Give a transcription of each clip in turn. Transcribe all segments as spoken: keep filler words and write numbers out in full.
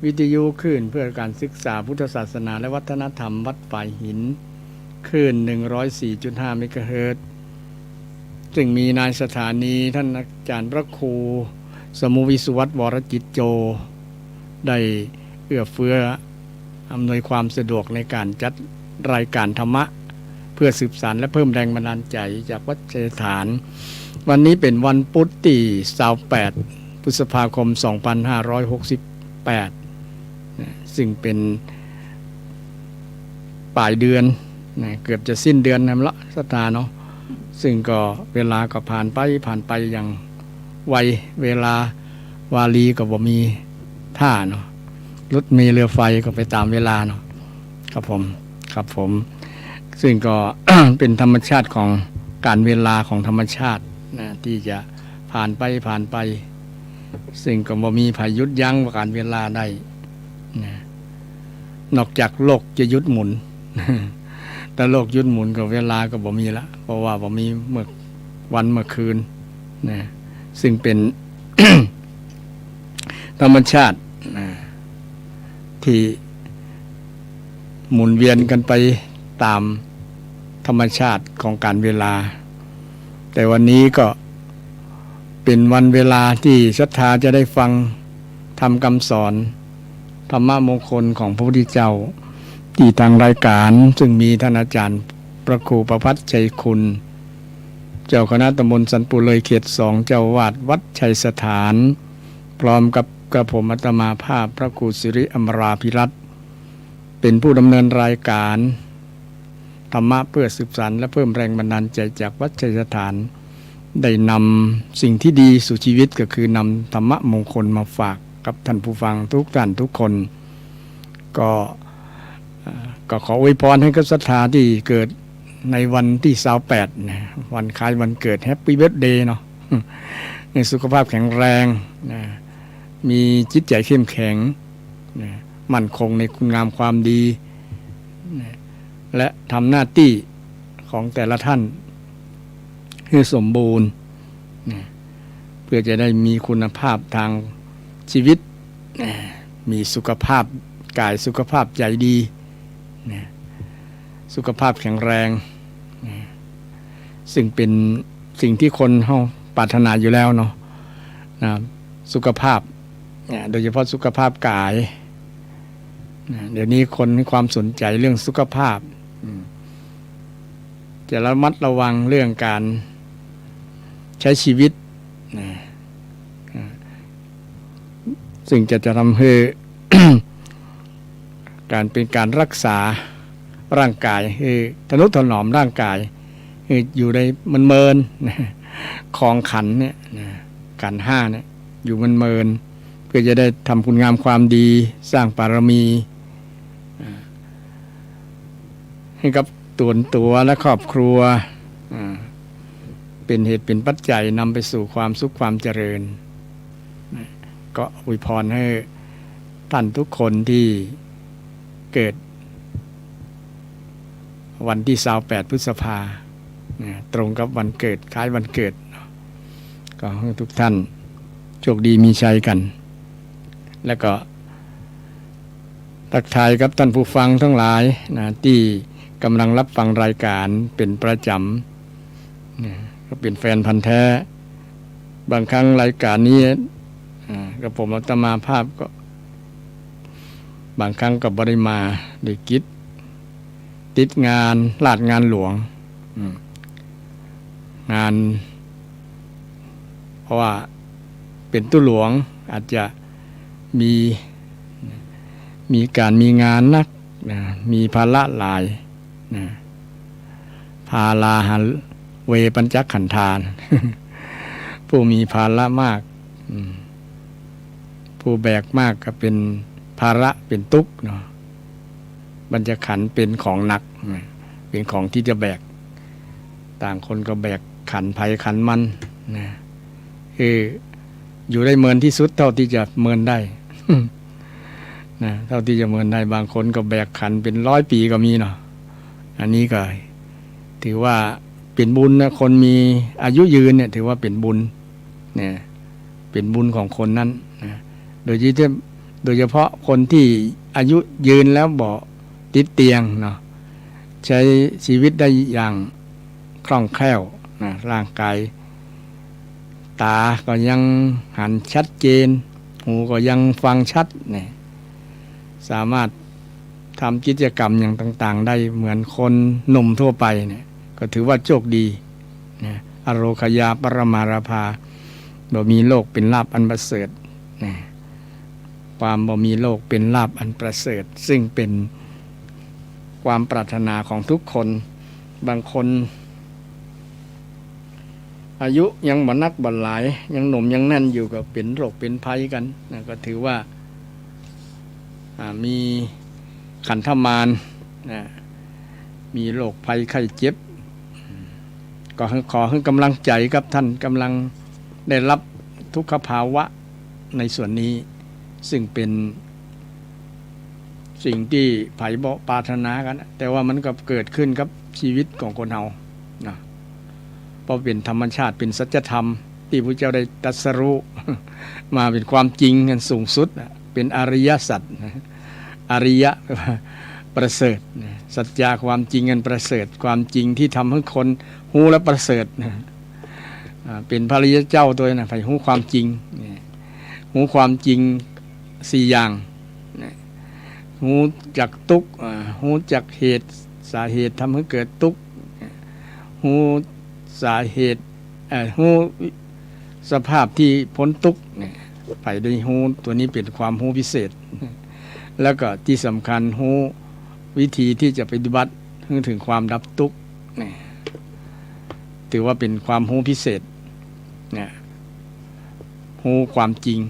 วิทยุคลื่นเพื่อการศึกษาพุทธศาสนาและวัฒนธรรมวัดฝายหิน คลื่น หนึ่งร้อยสี่จุดห้า เมกะเฮิรตซ์ ซึ่งมีนายสถานีท่านอาจารย์พระครูสมุวิสุวัต วรจิตโจ ได้เอื้อเฟื้ออำนวยความสะดวกในการจัดรายการธรรมะ เพื่อสืบสานและเพิ่มแรงบันดาลใจจากวัดชัยสถาน วันนี้เป๋นวันพุธตี้ ซาวแปด พฤษภาคม สองพันห้าร้อยหกสิบแปด นะ ซึ่งเป๋นป๋ายเดือน นะ เกือบจะสิ้นเดือนแล้วละ ศรัทธาเนาะ ซึ่งก็เวลาก็ผ่านไป ผ่านไปอย่างไว เวลาวารีก็บ่มีท่าเนาะ รถเมล์เรือไฟก็ไปต๋ามเวลาเนาะ ครับผม ครับผม ซึ่งก็ เป๋นธรรมชาติของก๋านเวลาของธรรมชาตินะ ตี้จะผ่านไป ผ่านไป ซึ่งก็บ่มีใผหยุดยั้งว่าก๋านเวลาได้นะ นอกจากโลกจะหยุดหมุน ถ้าโลกหยุดหมุนก็เวลาก็บ่มีละ เพราะว่าบ่มีเมื่อวันเมื่อคืนนะ ซึ่งเป๋น ธรรมชาตินะ ตี้หมุนเวียนกั๋นไปต๋ามธรรมชาติของก๋านเวลา แต่วันนี้ก็เป๋นวันเวลาตี้ศรัทธาจะได้ฟังธรรมกำสอน ธรรมมงคลของพระพุทธเจ้า ตี้ตางรายก๋าน ซึ่งมีท่านอาจารย์พระครูประภัสชัยคุณ เจ้าคณะตำบลสันปู่เลยเขตสอง เจ้าอาวาสวัดชัยสถาน พร้อมกับกระผมอาตมาภาพพระครูสิริอมราภิรัตน์ เป๋นผู้ดำเนินรายก๋าน ธรรมะเพื่อสืบสานและเพิ่มแรงบันดาลใจจากวัดชัยสถาน ได้นำสิ่งที่ดีสู่ชีวิต ก็คือนำธรรมมงคลมาฝากกับท่านผู้ฟังทุกท่านทุกคน ก็ เอ่อ ก็ขออวยพรให้กับศรัทธาตี้เกิดในวันตี้ ซาวแปด นะ วันคล้ายวันเกิด แฮปปี้เบิร์ธเดย์เนาะ ให้สุขภาพแข็งแรงนะ มีจิตใจ๋เข้มแข็งนะ มั่นคงในคุณงามความดีนะ และทำหน้าตี้ของแต่ละท่านให้สมบูรณ์นะ เพื่อจะได้มีคุณภาพทางชีวิตนะ มีสุขภาพก๋ายสุขภาพใจ๋ดีนะ สุขภาพแข็งแรงนะ ซึ่งเป๋นสิ่งที่คนเฮาปรารถนาอยู่แล้วเนาะนะ สุขภาพนะ โดยเฉพาะสุขภาพก๋ายนะ เดี๋ยวนี้คนมีความสนใจ๋เรื่องสุขภาพ อืม จะระมัดระวังเรื่องก๋านใจ๊ชีวิตนะ อ่า ซึ่งจะ จะทำหื้อ ก๋านเป๋นก๋านฮักษาร่างก๋าย หื้อทะนุถนอมร่างก๋าย หื้ออยู่ได้เมินๆ นะ ของขันธ์เนี่ยนะ ขันธ์ห้าเนี่ย อยู่เมินๆ เพื่อจะได้ทำคุณงามความดี สร้างบารมี อ่า หื้อกับต๋นตั๋วและครอบครัว อ่า เป๋นเหตุเป๋นปัจจัยนำไปสู่ความสุขความเจริญ นะ ก็อวยพรหื้อท่านทุกคนตี้เกิดวันตี้ ซาวแปด พฤษภา นะ ตรงกับวันเกิด คล้ายวันเกิดเนาะ ก็หื้อทุกท่านโชคดีมีชัยกั๋น แล้วก็ ทักทายกับท่านผู้ฟังตังหลายนะ ตี้ก่ำลังฮับฟังรายก๋านเป๋นประจ๋ำนะ ก็เป๋นแฟนพันธุ์แท้ บางครั้งรายก๋านนี้ อ่า กับผมอาตมาภาพก็ บางครั้งก็บ่ได้มา ด้วยกิจ ติดงานราชงานหลวง อืม งาน เพราะว่าเป๋นตุ๊หลวง อาจจะมี มีก๋านมีงานนักนะ มีภาระหลายนะ ภาราหะเว ปัญจขันธา ผู้มีภาระมาก อืม ผู้แบกมากก็เป๋นภาระ เป๋นตุ๊กข์เนาะ ปัญจขันธ์เป๋นของหนักนะ เป๋นของตี้จะแบก ต่างคนก็แบกขันธ์ใผขันธ์มันนะ คืออยู่ได้เมินตี้สุดเต้าตี้จะเมินได้ นะ เต้าตี้จะเมินได้ บางคนก็แบกขันธ์เป๋นร้อยปี๋ก็มีเนาะ อันนี้ก็ถือว่าเป๋นบุญนะ คนมีอายุยืนเนี่ย ถือว่าเป๋นบุญ เนี่ย เป๋นบุญของคนนั้นนะ โดยที่ โดยเฉพาะคนตี้อายุยืนแล้วบ่ติดเตียงเนาะ ใจ๊จีวิตได้อย่างคล่องแคล่วนะ ร่างก๋าย ต๋าก็ยังหันชัดเจน หูก็ยังฟังชัดเนี่ย สามารถทำกิจกรรมอย่างต่างๆ ได้เหมือนคนหนุ่มทั่วไปเนี่ย ก็ถือว่าโชคดีนะ อโรคยาปรมาลาภา บ่มีโรคเป๋นลาภอันประเสริฐนะ ความบ่มีโรคเป๋นลาภอันประเสริฐ ซึ่งเป๋นความปรารถนาของทุกคน บางคน อายุยังบ่นักบ่หลาย ยังหนุ่มยังแน่นอยู่ก็เป๋นโรคเป๋นภัยกั๋นนะ ก็ถือว่า อ่า มีขันธมารนะ มีโรคภัยไข้เจ็บ ก็ขอหื้อก๋ำลังใจ๋กับต้านก่ำลังได้ฮับทุกขภาวะในส่วนนี้ ซึ่งเป๋น สิ่งตี้ใผบ่ปรารถนากั๋น แต่ว่ามันก็เกิดขึ้นกับจีวิตของคนเฮานะ เพราะเป๋นธรรมชาติ เป๋นสัจธรรมตี้พระเจ้าได้ตรัสรู้ มาเป๋นความจริงอันสูงสุดนะ เป๋นอริยสัจนะ อริยะแปลว่าประเสริฐนะ สัจจะความจริงอันประเสริฐ ความจริงตี้ทำหื้อคนฮู้แล้วประเสริฐนะ อ่า เป๋นพระอริยะเจ้าตวยนะ ใผฮู้ความจริงเนี่ย ฮู้ความจริงสี่อย่างนะ ฮู้จักตุ๊กข์ อ่า ฮู้จักเหตุ สาเหตุทำหื้อเกิดตุ๊กข์ ฮู้สาเหตุ เอ่อ ฮู้สภาพตี้ป๊นตุ๊กข์เนี่ย ใผได้ฮู้ ตวยนี้เป๋นความฮู้พิเศษ แล้วก็ตี้สำคัญฮู้วิธีตี้จะปฏิบัติหื้อเถิงความดับตุ๊กข์เนี่ย ถือว่าเป๋นความฮู้พิเศษเนี่ย ฮู้ความจริง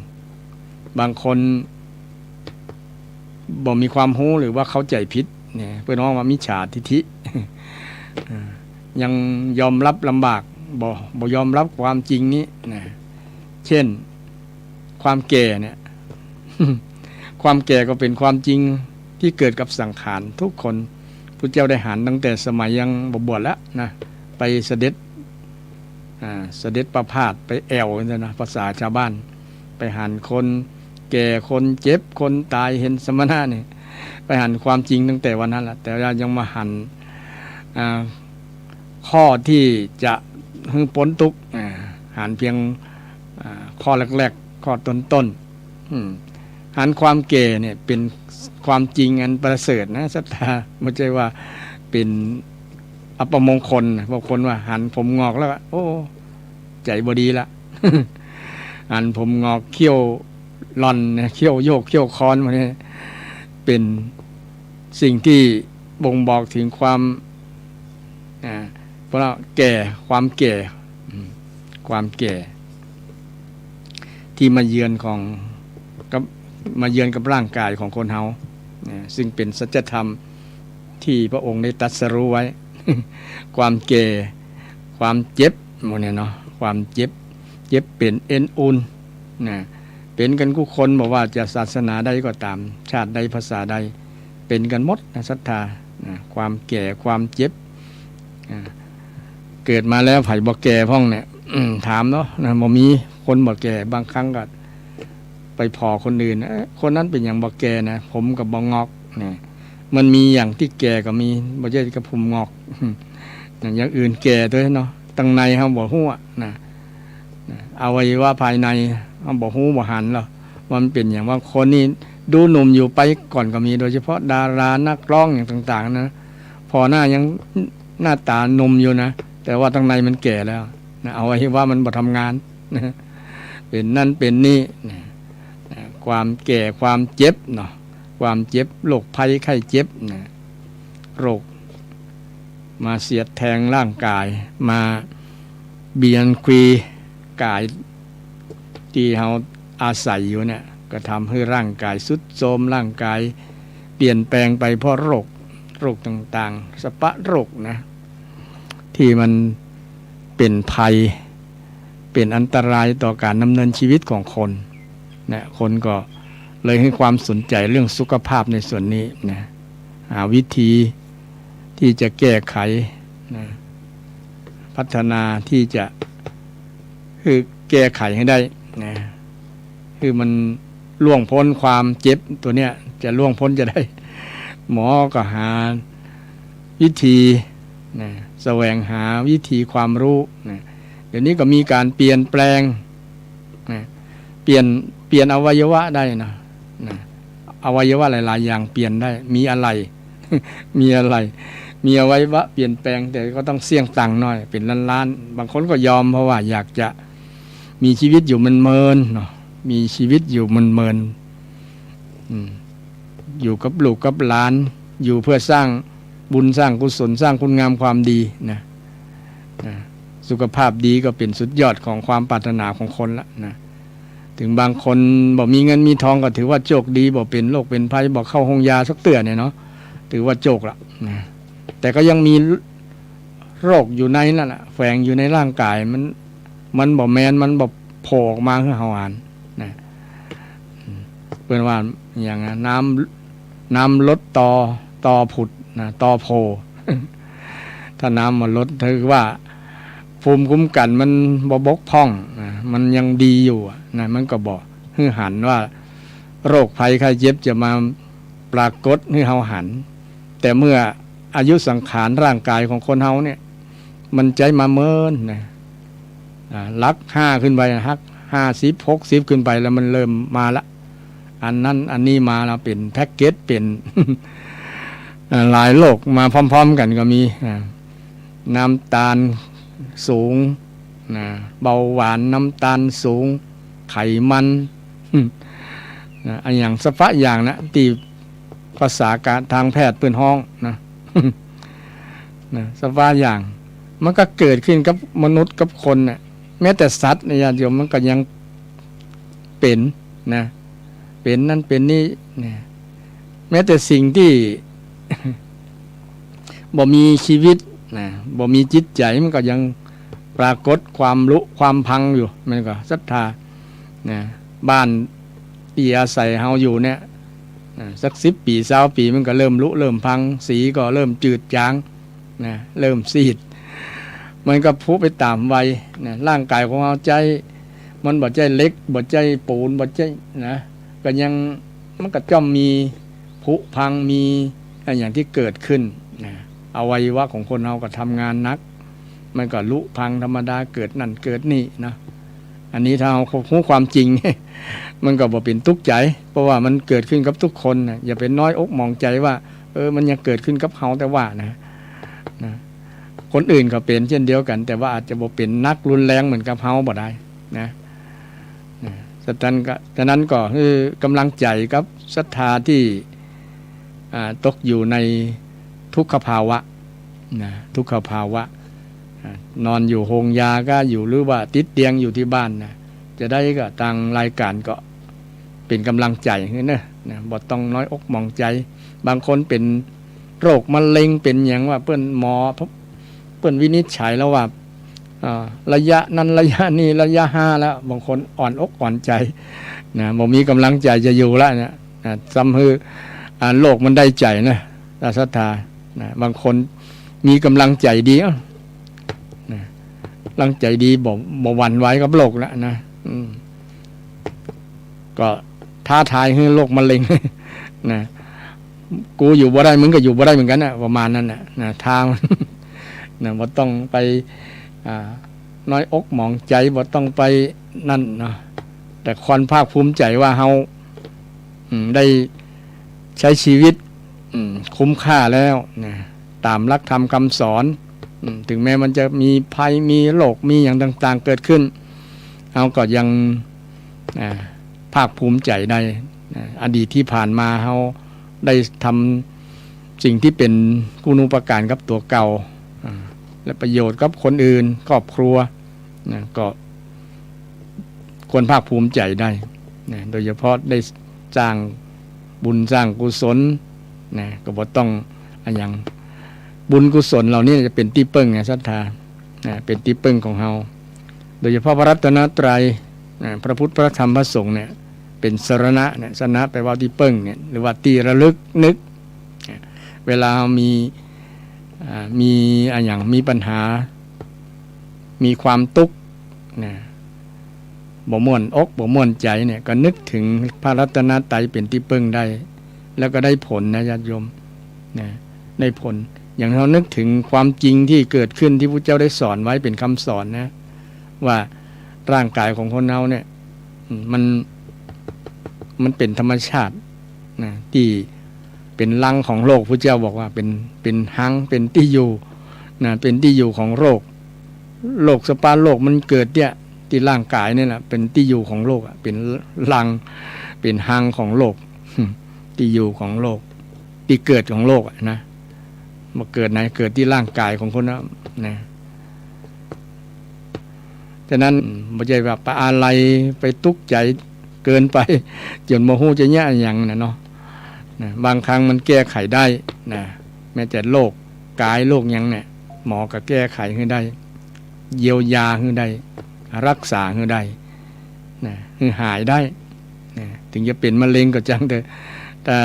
บางคน บ่มีความฮู้หรือว่าเข้าใจ๋ผิดเนี่ย เปิ้นฮ้องว่ามิจฉาทิฏฐิ เอ่อ ยังยอมฮับลำบาก บ่ บ่ยอมฮับความจริงนี้นะ เช่น ความแก่เนี่ย ความแก่ก็เป๋นความจริงตี้เกิดกับสังขารทุกคน พระเจ้าได้หันตั้งแต่สมัยยังบ่บวชแล้วนะ ไปเสด็จ อ่า เสด็จประพาสไปแอ่วนะ ภาษาจาวบ้าน ไปหันคนแก่ คนเจ็บ คนต๋าย หันสมณะนี่ ไปหันความจริงตั้งแต่วันนั้นละ แต่ว่ายังบ่หัน อ่า ข้อตี้จะหื้อป๊นตุ๊กข์ อ่า หันเปียง อ่า ข้อแรกๆ ข้อต้นๆ อืม หันความแก่เนี่ยเป๋นความจริงอันประเสริฐนะ ศรัทธา บ่ใจ้ว่าเป๋นอัปมงคลนะ บางคนว่าหันผมหงอกแล้วก็ โอ้ ใจ๋บ่ดีละ หันผมหงอก เขี้ยวหล่อนเนี่ย เขี้ยวโยก เขี้ยวค้อนมาเนี่ย เป๋นสิ่งตี้บ่งบอกเถิงความ อ่า เพราะว่าแก่ ความแก่ อืม ความแก่ ตี้มาเยือนของ กับ มาเยือนกับร่างกายของคนเฮา นะ ซึ่งเป๋นสัจธรรมตี้พระองค์ได้ตรัสรู้ไว้ ความแก่ ความเจ็บ หมู่เนี่ยเนาะ ความเจ็บ เจ็บเป๋นเอ็นอุ่น นะ เป๋นกั๋นกู้คน บ่ว่าจะศาสนาใดก็ต๋าม ชาติใด ภาษาใด เป๋นกั๋นหมดนะ ศรัทธา นะ ความแก่ ความเจ็บ อ่า เกิดมาแล้วใผบ่แก่พ่องเนี่ย อืม ถามเนาะ นะ บ่มีคนบ่แก่ บางครั้งก็ไปผ่อคนอื่น เอ๊ะ คนนั้นเป๋นหยังบ่แก่นะ ผมก็บ่หงอก เนี่ย มันมีอย่างตี้แก่ก็มี บ่ใจ้แต่ผมหงอก นะ อย่างอื่นแก่ตวยเนาะ ตังในเฮาบ่ฮู้อะ นะ นะ อวัยวะภายในเฮาบ่ฮู้บ่หันหรอก ว่ามันเป๋นหยัง บางคนนี่ดูหนุ่มอยู่ไปก่อนก็มี โดยเฉพาะดารานักร้องอย่างต่างๆ นะ ผ่อหน้ายังหน้าต๋าหนุ่มอยู่นะ แต่ว่าตังในมันแก่แล้วนะ อวัยวะมันบ่ทำงานนะ เป๋นนั่นเป๋นนี่นะ นะ ความแก่ ความเจ็บเนาะ ความเจ็บ โรคภัยไข้เจ็บนะ โรค มาเสียดแทงร่างกาย มาเบียดขีดกายตี้เฮาอาศัยอยู่เนี่ย ก็ทำหื้อร่างกายทรุดโทรม ร่างกายเปลี่ยนแปลงไปเพราะโรค โรคต่างๆ สภาวะโรคนะ ตี้มันเป๋นภัย เป๋นอันตรายต่อก๋านดำเนินจีวิตของคนนะ คนก็เลยหื้อความสนใจ๋เรื่องสุขภาพในส่วนนี้นะ หาวิธีตี้จะแก้ไขนะ พัฒนาตี้จะหื้อแก้ไขหื้อได้นะ หื้อมัน ล่วงป๊นความเจ็บตั๋วเนี้ย จะล่วงป๊นจะได้ หมอก็หาวิธีนะ แสวงหาวิธีความรู้นะ เดี๋ยวนี้ก็มีการเปลี่ยนแปลงนะ เปลี่ยน เปลี่ยนอวัยวะได้นะ นะ อวัยวะหลายๆ อย่างเปลี่ยนได้ มีอะไร มีอะไร มีอวัยวะเปลี่ยนแปลง แต่ก็ต้องเสี้ยงตังค์หน่อย เป๋นล้านๆ บางคนก็ยอม เพราะว่าอยากจะมีชีวิตอยู่เมินๆ เนาะ มีชีวิตอยู่เมินๆ อืม อยู่กับลูกกับหลาน อยู่เพื่อสร้างบุญสร้างกุศล สร้างคุณงามความดีนะ นะ สุขภาพดีก็เป๋นสุดยอดของความปรารถนาของคนละนะ ถึงบางคนบ่มีเงินมีทองก็ถือว่าโชคดี บ่เป๋นโรคเป๋นภัย บ่เข้าโฮงยาสักเตื้อเนี่ยเนาะ ถือว่าโชคละนะ แต่ก็ยังมีโรคอยู่ในนั่นแหละ แฝงอยู่ในร่างกาย มัน มันบ่แมน มันบ่โผล่ออกมาหื้อเฮาหันนะ เปิ้นว่าอย่างนั้น น้ำ น้ำลดตอ ตอผุดนะ ตอโผล่ ถ้าน้ำบ่ลด ถือว่าภูมิคุ้มกันมันบ่บกพร่องนะ มันยังดีอยู่อะนะ มันก็บ่หื้อหันว่าโรคภัยไข้เจ็บจะมาปรากฏหื้อเฮาหัน แต่เมื่ออายุสังขารร่างกายของคนเฮาเนี่ย มันใจ๊มาเมินนะ อ่า หลักห้าขึ้นไป หลักห้าสิบ หกสิบ ขึ้นไปแล้วมันเริ่มมาละ อันนั้นอันนี้มาแล้ว เป๋นแพ็กเกจ เป๋น อ่า หลายโรคมาพร้อมๆ กั๋นก็มี อ่า น้ำตาลสูงนะ เบาหวาน น้ำตาลสูง ไขมัน นะ อะหยังสะฟ้าอย่างนะ ตี้ภาษาการทางแพทย์เปิ้นฮ้องนะ นะ สะฟ้าอย่าง มันก็เกิดขึ้นกับมนุษย์กับคนน่ะ แม้แต่สัตว์เนี่ย ญาติโยม มันก็ยังเป๋นนะ เป๋นนั่นเป๋นนี่นะ แม้แต่สิ่งที่ บ่มีชีวิตนะ บ่มีจิตใจ๋ มันก็ยังปรากฏความผุความพังอยู่ มันก็ศรัทธานะ บ้านตี้อาศัยเฮาอยู่เนี่ยนะ สักสิบปี๋ ซาวปี๋ มันก็เริ่มผุเริ่มพัง สีก็เริ่มจืดจางนะ เริ่มซีด มันก็ผุไปต๋ามวัยนะ ร่างกายของเฮาใจ๊ มันบ่ใจ้เหล็ก บ่ใจ้ปูน บ่ใจ้นะ ก็ยัง มันก็จ้อมมีผุพัง มีอะหยังตี้เกิดขึ้นนะ อวัยวะของคนเฮาก็ทำงานหนัก มันก็ผุพังธรรมดา เกิดนั่นเกิดนี่นะ อันนี้ถ้าเฮาฮู้ความจริง มันก็บ่เป๋นตุ๊กข์ใจ๋ เพราะว่ามันเกิดขึ้นกับทุกคนนะ อย่าไปน้อยอกหมองใจ๋ว่า เออ มันยังเกิดขึ้นกับเฮาแต่ว่านะ นะ คนอื่นก็เป๋นเช่นเดียวกั๋น แต่ว่าอาจจะบ่เป๋นหนักรุนแรงเหมือนกับเฮาบ่ได้นะ นะ ฉะนั้นก็ ฉะนั้นก็คือกำลังใจ๋กับศรัทธาตี้ อ่า ตกอยู่ในทุกขภาวะนะ ทุกขภาวะ อ่า นอนอยู่โฮงยาก็อยู่ หรือว่าติดเตียงอยู่ตี้บ้านนะ จะได้ก็ตางรายการก็เป๋นกำลังใจ๋หื้อเนาะ นะ บ่ต้องน้อยอกหมองใจ๋ บางคนเป๋นโรคมะเร็ง เป๋นหยังว่า เปิ้นหมอ เปิ้นวินิจฉัยแล้วว่า อ่า ระยะนั้นระยะนี้ระยะห้าแล้ว บางคนอ่อนอกอ่อนใจ๋นะ บ่มีกำลังใจ๋จะอยู่ละเนี่ยนะ ซ้ำหื้อ อ่า โรคมันได้ใจ๋นะ ศรัทธานะ บางคนมีกำลังใจ๋ดี เอ้า นะ กำลังใจ๋ดี บ่ บ่หวั่นไหวกับโรคละนะ อืม ก็ท้าทายหื้อโรคมะเร็ง นะ กูอยู่บ่ได้ มึงก็อยู่บ่ได้เหมือนกั๋นนะ ประมาณนั้นนะ นะ ท้ามัน นะ บ่ต้องไป อ่า น้อยอกหมองใจ๋ บ่ต้องไปนั่นเนาะ แต่ควรภาคภูมิใจ๋ว่าเฮา อืม ได้ใจ๊ชีวิต อืม คุ้มค่าแล้วนะ ต๋ามหลักธรรมคำสอน อืม ถึงแม้มันจะมีภัย มีโรค มีหยังต่างๆ เกิดขึ้น เฮาก็ยัง อ่า ภาคภูมิใจ๋ได้นะ อดีตตี้ผ่านมาเฮาได้ทำสิ่งตี้เป๋นคุณูปการกับตั๋วเก่า อ่า และประโยชน์กับคนอื่น ครอบครัวนะ ก็ ควรภาคภูมิใจ๋ได้นะ โดยเฉพาะได้สร้างบุญสร้างกุศลนะ ก็บ่ต้องอะหยัง บุญกุศลเหล่านี้จะเป๋นตี้เปิ้งไง ศรัทธานะ เป๋นตี้เปิ้งของเฮา โดยเฉพาะพระรัตนตรัยนะ พระพุทธ พระธรรม พระสงฆ์เนี่ย เป๋นสรณะเนี่ย สรณะแปลว่าตี้เปิ้งเนี่ย หรือว่าตี้ระลึกนึกนะ เวลามี อ่า มีอะหยัง มีปัญหา มีความตุ๊กข์นะ บ่ม่วนอกบ่ม่วนใจ๋เนี่ย ก็นึกเถิงพระรัตนตรัยเป๋นตี้เปิ้งได้ แล้วก็ได้ผลนะญาติโยม นะ ได้ผล อย่างเฮานึกเถิงความจริงตี้เกิดขึ้นตี้พุทธเจ้าได้สอนไว้เป๋นกำสอนนะ ว่าร่างก๋ายของคนเฮาเนี่ย อืม มัน มันเป๋นธรรมชาตินะ ตี้เป๋นรังของโรค พุทธเจ้าบอกว่าเป๋น เป๋นฮัง เป๋นตี้อยู่นะ เป๋นตี้อยู่ของโรค โรคสภาพโรคมันเกิดเนี่ย ตี้ร่างก๋ายเนี่ยแหละ เป๋นตี้อยู่ของโรคอะ เป๋นรัง เป๋นฮังของโรค ตี้อยู่ของโรค ตี้เกิดของโรคอะนะ บ่เกิดไหน เกิดตี้ร่างก๋ายของคนนะ นะ ฉะนั้นบ่ใจ้ว่าไปอาลัย ไปตุ๊กใจ๋เกินไป จ๋นบ่ฮู้จะเยียะอะหยังนะเนาะ นะ บางครั้งมันแก้ไขได้นะ แม้แต่โรคก๋ายโรคหยังเนี่ย หมอก็แก้ไขหื้อได้ เยียวยาหื้อได้ ฮักษาหื้อได้นะ หื้อหายได้นะ เถิงจะเป๋นมะเร็งก็จังเถอะ ถ้า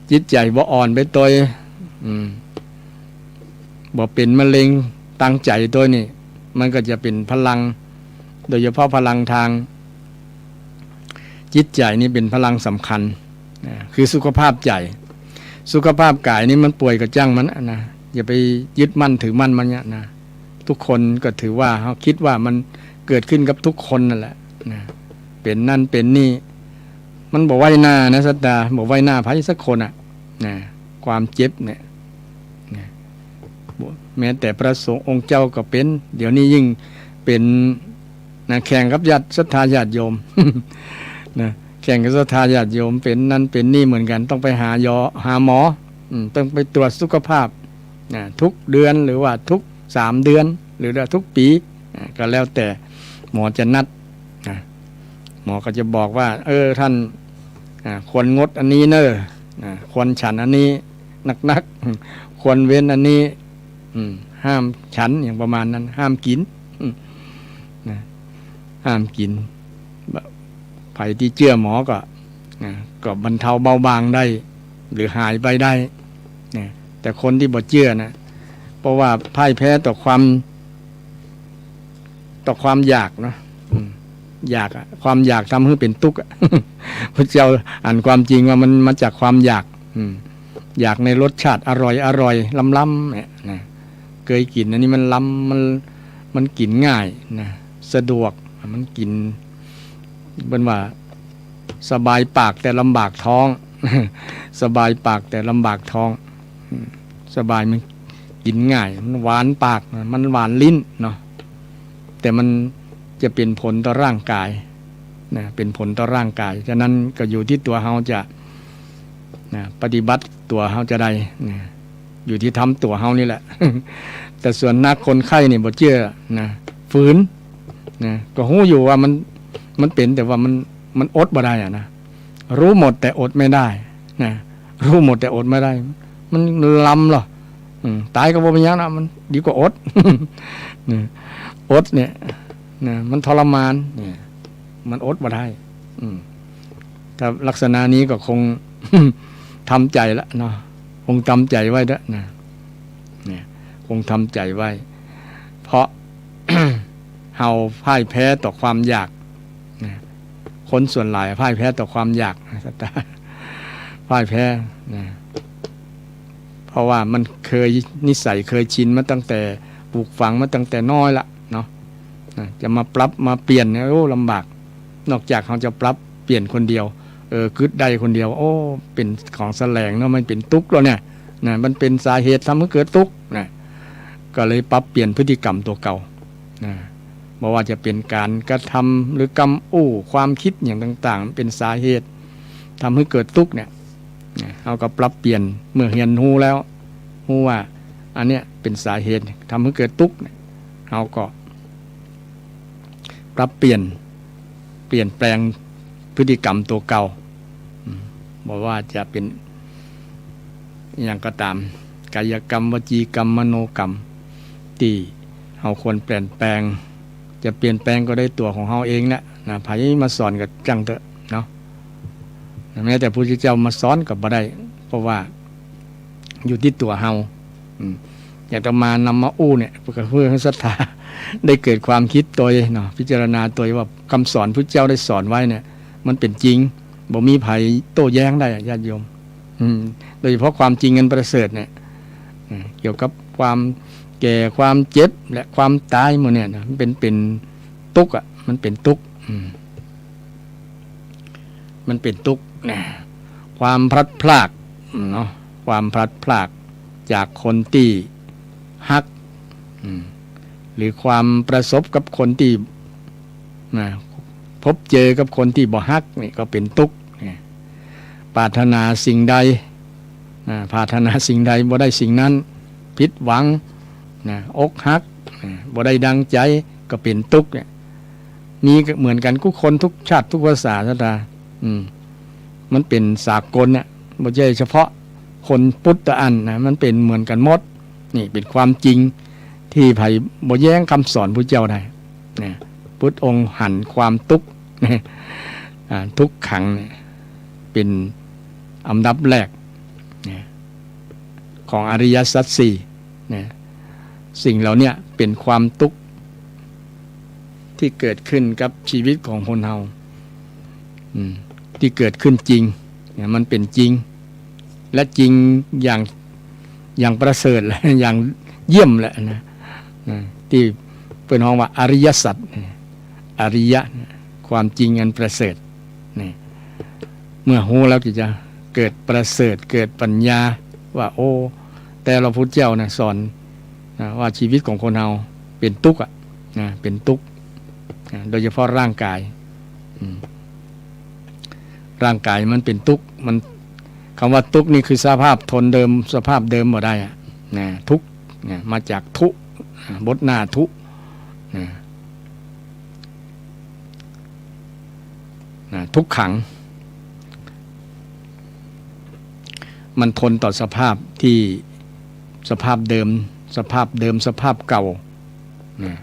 จิตใจ๋บ่อ่อนไปตวย อืม บ่เป๋นมะเร็งตางใจ๋ตวยนี่ มันก็จะเป๋นพลัง โดยเฉพาะพลังตางจิตใจ๋นี่เป๋นพลังสำคัญนะ คือสุขภาพใจ๋ สุขภาพก๋ายนี่มันป่วยก็จ้างมันอะนะ อย่าไปยึดมั่นถือมั่นมันเนี่ยนะ ทุกคนก็ถือว่า เฮาคิดว่ามันเกิดขึ้นกับทุกคนนั่นแหละนะ เป๋นนั่นเป๋นนี่ มันบ่ไว้หน้านะ ศรัทธา บ่ไว้หน้าใผสักคนอะนะ ความเจ็บเนี่ยนะ แม้แต่พระสงฆ์องค์เจ้าก็เป๋น เดี๋ยวนี้ยิ่งเป๋นนะ แข่งกับญาติ ศรัทธาญาติโยมนะ แข่งกับศรัทธาญาติโยม เป๋นนั่นเป๋นนี่เหมือนกั๋น ต้องไปหาหยอ หาหมอ อืม ต้องไปตรวจสุขภาพนะ ทุกเดือน หรือว่าทุกสามเดือน หรือว่าทุกปี๋ อ่า ก็แล้วแต่หมอจะนัดนะ หมอก็จะบอกว่า เออ ท่าน อ่า ควรงดอันนี้เน่อ อ่า ควรฉันอันนี้นักๆ ควรเว้นอันนี้ อืม ห้ามฉัน อย่างประมาณนั้น ห้ามกิ๋น อืม นะ ห้ามกิ๋น ใผตี้เจื้อหมอก็ นะ ก็บรรเทาเบาบางได้ หรือหายไปได้ นะ แต่คนตี้บ่เจื้อนะ เพราะว่าพ่ายแพ้ต่อความ ต่อความอยากเนาะ อืม อยากอะ ความอยากทำหื้อเป๋นตุ๊กข์อะ พุทธเจ้าอันความจริงว่ามันมาจากความอยาก อืม อยากในรสชาติอร่อยอร่อย ล้ำๆ เนี่ยนะ เกยกิ๋นอันนี้มันล้ำ มัน มันกิ๋นง่ายนะ สะดวก มันกิ๋น เปิ้นว่า สบายปากแต่ลำบากท้อง สบายปากแต่ลำบากท้อง อืม สบาย มันกิ๋นง่าย มันหวานปาก มันหวานลิ้นเนาะ แต่มันจะเป๋นผลต่อร่างกายนะ เป๋นผลต่อร่างกาย ฉะนั้นก็อยู่ตี้ตั๋วเฮาจะนะ ปฏิบัติตั๋วเฮาจะใดนะ อยู่ตี้ทำตั๋วเฮานี่แหละ แต่ส่วนนักคนไข้นี่บ่เจื้อนะ ฝืนนะ ก็ฮู้อยู่ว่ามัน มันเป๋น แต่ว่ามัน มันอดบ่ได้อะนะ รู้หมดแต่อดไม่ได้นะ รู้หมดแต่อดไม่ได้ มันลำเหรอ อืม ต๋ายก็บ่เป๋นหยังนะ มันดีกว่าอด นะ อดเนี่ยนะ มันทรมาน เนี่ย มันอดบ่ได้ อืม ถ้าลักษณะนี้ก็คง ทำใจ๋ละเนาะ คงทำใจ๋ไว้เต๊อะนะ เนี่ย คงทำใจ๋ไว้ เพราะ เฮาพ่ายแพ้ต่อความอยากนะ คนส่วนหลายพ่ายแพ้ต่อความอยากนะ พ่ายแพ้นะ เพราะว่ามันเกยนิสัยเกยชินมาตั้งแต่ ปลูกฝังมาตั้งแต่น้อยละเนาะ นะ จะมาปรับมาเปลี่ยนเนี่ย โอ้ ลำบาก นอกจากเฮาจะปรับเปลี่ยนคนเดียว เออ กึ๊ดได้คนเดียว โอ้ เป๋นของแสลงเนาะ มันเป๋นตุ๊กข์แล้วเนี่ย นะ มันเป๋นสาเหตุทำหื้อเกิดตุ๊กข์ นะ ก็เลยปรับเปลี่ยนพฤติกรรมตั๋วเก่า นะ บ่ว่าจะเป๋นก๋านกระทำหรือกำอู้ ความกึ๊ดหยังต่างๆ มันเป๋นสาเหตุทำหื้อเกิดตุ๊กข์เนี่ย นะ เฮาก็ปรับเปลี่ยน เมื่อเฮียนฮู้แล้ว ฮู้ว่าอันเนี้ยเป๋นสาเหตุทำหื้อเกิดตุ๊กข์เนี่ย เฮาก็ปรับเปลี่ยน เปลี่ยนแปลงพฤติกรรมตั๋วเก่า อืม บ่ว่าจะเป๋นอะหยังก็ต๋าม กายกรรม วจีกรรม มโนกรรม ตี้เฮาควรเปลี่ยนแปลง จะเปลี่ยนแปลงก็ได้ตั๋วของเฮาเองแหละนะ ใผมาสอนก็จังเต๊อะเนาะ แม้แต่พุทธเจ้ามาสอนก็บ่ได้ เพราะว่าอยู่ตี้ตั๋วเฮา อืม อยากจะมานำมาอู้เนี่ย เพื่อหื้อศรัทธาได้เกิดความกึ๊ดตวยเนาะ พิจารณาตวยว่ากำสอนพุทธเจ้าได้สอนไว้เนี่ย มันเป๋นจริง บ่มีใผโต้แย้งได้อะ ญาติโยม อืม โดยเฉพาะความจริงอันประเสริฐเนี่ย อืม เกี่ยวกับความแก่ ความเจ็บ และความต๋ายหมู่เนี่ยนะ มันเป๋น เป๋นตุ๊กข์อะ มันเป๋นตุ๊กข์ อืม มันเป๋นตุ๊กข์นะ ความพลัดพรากเนาะ ความพลัดพรากจากคนตี้ฮัก อืม หรือความประสบกับคนตี้ นะ พบเจอกับคนตี้บ่ฮักนี่ก็เป๋นตุ๊กข์ นะ ปรารถนาสิ่งใด นะ ปรารถนาสิ่งใดบ่ได้สิ่งนั้น ผิดหวัง นะ อกหัก นะ บ่ได้ดังใจ๋ ก็เป๋นตุ๊กข์เนี่ย มีเหมือนกั๋นกู้คนทุกชาติทุกภาษา ศรัทธา อืม มันเป๋นสากลเนี่ย บ่ใจ้เฉพาะคนพุทธอันนะ มันเป๋นเหมือนกั๋นหมด นี่เป๋นความจริงตี้ใผบ่แย้งกำสอนพุทธเจ้าได้ นะ พุทธองค์หันความตุ๊กข์ นะ อ่า ทุกขังเนี่ย เป๋นอันดับแรก นะ ของอริยสัจสี่ นะ สิ่งเหล่าเนี้ยเป๋นความตุ๊กข์ตี้เกิดขึ้นกับชีวิตของคนเฮา อืม ตี้เกิดขึ้นจริง นะ มันเป๋นจริง และจริงอย่าง อย่างประเสริฐ อย่างเยี่ยมแหละนะ นะ ตี้เปิ้นฮ้องว่าอริยสัจ อริยะ ความจริงอันประเสริฐ นี่ เมื่อฮู้แล้วก็จะเกิดประเสริฐ เกิดปัญญา ว่า โอ้ แต่ละพุทธเจ้านะสอนนะว่าชีวิตของคนเฮาเป๋นตุ๊กข์อะ นะ เป๋นตุ๊กข์ นะ โดยเฉพาะร่างกาย อืม ร่างกายมันเป๋นตุ๊กข์ มัน กำว่าตุ๊กข์นี่คือสภาพทนเดิม สภาพเดิมบ่ได้อะ นะ ทุกข์ นะ มาจากทุ นะ บทหน้าทุ นะ นะ ทุกขัง มันทนต่อสภาพตี้ สภาพเดิม สภาพเดิม สภาพเก่า นะ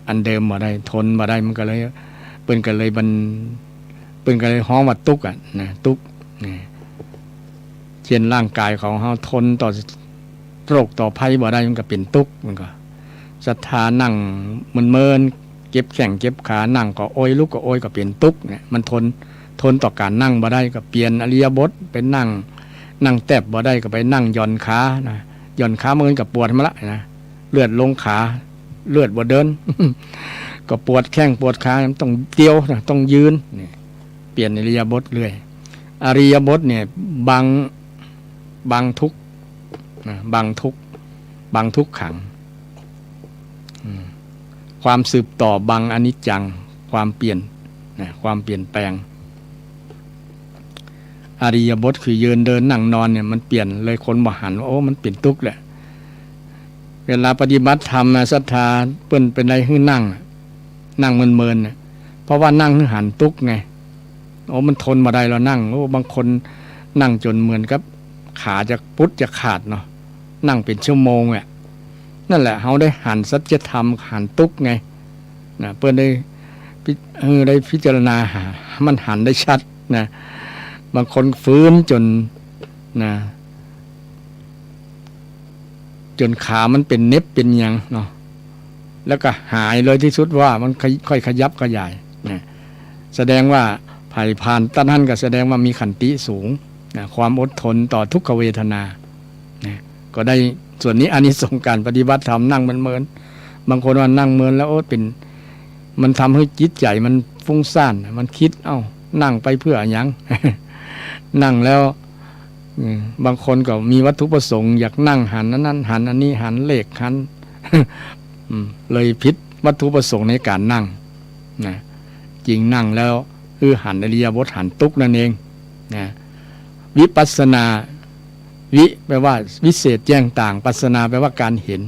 อันเดิมบ่ได้ ทนบ่ได้ มันก็เลย เปิ้นก็เลยบัน เปิ้นก็เลยฮ้องว่าตุ๊กข์อะ นะ ตุ๊กข์ นะ เจ้นร่างกายของเฮาทนต่อโรคต่อภัยบ่ได้ มันก็เป๋นตุ๊กข์ มันก็ ศรัทธานั่งเมินๆ เจ็บแข้งเจ็บขา นั่งก็โอย ลุกก็โอย ก็เป๋นตุ๊กข์เนี่ย มันทน ทนต่อก๋านนั่งบ่ได้ ก็เปลี่ยนอิริยาบถ ไปนั่ง นั่งแต๊บบ่ได้ ก็ไปนั่งหย่อนขา นะ หย่อนขา มันก็ปวดมาละ นะ เลือดลงขา เลือดบ่เดิน ก็ปวดแข้งปวดขา ต้องเตียว นะ ต้องยืน นี่ เปลี่ยนอิริยาบถเรื่อย อิริยาบถเนี่ย บัง บังทุกข์ นะ บังทุกข์ บังทุกขัง อืม ความสืบต่อบังอนิจจัง ความเปลี่ยน นะ ความเปลี่ยนแปลง อิริยาบถคือยืนเดินนั่งนอนเนี่ย มันเปลี่ยนเลย คนบ่หันว่า โอ้ มันเป๋นตุ๊กข์แหละ เวลาปฏิบัติธรรมนะ ศรัทธา เปิ้นเป๋นใดหื้อนั่งอะ นั่งเมินๆ น่ะ เพราะว่านั่งหื้อหันตุ๊กข์ไง โอ้ มันทนบ่ได้แล้วนั่ง โอ้ บางคนนั่งจ๋นเหมือนกับขาจะปุดจะขาดเนาะ นั่งเป๋นชั่วโมงอะ นั่นแหละ เฮาได้หันสัจธรรม หันตุ๊กข์ไง นะ เปิ้นได้พิ- เออ ได้พิจารณาหา มันหันได้ชัดนะ บางคนฝืนจ๋น นะ จ๋นขามันเป๋นเน็บเป๋นหยังเนาะ แล้วก็หายเลย ตี้สุดว่ามันค่อย ค่อยขยับขยาย นะ แสดงว่าใผผ่านตั๊ดหั้นก็แสดงว่ามีขันติสูง นะ ความอดทนต่อทุกขเวทนา นะ ก็ได้ส่วนนี้ อานิสงส์การปฏิบัติธรรม นั่งเมินๆ บางคนว่านั่งเมินแล้ว โอ้ เป๋น มันทำหื้อจิตใจ๋มันฟุ้งซ่าน มันกึ๊ด เอ้า นั่งไปเปื้อหยัง นั่งแล้ว อืม บางคนก็มีวัตถุประสงค์ อยากนั่งหันอันนั้น หันอันนี้ หันเลข หัน อืม เลยผิดวัตถุประสงค์ในก๋านนั่ง นะ จริงนั่งแล้ว คือหันอิริยาบถ หันตุ๊กข์นั่นเอง นะ วิปัสสนา วิ แปลว่าวิเศษแจ้งต่าง ปัสสนา แปลว่าการเห็น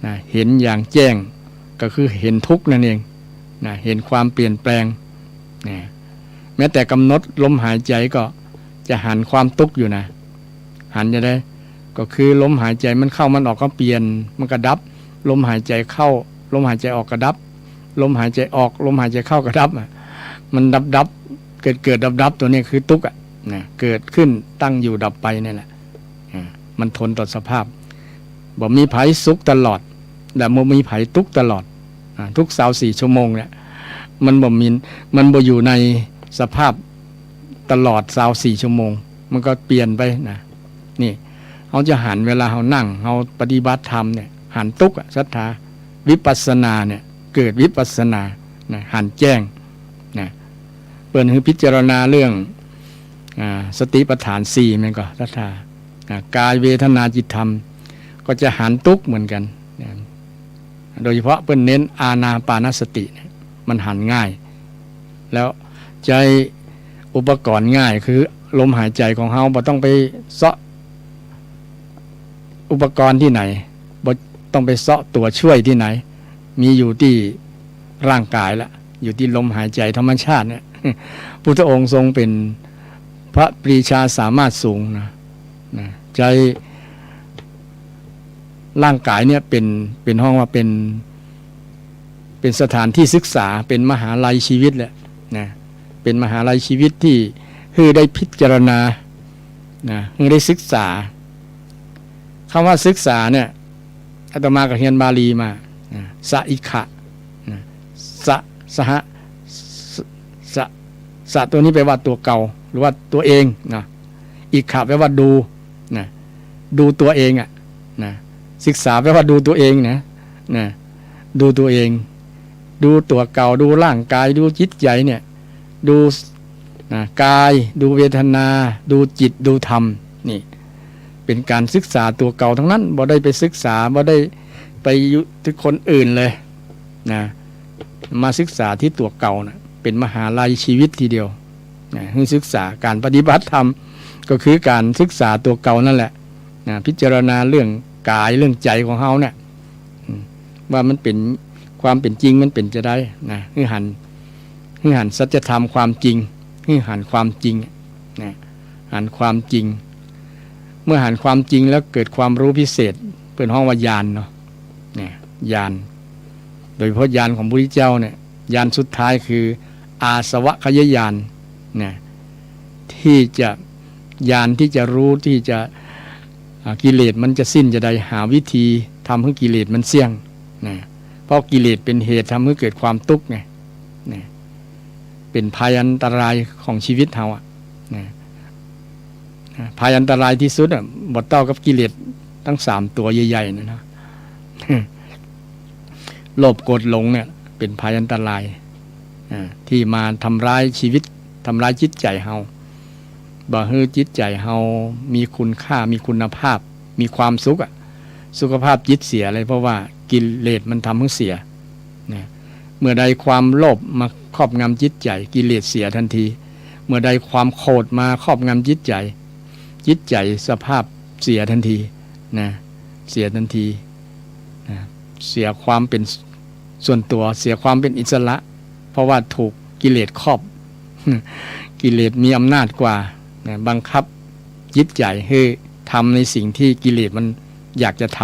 นะ เห็นอย่างแจ้ง ก็คือเห็นทุกข์นั่นเอง นะ เห็นความเปลี่ยนแปลง นะ แม้แต่กำหนดลมหายใจ๋ก็จะหันความตุ๊กข์อยู่นะ หันจะได้ ก็คือลมหายใจ๋มันเข้ามันออกก็เปลี่ยน มันก็ดับ ลมหายใจ๋เข้า ลมหายใจ๋ออกก็ดับ ลมหายใจ๋ออก ลมหายใจ๋เข้าก็ดับอะ มันดับๆ เกิดๆ ดับๆ ตัวนี้คือตุ๊กข์อะ นะ เกิดขึ้น ตั้งอยู่ ดับไปเนี่ยแหละ อ่า มันทนต่อสภาพ บ่มีใผสุขตลอด และบ่มีใผตุ๊กข์ตลอด อ่า ทุกซาวสี่ชั่วโมงเนี่ย มันบ่มี มันบ่อยู่ในสภาพตลอดซาวสี่ชั่วโมง มันก็เปลี่ยนไปนะ นี่ เฮาจะหันเวลาเฮานั่ง เฮาปฏิบัติธรรมเนี่ย หันตุ๊กข์อะ ศรัทธา วิปัสสนาเนี่ย เกิดวิปัสสนา นะ หันแจ้ง นะ เปิ้นหื้อพิจารณาเรื่อง อ่า สติปัฏฐานสี่ แม่นก่อ ศรัทธา อ่า กาย เวทนา จิต ธรรม ก็จะหันตุ๊กข์เหมือนกั๋น นะ โดยเฉพาะเปิ้นเน้นอานาปานสติเนี่ย มันหันง่าย แล้วใจ๊อุปกรณ์ง่าย คือลมหายใจ๋ของเฮา บ่ต้องไปเซาะอุปกรณ์ตี้ไหน บ่ต้องไปเซาะตั๋วช่วยตี้ไหน มีอยู่ตี้ร่างก๋ายละ อยู่ตี้ลมหายใจ๋ธรรมชาติเนี่ย พุทธองค์ทรงเป๋นพระปรีชาสามารถสูงนะ นะ ใจ๊ร่างก๋ายเนี่ยเป๋น เป๋นฮ้องว่าเป๋น เป๋นสถานตี้ศึกษา เป๋นมหาลัยชีวิตแหละ นะ เป๋นมหาลัยชีวิตตี้หื้อได้พิจารณา นะ หื้อได้ศึกษา กำว่าศึกษาเนี่ย อาตมาก็เฮียนบาลีมา นะ สะอิขะ นะ สะ สหะ สะ สะ สะ ตัวนี้แปลว่าตั๋วเก่า หรือว่าตั๋วเองนะ อิขะแปลว่าดูนะ ดูตั๋วเองอะนะ ศึกษาแปลว่าดูตั๋วเองนะ นะ ดูตั๋วเอง ดูตั๋วเก่า ดูร่างก๋าย ดูจิตใจ๋เนี่ย ดู นะ กาย ดูเวทนา ดูจิต ดูธรรม นี่ เป๋นก๋านศึกษาตั๋วเก่าตังนั้น บ่ได้ไปศึกษา บ่ได้ไปอยู่ตี้คนอื่นเลยนะ มาศึกษาตี้ตั๋วเก่านะ เป๋นมหาลัยชีวิตทีเดียวนะ หื้อศึกษา ก๋านปฏิบัติธรรม ก็คือก๋านศึกษาตั๋วเก่านั่นแหละนะ พิจารณาเรื่องก๋าย เรื่องใจ๋ของเฮาเนี่ย อืม ว่ามันเป๋น ความเป๋นจริงมันเป๋นจาใดนะ หื้อหัน หื้อหันสัจธรรมความจริง หื้อหันความจริงนะ หันความจริง เมื่อหันความจริงแล้วเกิดความรู้พิเศษ เปิ้นฮ้องว่าญาณเนาะ เนี่ย ญาณ โดยเฉพาะญาณของพระพุทธเจ้าเนี่ย ญาณสุดท้ายคืออาสวัคคยญาณ นะ ที่จะ ญาณที่จะรู้ ที่จะ อ่า กิเลสมันจะสิ้นจาใด หาวิธีทำหื้อกิเลสมันเสี้ยง นะ เพราะกิเลสเป๋นเหตุทำหื้อเกิดความตุ๊กข์ไง นะ เป๋นภัยอันตรายของชีวิตเฮาอะ นะ นะ ภัยอันตรายตี้สุดอะ บ่เต้ากับกิเลสตังสามตั๋วใหญ่ๆ นั่นนะ โลภ โกรธ หลงเนี่ย เป๋นภัยอันตราย อ่า ตี้มาทำร้ายชีวิต ทำร้ายจิตใจ๋เฮา บ่หื้อจิตใจ๋เฮามีคุณค่า มีคุณภาพ มีความสุขอะ สุขภาพจิตเสียเลย เพราะว่ากิเลสมันทำหื้อเสีย นะ เมื่อใดความโลภมาครอบงำจิตใจ๋ กิเลสเสียทันที เมื่อใดความโกรธมาครอบงำจิตใจ๋ จิตใจ๋สภาพเสียทันที นะ เสียทันที นะ เสียความเป๋นส่วนตั๋ว เสียความเป๋นอิสระ เพราะว่าถูกกิเลสครอบ กิเลสมีอำนาจกว่า นะ บังคับจิตใจ๋หื้อทำในสิ่งตี้กิเลสมันอยากจะท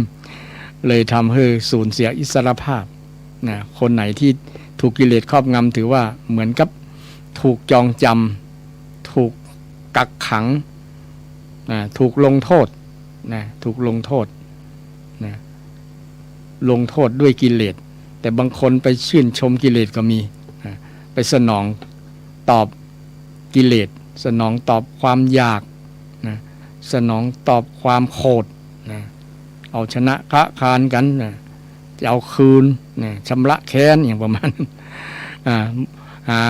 ำ เลยทำหื้อสูญเสียอิสรภาพ นะ คนไหนตี้ถูกกิเลสครอบงำ ถือว่าเหมือนกับถูกจองจำ ถูกกักขัง นะ ถูกลงโทษ นะ ถูกลงโทษ นะ ลงโทษด้วยกิเลส แต่บางคนไปชื่นชมกิเลสก็มี นะ ไปสนองตอบกิเลส สนองตอบความอยาก นะ สนองตอบความโกรธ นะ เอาชนะคละคานกั๋น นะ จะเอาคืน นะ ชำระแค้น อย่างประมาณนั้น อ่า หา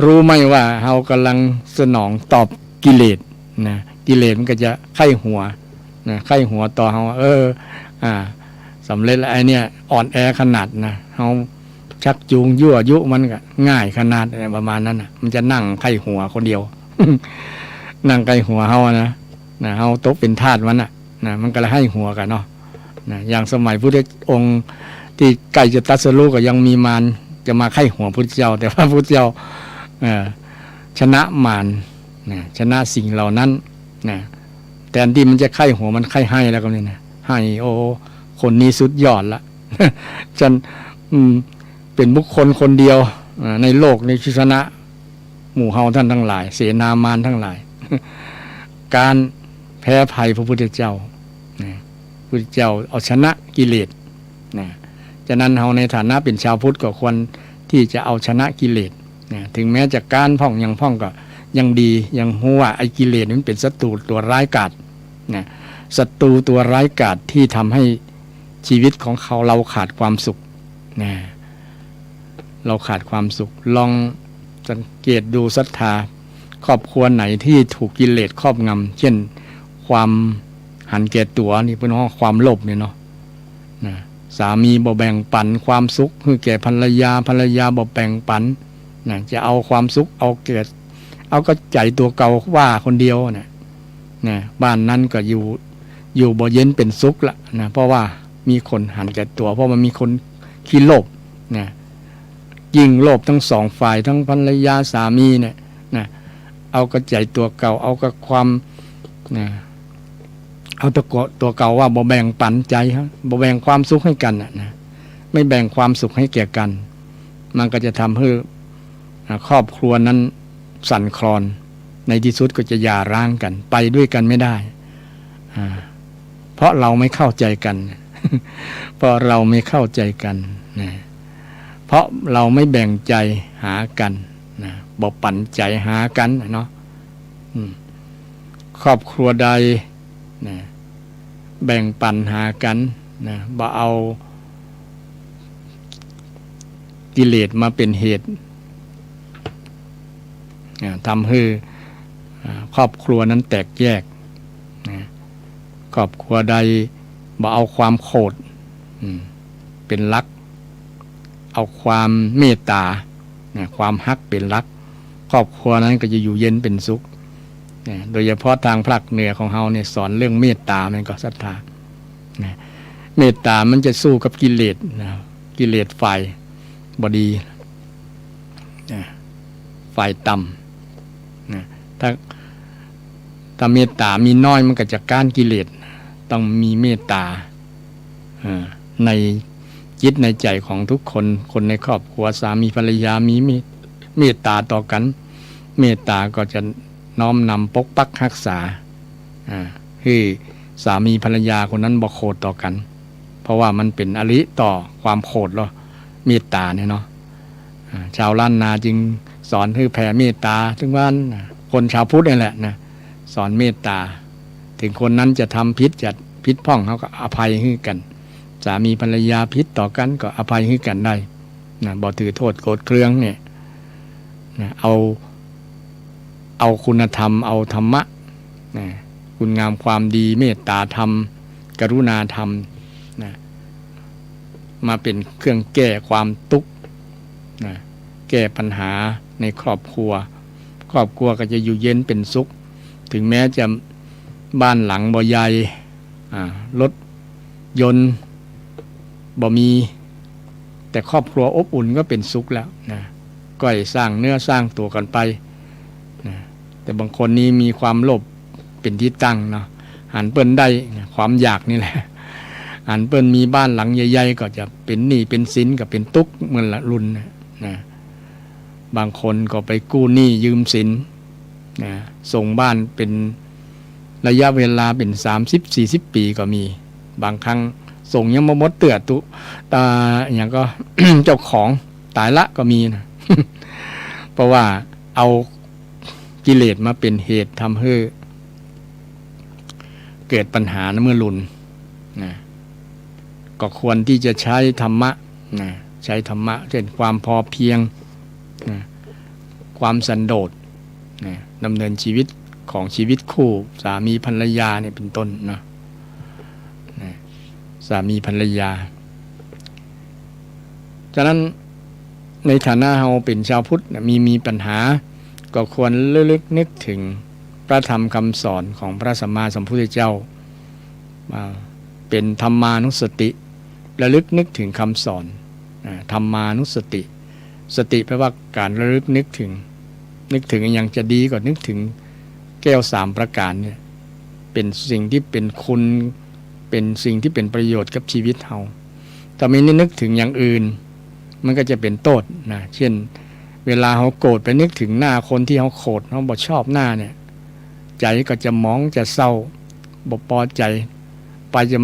รู้ไหมว่าเฮากำลังสนองตอบกิเลส นะ กิเลสมันก็จะใค่หัว นะ ใค่หัวต่อเฮา เออ อ่า สำเร็จแล้ว ไอ้เนี่ยอ่อนแอขนาดนะ เฮาชักจูงยั่วยุมันก็ง่ายขนาด อะไรประมาณนั้นน่ะ มันจะนั่งใค่หัวคนเดียว นั่งใค่หัวเฮาอะนะ นะ เฮาตกเป๋นทาสมันน่ะ นะ มันก็เลยใค่หัวกั๋นเนาะ นะ อย่างสมัยพุทธองค์ตี้ใก้จะตรัสรู้ก็ยังมีมารจะมาใค่หัวพุทธเจ้า แต่ว่าพุทธเจ้า เอ่อ ชนะมาร นะ ชนะสิ่งเหล่านั้น นะ แทนตี้มันจะใค่หัว มันใค่ไห้แล้วก็นี่นะ ไห้ โอ้ คนนี้สุดยอดละ ฉัน อืม เป๋นบุคคลคนเดียว อ่า ในโลกนี้ตี้ชนะหมู่เฮาต้านตังหลาย เสนามารตังหลาย ก๋านแพ้ภัยพระพุทธเจ้า นะ พุทธเจ้าเอาชนะกิเลสนะ ฉะนั้นเฮาในฐานะเป๋นชาวพุทธก็ควรตี้จะเอาชนะกิเลสนะ เถิงแม้จะก๊านพ่องหยังพ่องก็ยังดี ยังฮู้ว่าไอ้กิเลสนี่มันเป๋นศัตรูตั๋วร้ายกาจนะ ศัตรูตั๋วร้ายกาจตี้ทำหื้อจีวิตของเฮา เฮาขาดความสุขนะ เฮาขาดความสุข ลองสังเกตดูศรัทธา ครอบครัวไหนตี้ถูกกิเลสครอบงำ เจ้น ความหันแก่ตั๋ว นี่เปิ้นฮ้องความโลภนี่เนาะ นะ สามีบ่แบ่งปั๋นความสุขหื้อแก่ภรรยา ภรรยาบ่แบ่งปั๋น นะ จะเอาความสุข เอาแก่ เอาก็ใจ๋ตั๋วเก่าว่าคนเดียวนะ นะ บ้านนั้นก็อยู่ อยู่บ่เย็นเป๋นสุขละนะ เพราะว่ามีคนหันแก่ตั๋ว เพราะมันมีคนขี้โลภนะ ยิ่งโลภทั้งสองฝ่าย ทั้งภรรยาสามีเนี่ยนะ เอาก็ใจ๋ตั๋วเก่า เอาก็ความ นะ เอาตั๋วเก่า ตั๋วเก่าว่าบ่แบ่งปั๋นใจ๋ฮะ บ่แบ่งความสุขหื้อกั๋นน่ะนะ ไม่แบ่งความสุขให้แก่กัน มันก็จะทำให้ อ่า ครอบครัวนั้นสั่นคลอน ในที่สุดก็จะหย่าร้างกั๋น ไปด้วยกั๋นไม่ได้ อ่า เพราะเราไม่เข้าใจกั๋น เพราะเราไม่เข้าใจกั๋นนะ เพราะเราไม่แบ่งใจ๋หากั๋นนะ บ่ปั๋นใจ๋หากั๋นน่ะเนาะ อืม ครอบครัวใดนะ แบ่งปั๋นหากั๋นนะ บ่เอากิเลสมาเป๋นเหตุ อ่า ทำหื้อ อ่า ครอบครัวนั้นแตกแยกนะ ครอบครัวใดบ่เอาความโขด อืม เป๋นหลัก เอาความเมตต๋านะ ความฮักเป๋นหลัก ครอบครัวนั้นก็จะอยู่เย็นเป๋นสุขนะ โดยเฉพาะตางภาคเหนือของเฮาเนี่ย สอนเรื่องเมตต๋า แม่นก่อศรัทธานะ เมตต๋ามันจะสู้กับกิเลสนะ กิเลสฝ่ายบ่ดีนะ ฝ่ายต่ำนะ ถ้า ถ้าเมตต๋ามีน้อยมันก็จะก๊านกิเลส ต้องมีเมตต๋า เอ่อ ในจิตในใจ๋ของทุกคน คนในครอบครัว สามีภรรยามีเมต เมตต๋าต่อกั๋น เมตต๋าก็จะน้อมนำปกปักฮักษา อ่า หื้อสามีภรรยาคนนั้นบ่โขดต่อกั๋น เพราะว่ามันเป๋นอริต่อความโขดลอ เมตต๋าเนี่ยเนาะ อ่า ชาวล้านนาจึงสอนหื้อแผ่เมตต๋าเถิงวัน อ่า คนชาวพุทธนี่แหละนะ สอนเมตต๋า เถิงคนนั้นจะทำผิด จะผิดพ่อง เฮาก็อภัยหื้อกั๋น สามีภรรยาผิดต่อกั๋นก็อภัยหื้อกั๋นได้นะ บ่ถือโต้ษโกรธเคืองเนี่ยนะ เอา เอาคุณธรรม เอาธรรมะนะ คุณงามความดี เมตต๋าธรรม กรุณาธรรมนะ มาเป๋นเครื่องแก้ความตุ๊กข์นะ แก้ปัญหาในครอบครัว ครอบครัวก็จะอยู่เย็นเป๋นสุข เถิงแม้จะบ้านหลังบ่ใหญ่ อ่า รถยนต์บ่มี แต่ครอบครัวอบอุ่นก็เป๋นสุขแล้วนะ ก้อยสร้างเนื้อสร้างตั๋วกั๋นไปนะ แต่บางคนนี่มีความโลภเป๋นตี้ตั้งเนาะ หันเปิ้นได้นะ ความอยากนี่แหละ หันเปิ้นมีบ้านหลังใหญ่ๆ ก็จะเป๋นหนี้เป๋นสิน ก็เป๋นตุ๊กข์เหมือนละลุนนะ นะ บางคนก็ไปกู้หนี้ยืมสินนะ ส่งบ้านเป๋นระยะเวลาเป๋นสามสิบสี่สิบปี๋ก็มี บางครั้งส่งยังบ่หมดเตื้อ ตุ๊ ตา หยังก็ เจ้าของต๋ายละก็มีนะ เพราะว่าเอากิเลสมาเป๋นเหตุทำหื้อเกิดปัญหานะเมื่อลุนนะ ก็ควรตี้จะใจ๊ธรรมะนะ ใจ๊ธรรมะ เจ้นความพอเพียงนะ ความสันโดษนะ ดำเนินจีวิตของจีวิตคู่ สามีภรรยาเนี่ยเป๋นต้นนะ นะ สามีภรรยา ฉะนั้นในฐานะเฮาเป๋นจาวพุทธนะ มี มีปัญหา ก็ควรระลึกนึกเถิงพระธรรมคำสอนของพระสัมมาสัมพุทธเจ้า อ่า เป๋นธรรมานุสติ ระลึกนึกเถิงคำสอน อ่า ธรรมานุสติ สติแปลว่าก๋านระลึกนึกเถิง นึกเถิงอะหยังจะดีก็นึกเถิงแก้วสามประก๋านเนี่ย เป๋นสิ่งตี้เป๋นคุณ เป๋นสิ่งตี้เป๋นประโยชน์กับจีวิตเฮา ถ้าไม่นึกเถิงอย่างอื่น มันก็จะเป๋นโต้ษนะ เจ้น เวลาเฮาโกรธไปนึกเถิงหน้าคนตี้เฮาโขด เฮาบ่ชอบหน้าเนี่ย ใจ๋ก็จะหมองจะเศร้า บ่ปอใจ๋ ไปจะ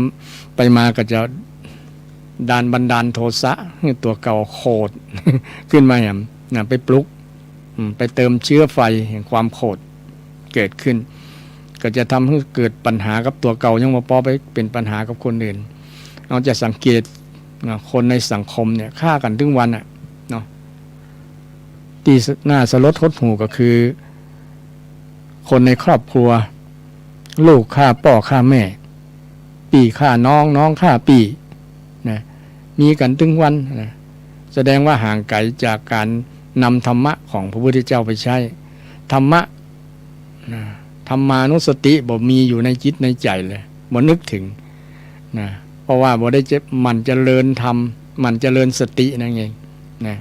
ไปมาก็จะดานบันดาลโทสะหื้อตั๋วเก่าโขด ขึ้นมาแหมนะ ไปปลุก อืม ไปเติมเชื้อไฟแห่งความโขดเกิดขึ้น ก็จะทำหื้อเกิดปัญหากับตั๋วเก่า ยังบ่ปอไปเป๋นปัญหากับคนอื่น เฮาจะสังเกตนะ คนในสังคมเนี่ยฆ่ากั๋นตึงวันน่ะเนาะ ตี้น่าสลดหดหู่ก็คือ คนในครอบครัว ลูกฆ่าป้อฆ่าแม่ ปี้ฆ่าน้อง น้องฆ่าปี้นะ มีกั๋นตึงวันนะ แสดงว่าห่างไก๋จากก๋านนำธรรมะของพระพุทธเจ้าไปใจ๊ ธรรมะนะ ธรรมานุสติบ่มีอยู่ในจิตในใจ๋เลย บ่นึกเถิงนะ เพราะว่าบ่ได้จะ หมั่นเจริญธรรม หมั่นเจริญสตินั่นเองนะ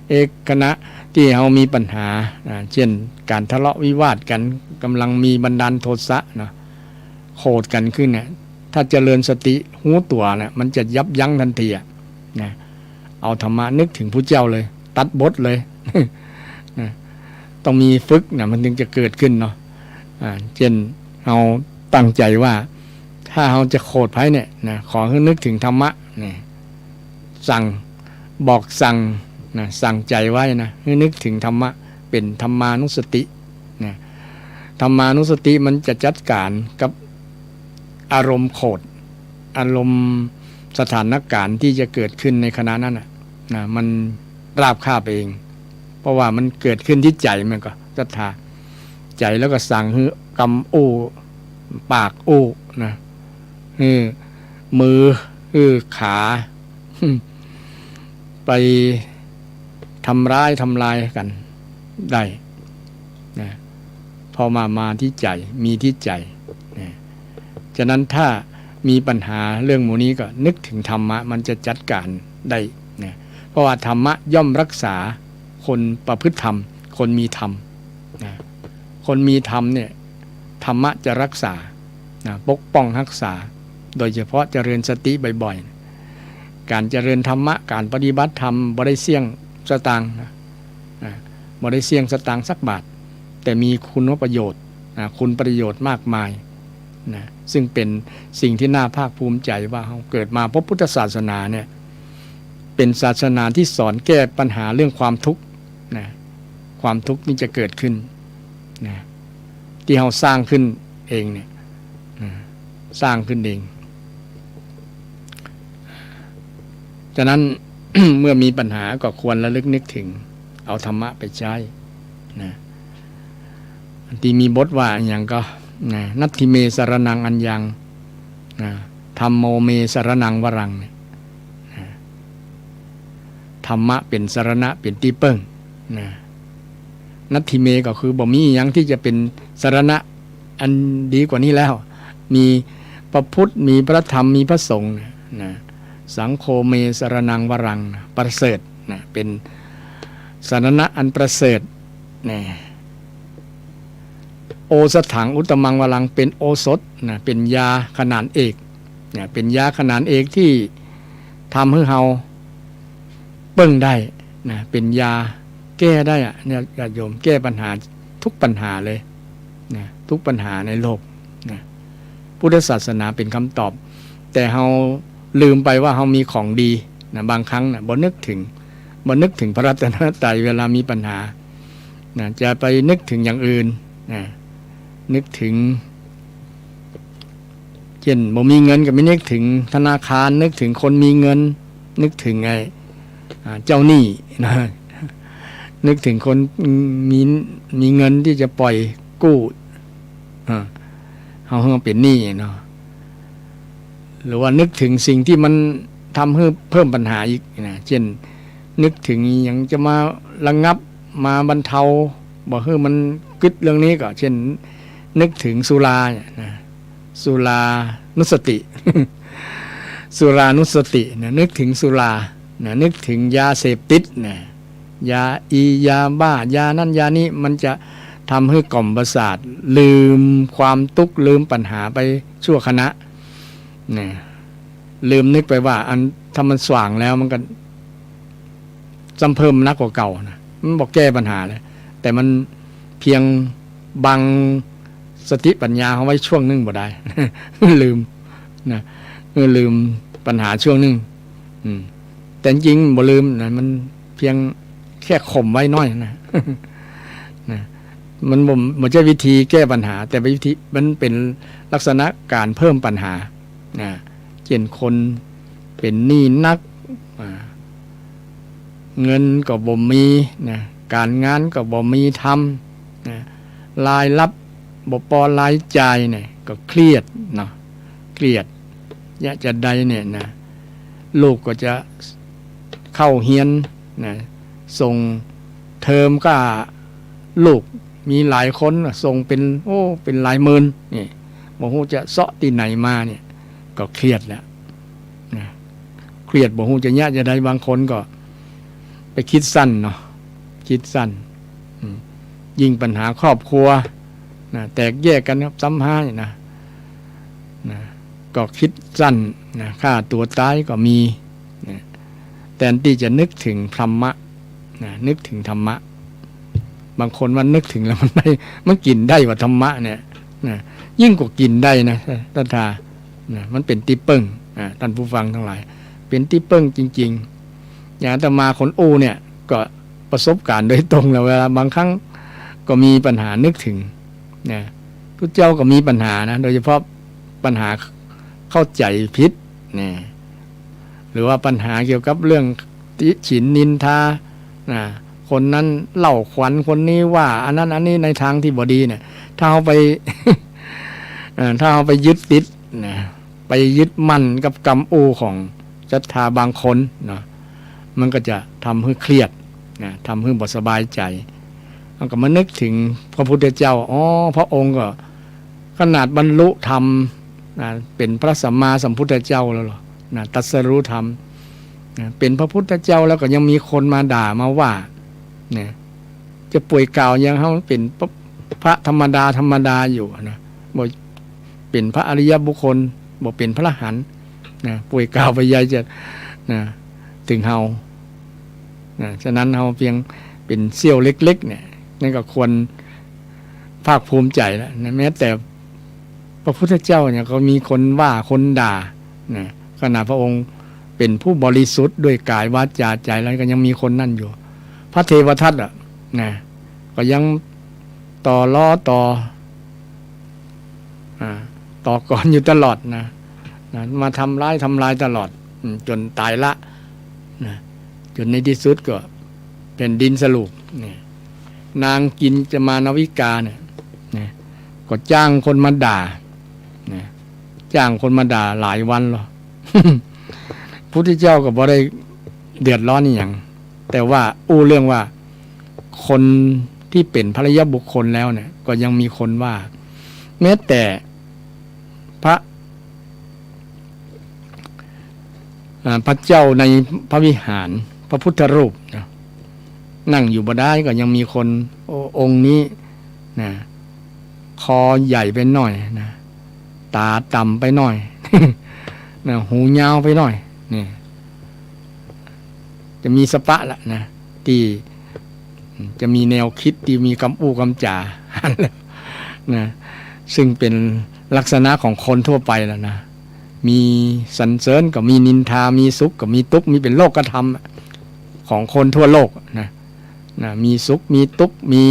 เอ๊ะ ขณะตี้เฮามีปัญหา อ่า เช่น ก๋านทะเลาะวิวาทกั๋น ก่ำลังมีบันดาลโทสะเนาะ โขดกั๋นขึ้นเนี่ย ถ้าเจริญสติฮู้ตั๋วเนี่ย มันจะยับยั้งตันทีอะนะ เอาธรรมะนึกเถิงพุทธเจ้าเลย ตัดบทเลย นะ ต้องมีฝึกนะ มันถึงจะเกิดขึ้นเนาะ อ่า เช่น เฮาตั้งใจ๋ว่า ถ้าเฮาจะโขดใผเนี่ยนะ ขอหื้อนึกเถิงธรรมะเนี่ย สั่ง บอกสั่งนะ สั่งใจ๋ไว้นะ หื้อนึกเถิงธรรมะ เป๋นธรรมานุสตินะ ธรรมานุสติมันจะจัดก๋านกับอารมณ์โขด อารมณ์สถานก๋ารณ์ตี้จะเกิดขึ้นในขณะนั้นน่ะนะ มันราบคาบเอง เพราะว่ามันเกิดขึ้นตี้ใจ๋ มันก็ศรัทธา ใจ๋แล้วก็สั่งหื้อกำอู้ ปากอู้นะ หื้อมือ หื้อขา ไปทำร้ายทำลายกั๋นได้นะ เพราะมา มาตี้ใจ๋ มีตี้ใจ๋นะ ฉะนั้นถ้ามีปัญหาเรื่องหมู่นี้ก็นึกเถิงธรรมะ มันจะจัดก๋านได้นะ เพราะว่าธรรมะย่อมรักษาคนประพฤติธรรม คนมีธรรมนะ คนมีธรรมเนี่ย ธรรมะจะรักษานะ ปกป้องฮักษา โดยเฉพาะเจริญสติบ่อยๆ ก๋านเจริญธรรมะ ก๋านปฏิบัติธรรม บ่ได้เสี้ยงสตางค์นะ นะ บ่ได้เสี้ยงสตางค์สักบาท แต่มีคุณประโยชน์นะ คุณประโยชน์มากมายนะ ซึ่งเป๋นสิ่งตี้น่าภาคภูมิใจ๋ว่าเฮาเกิดมาพบพุทธศาสนาเนี่ย เป๋นศาสนาตี้สอนแก้ปัญหาเรื่องความทุกข์นะ ความทุกข์นี่จะเกิดขึ้นนะ ตี้เฮาสร้างขึ้นเองเนี่ยนะ สร้างขึ้นเอง ฉะนั้น เมื่อมีปัญหาก็ควรระลึกนึกเถิง เอาธรรมะไปใจ๊นะ ตี้มีบทว่าอะหยังก็นะ นัตถิเมสรณังอัญญังนะ ธัมโมเมสรณังวรังเนี่ยนะ ธรรมะเป๋นสรณะ เป๋นตี้เปิ้งนะ นัตถิเมก็คือบ่มีอะหยังตี้จะเป๋นสรณะอันดีกว่านี้แล้ว มีพระพุทธ มีพระธรรม มีพระสงฆ์นะ สังโฆเมสรณังวรังนะ ประเสริฐนะ เป๋นสรณะอันประเสริฐนะ โอสถังอุตตมังวรัง เป๋นโอสถนะ เป๋นยาขนานเอกนะ เป๋นยาขนานเอกตี้ทำหื้อเฮาเปิ้งได้นะ เป๋นยาแก้ได้อะเนี่ย ญาติโยม แก้ปัญหาทุกปัญหาเลยนะ ทุกปัญหาในโลกนะ พุทธศาสนาเป๋นคำตอบ แต่เฮาลืมไปว่าเฮามีของดีนะ บางครั้งนะ บ่นึกเถิง บ่นึกเถิงพระรัตนตรัย เวลามีปัญหานะ จะไปนึกเถิงอย่างอื่นนะ นึกเถิง เช่น บ่มีเงินก็ไปนึกเถิงธนาคาร นึกเถิงคนมีเงิน นึกเถิงไอ้ อ่า เจ้าหนี้นะ นึกเถิงคนมี มีเงินตี้จะปล่อยกู้ อ่า เฮา เฮาเป๋นหนี้เนาะ หรือว่านึกเถิงสิ่งตี้มันทำหื้อเพิ่มปัญหาอีกนะ เช่น นึกเถิงอะหยังจะมาระงับ มาบรรเทา บ่หื้อมันกึ๊ดเรื่องนี้ก็ เช่น นึกเถิงสุราเนี่ยนะ สุรานุสติ สุรานุสตินะ นึกเถิงสุรานะ นึกเถิงยาเสพติดนะ ยาอี ยาบ้า ยานั้นยานี้ มันจะทำหื้อกล่อมประสาท ลืมความตุ๊กข์ ลืมปัญหาไปชั่วขณะนะ ลืมนึกไปว่าอัน ถ้ามันสว่างแล้วมันก็ ซ้ำเพิ่มหนักกว่าเก่านะ มันบ่แก้ปัญหาเลย แต่มันเพียงบังสติปัญญาเฮาไว้ชั่วหนึ่งบ่ได้ ลืม นะ เออ ลืมปัญหาช่วงหนึ่ง อืม แต่จริงบ่ลืมนะ มันเพียงแค่ข่มไว้หน้อยนะ นะ มันบ่ บ่ใจ้วิธีแก้ปัญหา แต่เป็นวิธี มันเป๋นลักษณะก๋านเพิ่มปัญหา นะ เจ้นคนเป๋นหนี้หนัก อ่า เงินก็บ่มีนะ ก๋านงานก็บ่มีทำนะ รายรับบ่ปอรายจ่ายเนี่ย ก็เครียดเนาะ เครียด ยะจะใดเนี่ยนะ ลูกก็จะเข้าเฮียนนะ ส่งเทอมก้าลูก มีหลายคนน่ะ ส่งเป๋น โอ้ เป๋นหลายหมื่น นี่ บ่ฮู้จะเซาะตี้ไหนมาเนี่ย ก็เครียดแล้วนะ เครียดบ่ฮู้จะยะจะใด บางคนก็ไปคิดสั้นเนาะ คิดสั้น อืม ยิ่งปัญหาครอบครัวนะ แตกแยกกั๋นครับ ซ้ำฮ้ายนะ นะ ก็คิดสั้นนะ ฆ่าตั๋วต๋ายก็มีนะ แตนตี้จะนึกเถิงธรรมะนะ นึกเถิงธรรมะ บางคนว่านึกเถิงแล้วมันได้ มันกิ๋นได้ว่าธรรมะเนี่ยนะ ยิ่งกว่ากิ๋นได้นะ ศรัทธานะ มันเป๋นตี้เปิ้ง อ่า ต้านผู้ฟังตังหลาย เป๋นตี้เปิ้งจริงๆ อย่างอาตมาคนอู้เนี่ย ก็ประสบก๋ารณ์โดยตรงแล้ว เวลาบางครั้งก็มีปัญหานึกเถิงนะ พุทธเจ้าก็มีปัญหานะ โดยเฉพาะปัญหาเข้าใจ๋ผิดนะ หรือว่าปัญหาเกี่ยวกับเรื่องติฉินนินทานะ คนนั้นเล่าขวัญ คนนี้ว่าอันนั้นอันนี้ในทางตี้บ่ดีเนี่ย ถ้าเฮาไป เอ่อ ถ้าเฮาไปยึดติดนะ ไปยึดมั่นกับกำอู้ของศรัทธาบางคนเนาะ มันก็จะทำหื้อเครียดนะ ทำหื้อบ่สบายใจ๋ มันก็มานึกเถิงพระพุทธเจ้า อ๋อ พระองค์ก็ขนาดบรรลุธรรมนะ เป๋นพระสัมมาสัมพุทธเจ้าแล้วเหรอนะ ตรัสรู้ธรรมนะ เป๋นพระพุทธเจ้าแล้วก็ยังมีคนมาด่ามาว่านะ จะป่วยกล่าวอย่างเฮาเป๋นพระ พระธรรมดาธรรมดาอยู่นะ บ่เป๋นพระอริยบุคคล บ่เป๋นพระอรหันต์นะ ป่วยกล่าวไปใหญ่จะนะ เถิงเฮานะ ฉะนั้นเฮาเพียงเป๋นเสี้ยวเล็กๆ เนี่ย นั่นก็ควรภาคภูมิใจ๋แล้วนะ แม้แต่ พระพุทธเจ้าเนี่ยก็มีคนว่าคนด่านะ ขนาดพระองค์เป๋นผู้บริสุทธิ์ด้วยกายวาจาใจ๋แล้วก็ยังมีคนนั่นอยู่ พระเทวทัตอะนะ ก็ยังต่อล้อต่อ อ่า ต่อกรอยู่ตลอดนะ นะ มาทำร้ายทำลายตลอด อืม จ๋นต๋ายละนะ จ๋นในตี้สุดก็แผ่นดินสลบเนี่ย นางกิญจมานาวิกาเนี่ยนะ ก็จ้างคนมาด่านะ จ้างคนมาด่าหลายวันแล้ว พุทธเจ้าก็บ่ได้เดือดร้อนอิหยัง แต่ว่าอู้เรื่องว่าคนตี้เป๋นพระอริยบุคคลแล้วเนี่ย ก็ยังมีคนว่า แม้แต่พระ อ่า พระเจ้าในพระวิหาร พระพุทธรูปนะ นั่งอยู่บ่ได้ก็ยังมีคน โอ้ องค์นี้นะ คอใหญ่ไปหน่อยนะ ต๋าต่ำไปหน่อยนะ หูยาวไปหน่อย นี่ จะมีสปะละนะ ตี้จะมีแนวคิดตี้มีกำอู้กำจ๋านะ ซึ่งเป๋นลักษณะของคนทั่วไปแล้วนะ มีสรรเสริญก็มีนินทา มีสุขก็มีตุ๊กข์ มีเป๋นโลกธรรมอะ ของคนทั่วโลกนะ นะ มีสุข มีตุ๊กข์ มี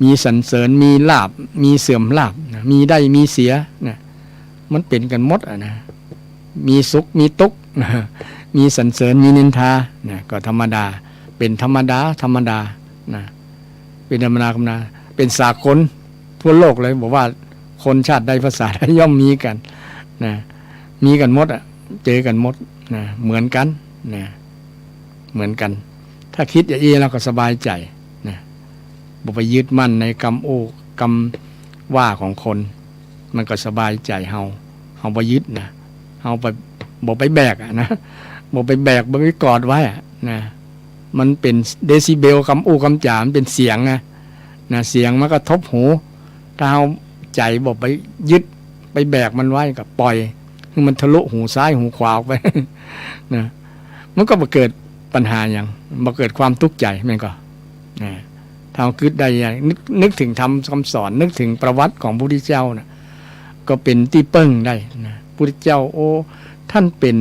มีสรรเสริญ มีลาภ มีเสื่อมลาภนะ มีได้ มีเสียนะ มันเป๋นกั๋นหมดอะนะ มีสุข มีตุ๊กข์นะ มีสรรเสริญ มีนินทานะ ก็ธรรมดา เป๋นธรรมดา ธรรมดานะ เป๋นธรรมดา ธรรมดา เป๋นสากลทั่วโลกเลย บอกว่าคนชาติใดภาษาใดย่อมมีกั๋นนะ มีกั๋นหมดอะ เจอกั๋นหมดนะ เหมือนกั๋นนะ เหมือนกั๋น ถ้าคิดอย่างอี้แล้วก็สบายใจ๋นะ บ่ไปยึดมั่นในกำอู้กำว่าของคน มันก็สบายใจ๋เฮา เฮาบ่ยึดนะ เฮาไป บ่ไปแบกอะนะ บ่ไปแบก บ่ไปกอดไว้อะนะ มันเป๋นเดซิเบล กำอู้กำจ๋า มันเป๋นเสียงนะ นะ เสียงมากระทบหู ถ้าเฮาใจ๋บ่ไปยึด ไปแบกมันไว้ ก็ปล่อยหื้อมันทะลุหูซ้ายหูขวาออกไปนะ มันก็บ่เกิดปัญหาหยัง บ่เกิดความตุ๊กข์ใจ๋ แม่นก่อ นะ ถ้าเฮากึ๊ดได้อย่าง นึก นึกเถิงธรรมคำสอน นึกเถิงประวัติของพระพุทธเจ้านะ พ ก็เป๋นตี้เปิ้งได้นะ พุทธเจ้า โอ้ ท่านเป๋น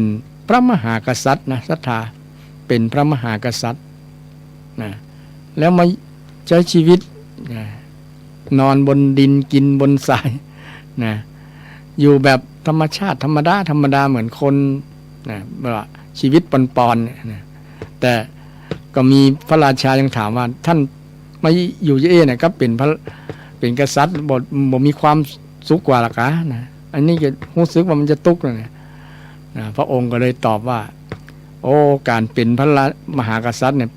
พระมหากษัตริย์นะ ศรัทธา เป๋นพระมหากษัตริย์นะ แล้วมาใจ๊ชีวิตนะ นอนบนดิน กิ๋นบนทรายนะ อยู่แบบธรรมชาติธรรมดาธรรมดาเหมือนคนนะ แบบว่าชีวิตปอนๆ เนี่ยนะ แต่ก็มีพระราชายังถามว่า ท่านมาอยู่เย้ยะเนี่ย กับเป๋นพระ เป๋นกษัตริย์ บ่ บ่มีความสุขกว่าละกานะ อันนี้ก็ฮู้สึกว่ามันจะตุ๊กข์นะเนี่ยนะ พระองค์ก็เลยตอบว่า โอ้ ก๋านเป๋นพระรา มหากษัตริย์เนี่ย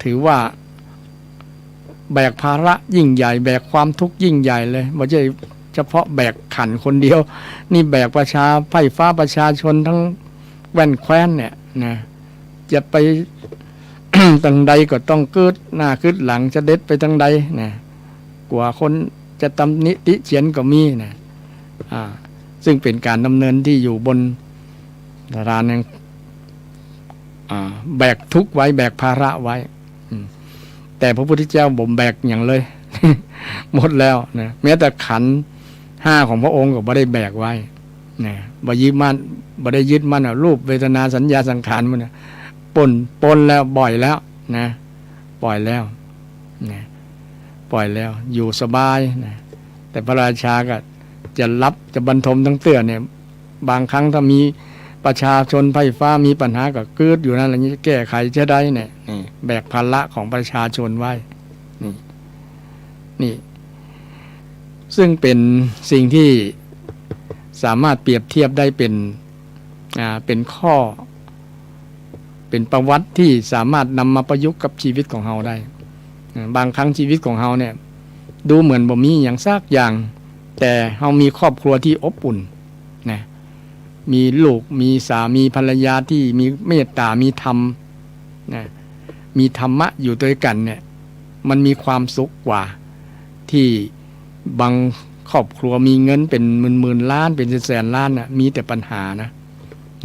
ถือว่า แบกภาระยิ่งใหญ่ แบกความทุกข์ยิ่งใหญ่เลย บ่ใจ้เฉพาะแบกขันคนเดียว นี่แบกประชา ไพร่ฟ้าประชาชนทั้งแว่นแคว้นเนี่ยนะ จะไป ตางใดก็ต้องกึ๊ดหน้ากึ๊ดหลัง จะเด็ดไปตางใดนะ กั๋วคนจะตำหนิติเตียนก็มีนะ อ่า ซึ่งเป๋นก๋านดำเนินตี้อยู่บนฐานแห่ง อ่า แบกทุกข์ไว้ แบกภาระไว้ อืม แต่พระพุทธเจ้าบ่แบกหยังเลย หมดแล้วนะ แม้แต่ขันธ์ห้าของพระองค์ก็บ่ได้แบกไว้นะ บ่ยึดมั่น บ่ได้ยึดมั่นว่ารูป เวทนา สัญญา สังขาร หมู่เนี่ย ป่น ป่นแล้ว ป่อยแล้วนะ ป่อยแล้วนะ ป่อยแล้ว อยู่สบายนะ แต่พระราชาก็จะหลับ จะบันทมตังเตื้อเนี่ย บางครั้งถ้ามีประชาชนไพร่ฟ้ามีปัญหาก็กึ๊ดอยู่นั่นแหละ จะแก้ไขจะใดเนี่ย นี่แบกภาระของประชาชนไว้ นี่ นี่ ซึ่งเป๋นสิ่งที่สามารถเปรียบเทียบได้เป๋น อ่า เป๋นข้อ เป๋นประวัติที่สามารถนำมาประยุกต์กับชีวิตของเฮาได้ อ่า บางครั้งชีวิตของเฮาเนี่ย ดูเหมือนบ่มีหยังสักอย่าง แต่เฮามีครอบครัวที่อบอุ่นนะ มีลูก มีสามีภรรยาที่มีเมตตา มีธรรมนะ มีธรรมะอยู่ตวยกั๋นเนี่ย มันมีความสุขกว่า ที่บางครอบครัวมีเงินเป๋นหมื่นๆ ล้าน เป๋นแสนๆ ล้านน่ะ มีแต่ปัญหานะ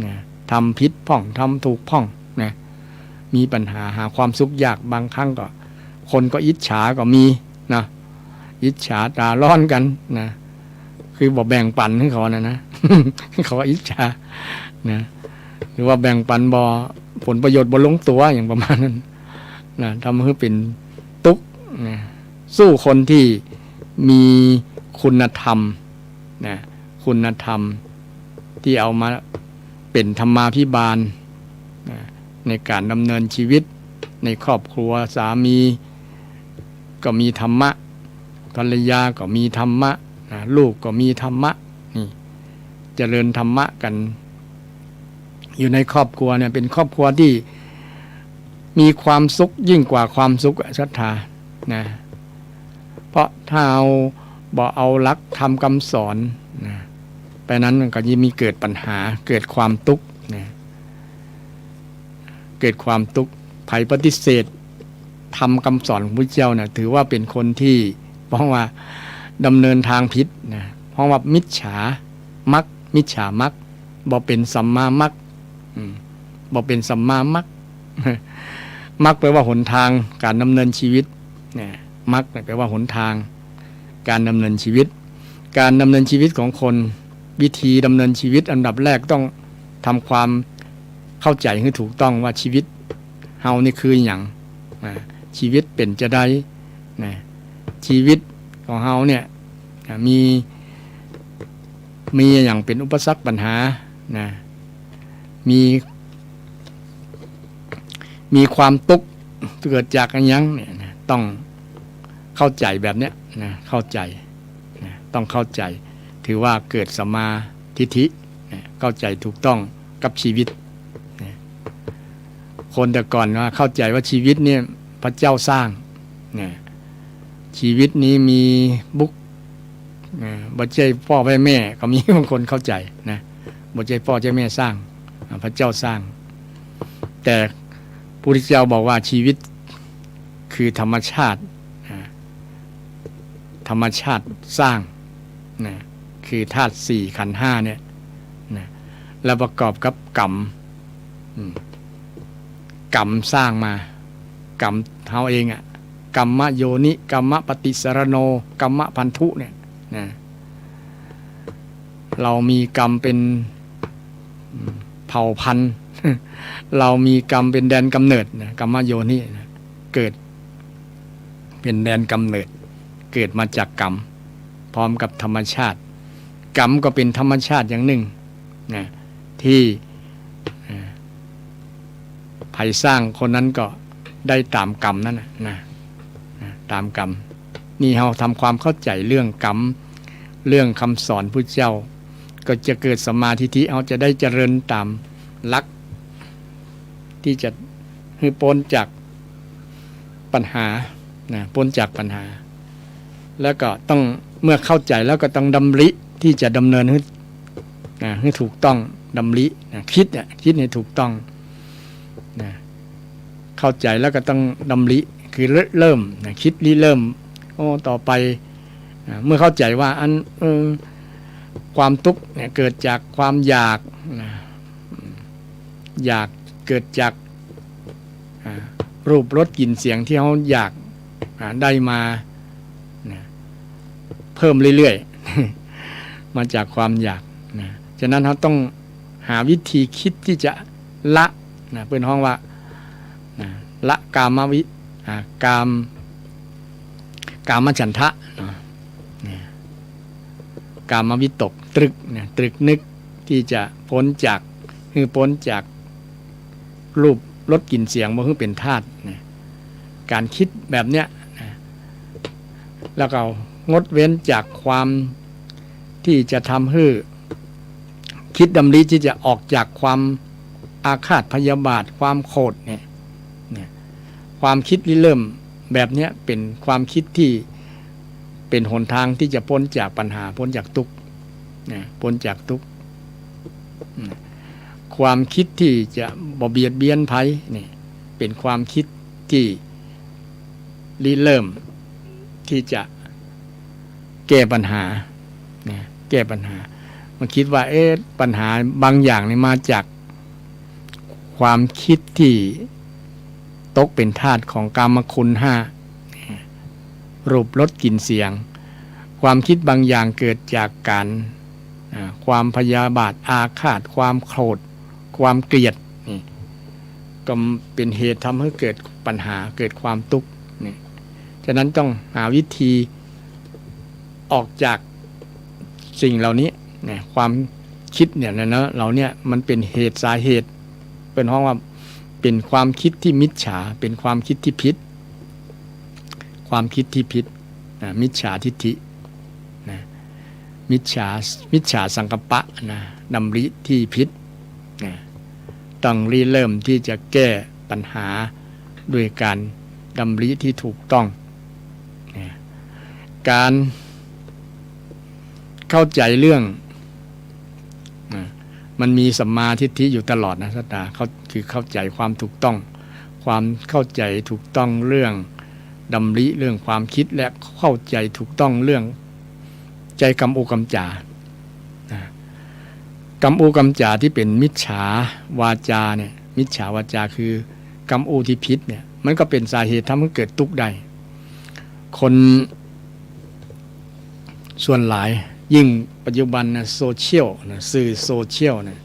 นะ ทำผิดพ่อง ทำถูกพ่องนะ มีปัญหา หาความสุขยาก บางครั้งก็ คนก็อิจฉาก็มีนะ อิจฉาต๋าร้อนกั๋นนะ คือบ่แบ่งปั๋นหื้อเขาน่ะนะ เขาอิจฉานะ หรือว่าแบ่งปั๋นบ่ ผลประโยชน์บ่ลงตั๋ว อย่างประมาณนั้นนะ ทำหื้อเป๋นตุ๊กข์นะ สู้คนที่มีคุณธรรมนะ คุณธรรมที่เอามาเป๋นธรรมาภิบาลนะ ในก๋านดำเนินชีวิต ในครอบครัว สามีก็มีธรรมะ ภรรยาก็มีธรรมะนะ ลูกก็มีธรรมะ นี่ เจริญธรรมะกั๋น อยู่ในครอบครัวเนี่ย เป๋นครอบครัวที่มีความสุขยิ่งกว่าความสุขอะ ศรัทธานะ เพราะถ้าเอา บ่เอาหลักธรรมคำสอนนะ ไปนั้นมันก็ยิ่งมีเกิดปัญหา เกิดความตุ๊กข์นะ เกิดความตุ๊กข์ ใผปฏิเสธธรรมคำสอนของพุทธเจ้าเนี่ย ถือว่าเป๋นคนที่ เพราะว่าดำเนินตางผิดนะ เพราะว่ามิจฉามรรค มิจฉามรรค บ่เป๋นสัมมามรรค อืม บ่เป๋นสัมมามรรค มรรคแปลว่าหนตางก๋านดำเนินชีวิตนะ มรรคเนี่ยแปลว่าหนตางก๋านดำเนินชีวิต ก๋านดำเนินชีวิตของคน วิธีดำเนินชีวิตอันดับแรกต้องทำความเข้าใจ๋หื้อถูกต้องว่าชีวิตเฮานี่คือหยัง อ่า ชีวิตเป๋นจาใดนะ ชีวิตของเฮาเนี่ย อ่า มี มีอะหยังเป๋นอุปสรรคปัญหานะ มี มีความตุ๊กข์เกิดจากอะหยังเนี่ยนะ ต้องเข้าใจ๋แบบเนี้ยนะ เข้าใจ๋นะ ต้องเข้าใจ๋ ถือว่าเกิดสัมมาทิฏฐินะ เข้าใจ๋ถูกต้องกับชีวิตนะ คนแต่ก่อนว่าเข้าใจ๋ว่าชีวิตเนี่ยพระเจ้าสร้างนะ ชีวิตนี้มีบุค นะ บ่ใจ้ป้อใจ้แม่ ก็มีบางคนเข้าใจ๋นะ บ่ใจ้ป้อใจ้แม่สร้าง อ่า พระเจ้าสร้าง แต่พุทธเจ้าบอกว่าชีวิตคือธรรมชาตินะ ธรรมชาติสร้างนะ คือธาตุสี่ขันธ์ห้าเนี่ยนะ แล้วประกอบกับกรรม อืม กรรมสร้างมา กรรมเฮาเองอะ กรรมโยนิ กรรมปฏิสรโณ กรรมพันธุเนี่ยนะ เรามีกรรมเป็น อืม เผ่าพันธุ์ เรามีกรรมเป็นแดนกำเนิดนะ กรรมโยนินะ เกิดเป็นแดนกำเนิด เกิดมาจากกรรม พร้อมกับธรรมชาติ กรรมก็เป็นธรรมชาติอย่างนึ่งนะ ที่ อ่า ใผสร้างคนนั้นก็ได้ต๋ามกรรมนั้นนะ นะ นะ ต๋ามกรรม นี่เฮาทำความเข้าใจ๋เรื่องกรรม เรื่องกำสอนพุทธเจ้า ก็จะเกิดสัมมาทิฏฐิ เฮาจะได้เจริญต๋ามหลัก ตี้จะหื้อป๊นจากปัญหา นะ ป๊นจากปัญหา แล้วก็ต้อง เมื่อเข้าใจ๋แล้วก็ต้องดำริตี้จะดำเนินหื้อ นะ หื้อถูกต้อง ดำริ นะ กึ๊ดอะ กึ๊ดหื้อถูกต้อง นะ เข้าใจ๋แล้วก็ต้องดำริ คือริเริ่ม นะ กึ๊ดริเริ่ม โอ้ ต่อไป นะ เมื่อเข้าใจ๋ว่าอัน เออ ความตุ๊กข์เนี่ยเกิดจากความอยาก นะ อยาก เกิดจาก อ่า รูป รส กลิ่น เสียงตี้เฮาอยาก อ่า ได้มา นะ เพิ่มเรื่อยๆ มาจากความอยาก นะ ฉะนั้นเฮาต้องหาวิธีกึ๊ดตี้จะละ นะ เปิ้นฮ้องว่า นะ ละกามวิ อ่า กาม กามฉันทะ นะ เนี่ย กามวิตก ตรึก นะ ตรึกนึกตี้จะป๊นจาก หื้อป๊นจาก รูป รส กลิ่น เสียง บ่หื้อเป๋นธาตุ นะ ก๋านกึ๊ดแบบเนี้ย นะ แล้วก็งดเว้นจากความตี้จะทำหื้อ กึ๊ดดำริตี้จะออกจากความอาฆาตพยาบาท ความโขดเนี่ย เนี่ย ความกึ๊ดริเริ่มแบบเนี้ยเป๋นความกึ๊ดตี้เป๋นหนตางตี้จะป๊นจากปัญหา ป๊นจากตุ๊กข์ นะ ป๊นจากตุ๊กข์ นะ ความกึ๊ดตี้จะบ่เบียดเบียนใผ เนี่ย เป๋นความกึ๊ดตี้ริเริ่มตี้จะแก้ปัญหา นะ แก้ปัญหา มันกึ๊ดว่า เอ๊ะ ปัญหาบางอย่างนี่มาจากความกึ๊ดตี้ตกเป๋นธาตุของกามคุณห้า รูป รส กลิ่น เสียง ความกึ๊ดบางอย่างเกิดจากก๋าน อ่า ความพยาบาท อาฆาต ความโขด ความเกลียด นี่ ก็เป๋นเหตุทำหื้อเกิดปัญหา เกิดความตุ๊กข์ นี่ ฉะนั้นต้องหาวิธีออกจากสิ่งเหล่านี้ นะ ความกึ๊ดเนี่ยนะ เหล่าเนี้ยมันเป๋นเหตุสาเหตุ เปิ้นฮ้องว่าเป๋นความกึ๊ดตี้มิจฉา เป๋นความกึ๊ดตี้ผิด ความกึ๊ดตี้ผิด นะ มิจฉาทิฏฐิ นะ มิจฉา มิจฉาสังกัปปะ นะ ดำริตี้ผิด นะ ต้องริเริ่มตี้จะแก้ปัญหาด้วยก๋านดำริตี้ถูกต้อง นะ ก๋านเข้าใจ๋เรื่อง นะ มันมีสัมมาทิฏฐิอยู่ตลอดนะ ศรัทธา เข้า คือเข้าใจ๋ความถูกต้อง ความเข้าใจ๋ถูกต้องเรื่องดำริ เรื่องความกึ๊ด และเข้าใจ๋ถูกต้องเรื่อง ใจ๋กำอู้กำจ๋า นะ กำอู้กำจ๋าตี้เป๋นมิจฉาวาจาเนี่ย มิจฉาวาจาคือกำอู้ตี้ผิดเนี่ย มันก็เป๋นสาเหตุทำหื้อเกิดตุ๊กข์ได้ คนส่วนหลาย ยิ่งปัจจุบันนะ โซเชียลนะ สื่อโซเชียลเนี่ย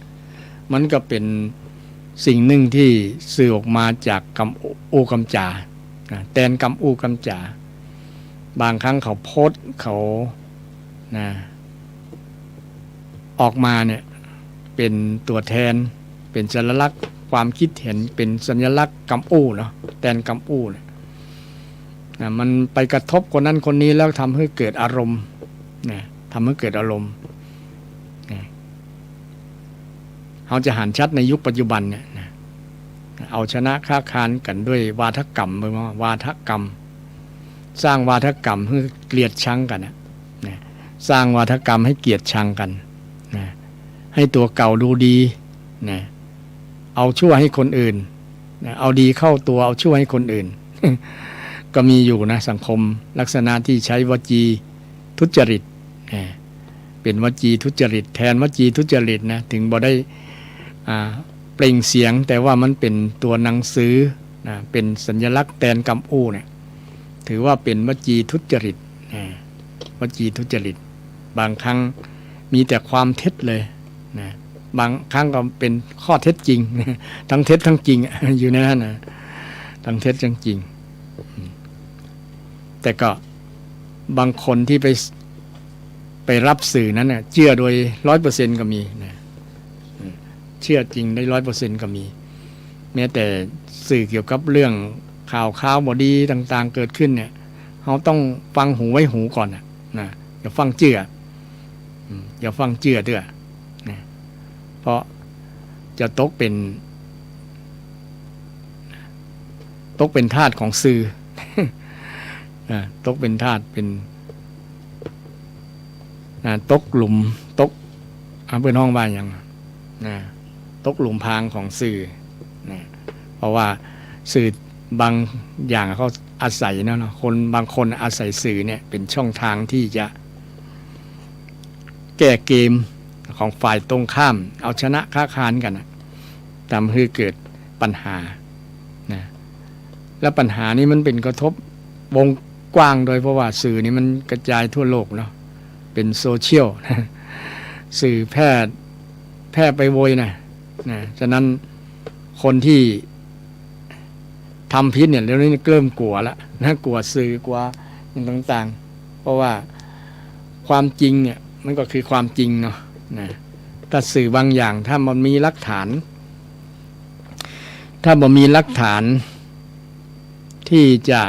มันก็เป๋นสิ่งนึ่งตี้สื่อออกมาจากกำอู้กำจ๋า นะ แตนกำอู้กำจ๋า บางครั้งเขาโพสต์ เขา นะ ออกมาเนี่ย เป๋นตั๋วแตน เป๋นสัญลักษณ์ความกึ๊ดเห็น เป๋นสัญลักษณ์กำอู้เนาะ แตนกำอู้เนี่ย นะ มันไปกระทบคนนั้นคนนี้แล้วทำหื้อเกิดอารมณ์ นะ ทำหื้อเกิดอารมณ์ นะ เฮาจะหันชัดในยุคปัจจุบันเนี่ยนะ เอาชนะค้าคานกั๋นด้วยวาทกรรม เปิ้นว่าวาทกรรม สร้างวาทกรรมหื้อเกลียดชังกั๋นนะ นะ สร้างวาทกรรมหื้อเกลียดชังกั๋น นะ หื้อตั๋วเก่าดูดี นะ เอาชั่วหื้อคนอื่น นะ เอาดีเข้าตั๋ว เอาชั่วหื้อคนอื่น ก็มีอยู่นะ สังคมลักษณะตี้ใจ๊วจีทุจริต นะ เป๋นวจีทุจริต แตนวจีทุจริตนะ เถิงบ่ได้ อ่า เปล่งเสียง แต่ว่ามันเป๋นตั๋วหนังสือ นะ เป๋นสัญลักษณ์แตนกำอู้เนี่ย ถือว่าเป๋นวจีทุจริต นะ วจีทุจริต บางครั้ง มีแต่ความเท็จเลยนะ บางครั้งก็เป็นข้อเท็จจริง ทั้งเท็จทั้งจริง อยู่ในนั้นนะ ทั้งเท็จทั้งจริง แต่ก็บางคนที่ไป ไปรับสื่อนั้นน่ะ เจื้อโดยร้อยเปอร์เซ็นต์ก็มีนะ เจื้อจริงได้ร้อยเปอร์เซ็นต์ก็มี แม้แต่สื่อเกี่ยวกับเรื่องข่าวคราวบ่ดีต่างๆ เกิดขึ้นเนี่ย เฮาต้องฟังหูไว้หูก่อนน่ะ นะ อย่าฟั่งเจื้อ อืม อย่าฟั่งเจื้อเตื้อ นะ เพราะจะตกเป็น ตกเป็นทาสของสื่อ อ่า ตกเป็นทาส เป็น อ่า ตกหลุม ตก อ่า เปิ้นฮ้องว่าหยัง นะ ตกหลุมพรางของสื่อ นะ เพราะว่าสื่อบางอย่างเขาอาศัยเนาะ คนบางคนอาศัยสื่อเนี่ยเป็นช่องทางที่จะแก้เกมของฝ่ายตรงข้าม เอาชนะค้าคานกั๋นน่ะ ทำหื้อเกิดปัญหา นะ แล้วปัญหานี้มันเป็นกระทบวงกว้างโดย เพราะว่าสื่อนี่มันกระจายทั่วโลกเนาะ เป็นโซเชียล สื่อแพร่ แพร่ไปโวยนะ นะ ฉะนั้นคนที่ทำผิดเนี่ย เดี๋ยวนี้เริ่มกลัวละนะ กลัวสื่อ กลัวอย่างต่างๆ เพราะว่าความจริงเนี่ย มันก็คือความจริงเนาะ นะ ถ้าสื่อบางอย่าง ถ้ามันมีหลักฐาน ถ้าบ่มีหลักฐานที่จะ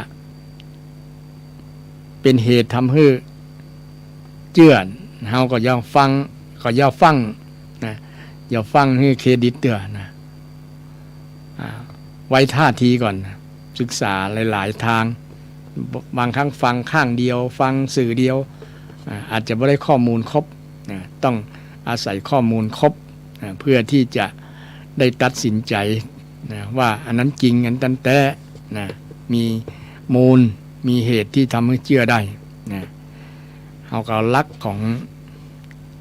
เป็นเหตุทำหื้อเจื้อ เฮาก็อย่าฟั่ง ก็อย่าฟั่งนะ อย่าฟั่งหื้อเครดิตเตื้อนะ อ่า ไว้ท่าทีก่อนนะ ศึกษาหลายๆ ทาง บ- บางครั้งฟังข้างเดียว ฟังสื่อเดียว อ่า อาจจะบ่ได้ข้อมูลครบนะ ต้องอาศัยข้อมูลครบนะ เพื่อที่จะได้ตัดสินใจนะ ว่าอันนั้นจริง อันนั้นแต๊นะ มีมูล มีเหตุที่ทำหื้อเจื้อได้นะ เฮาก็เอาหลักของ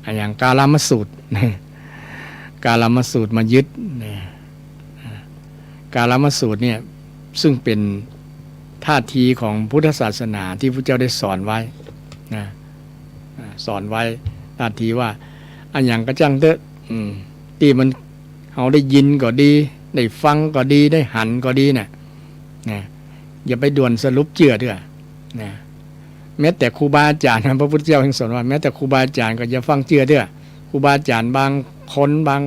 อะหยัง กาลามสูตร กาลามสูตรมายึดนะ กาลามสูตรเนี่ย ซึ่งเป็นท่าทีของพุทธศาสนาที่พระเจ้าได้สอนไว้นะ อ่า สอนไว้ท่าทีว่า อะหยังก็จ้างเต๊อะ อืม ตี้มัน เฮาได้ยินก็ดี ได้ฟังก็ดี ได้หันก็ดีน่ะ นะ อย่าไปด่วนสรุปเจื้อเตื้อนะ แม้แต่ครูบาอาจารย์นะ พระพุทธเจ้ายังสอนว่า แม้แต่ครูบาอาจารย์ก็อย่าฟั่งเจื้อเตื้อ ครูบาอาจารย์บางคนบาง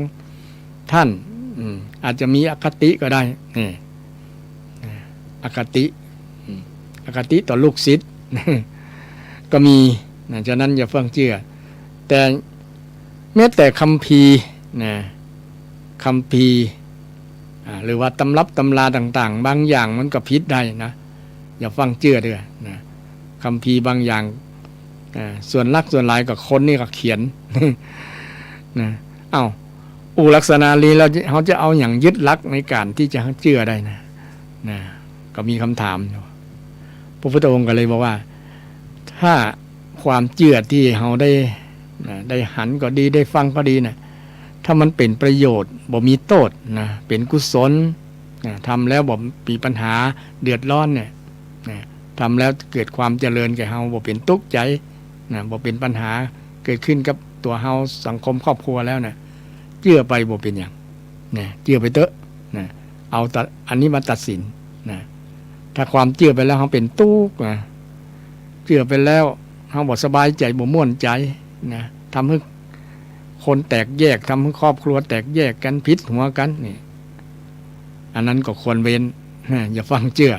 ท่าน อืม อาจจะมีอคติก็ได้ นี่ นะ อคติ อืม อคติต่อลูกศิษย์ ก็มีนะ ฉะนั้นอย่าฟั่งเจื้อ แต่แม้แต่คัมภีร์นะ คัมภีร์ อ่า หรือว่าตำรับตำราต่างๆ บางอย่างมันก็ผิดได้นะ อย่าฟั่งเจื้อเตื้อนะ คัมภีร์บางอย่าง อ่า ส่วนหลากส่วนหลายก็คนนี่ก็เขียน นะ เอ้า อู้ลักษณะนี้แล้ว เฮาจะเอาหยังยึดหลักในการที่จะเจื้อได้นะ นะ ก็มีคำถามอยู่ พระพุทธองค์ก็เลยบอกว่า ถ้าความเจื้อที่เฮาได้ นะ ได้หันก็ดี ได้ฟังก็ดีน่ะ ถ้ามันเป็นประโยชน์ บ่มีโต้ษนะ เป็นกุศลนะ ทำแล้วบ่มีปัญหาเดือดร้อนเนี่ยนะ ทำแล้วเกิดความเจริญแก่เฮา บ่เป็นตุ๊กข์ใจ๋นะ บ่เป็นปัญหาเกิดขึ้นกับตั๋วเฮา สังคมครอบครัวแล้วน่ะ เจื้อไปบ่เป็นหยังนะ เจื้อไปเต๊อะนะ เอาตัด อันนี้มาตัดสินนะ ถ้าความเจื้อไปแล้วเฮาเป็นตุ๊กข์นะ เจื้อไปแล้วเฮาบ่สบายใจ๋ บ่ม่วนใจ๋นะ ทำหื้อคนแตกแยก ทำหื้อครอบครัวแตกแยกกั๋น ผิดหัวกั๋นนี่ อันนั้นก็ควรเว้นนะ อย่าฟั่งเจื้อ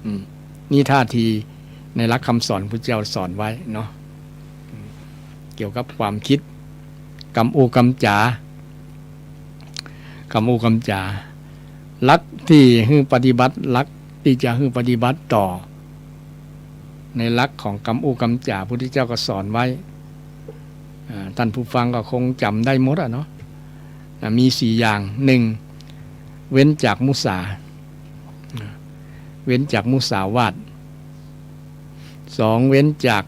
อืม นี่ท่าทีในหลักคำสอนพุทธเจ้าสอนไว้เนาะ เกี่ยวกับความคิด กำอู้กำจ๋า กำอู้กำจ๋า หลักที่หื้อปฏิบัติ หลักที่จะหื้อปฏิบัติต่อ ในหลักของกำอู้กำจ๋า พุทธเจ้าก็สอนไว้ อ่า ท่านผู้ฟังก็คงจ๋ำได้หมดอะเนาะ อ่า มีสี่อย่าง หนึ่ง เว้นจากมุสา อ่า เว้นจากมุสาวาท สอง เว้นจาก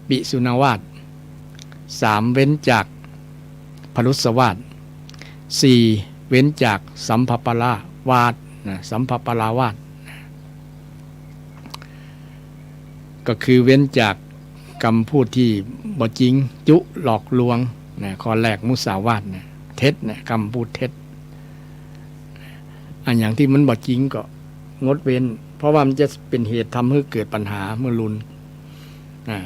ปิสุนาวาท สาม เว้นจากพรุสวาท สี่ เว้นจากสัมภปราวาทนะ สัมภปราวาทนะ ก็คือเว้นจาก กำพูดตี้บ่จริง จุ๊ หลอกลวง นะ ข้อแรกมุสาวาทนะ เท็จนะ กำพูดเท็จ อะหยังตี้มันบ่จริงก็งดเว้น เพราะว่ามันจะเป๋นเหตุทำหื้อเกิดปัญหาเมื่อลุน อ่า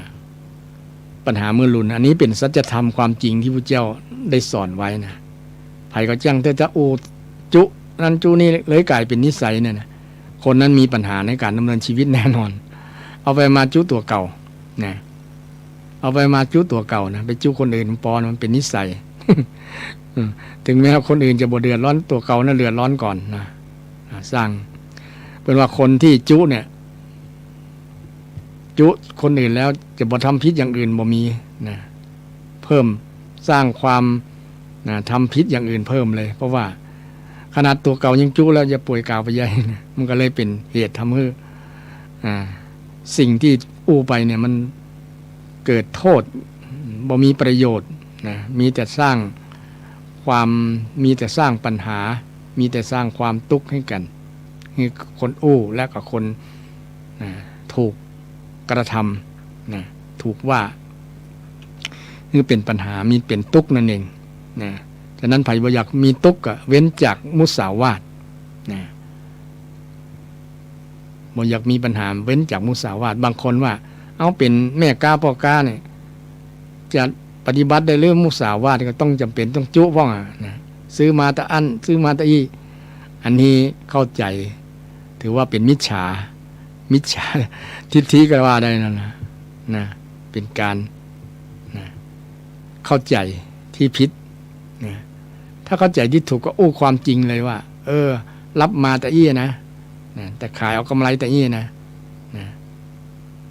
ปัญหาเมื่อลุน อันนี้เป๋นสัจธรรมความจริงตี้พุทธเจ้าได้สอนไว้นะ ใผก็จั้งเต๊อะจะอู้จุ๊นั้นจุ๊นี้เลยก๋ายเป๋นนิสัยเนี่ยนะ คนนั้นมีปัญหาในก๋านดำเนินชีวิตแน่นอน เอาไปมาจุ๊ตั๋วเก่า นะ เอาไปมาจุ๊ตั๋วเก่านะ ไปจุ๊คนอื่นปอนะ มันเป๋นนิสัย อืม ถึงแม้ว่าคนอื่นจะบ่เดือดร้อน ตั๋วเก่านั้นเดือดร้อนก่อนนะ อ่า สร้าง เปิ้นว่าคนตี้จุ๊เนี่ย จุ๊คนอื่นแล้วจะบ่ทำผิดอย่างอื่นบ่มีนะ เพิ่ม สร้างความ นะ ทำผิดอย่างอื่นเพิ่มเลย เพราะว่าขนาดตั๋วเก่ายังจุ๊แล้ว จะป่วยกาวไปใหญ่นะ มันก็เลยเป๋นเหตุทำหื้อ อ่า สิ่งตี้อู้ไปเนี่ยมันเกิดโต้ษ บ่มีประโยชน์นะ มีแต่สร้างความ มีแต่สร้างปัญหา มีแต่สร้างความตุ๊กข์หื้อกั๋น หื้อคนอู้และก็คน นะ ถูกกระทำ นะ ถูกว่า หื้อเป๋นปัญหา มีเป๋นตุ๊กข์นั่นเอง นะ ฉะนั้นใผบ่อยากมีตุ๊กข์ก็เว้นจากมุสาวาท นะ บ่อยากมีปัญหา เว้นจากมุสาวาท บางคนว่า เอาเป๋นแม่ก๊าป้อก๊าเนี่ย จะปฏิบัติได้หรือมุสาวาท ก็ต้องจ๋ำเป๋นต้องจุ๊พ่องอะนะ ซื้อมาตะอั้น ซื้อมาตะอี้ อันนี้เข้าใจ๋ ถือว่าเป๋นมิจฉา มิจฉาทิฏฐิก็ว่าได้นั่นนะ นะ เป๋นก๋าน นะ เข้าใจ๋ตี้ผิด นะ ถ้าเข้าใจ๋ตี้ถูกก็อู้ความจริงเลยว่า เออ ฮับมาตะอี้นะ นะ แต่ขายเอาก๋ำไรตะอี้นะ นะ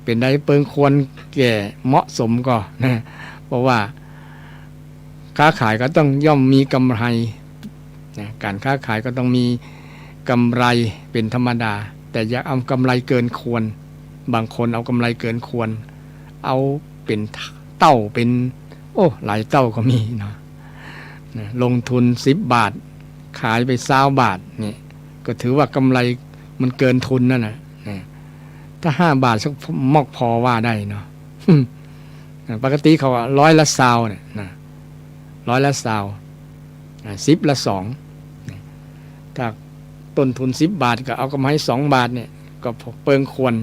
เป๋นใดเปิงควรแก่เหมาะสมก่อ นะ เพราะว่า ค้าขายก็ต้องย่อมมีก๋ำไร นะ ก๋านค้าขายก็ต้องมีก๋ำไรเป๋นธรรมดา แต่อย่าเอาก๋ำไรเกินควร บางคนเอาก๋ำไรเกินควร เอาเป๋นเต้าเป๋น โอ้ หลายเต้าก็มีเนาะ นะ ลงทุนสิบบาท ขายไปซาวบาทเนี่ย ก็ถือว่าก๋ำไรมันเกินทุนนั่นน่ะ นะ ถ้าห้าบาทสักมอกพอว่าได้เนาะ ปกติเขาอะร้อยละซาวเนี่ยนะ ร้อยละซาว อ่า สิบละสอง นะ ถ้าต้นทุนสิบบาทก็เอาก๋ำไรสองบาทเนี่ย ก็เปิงควร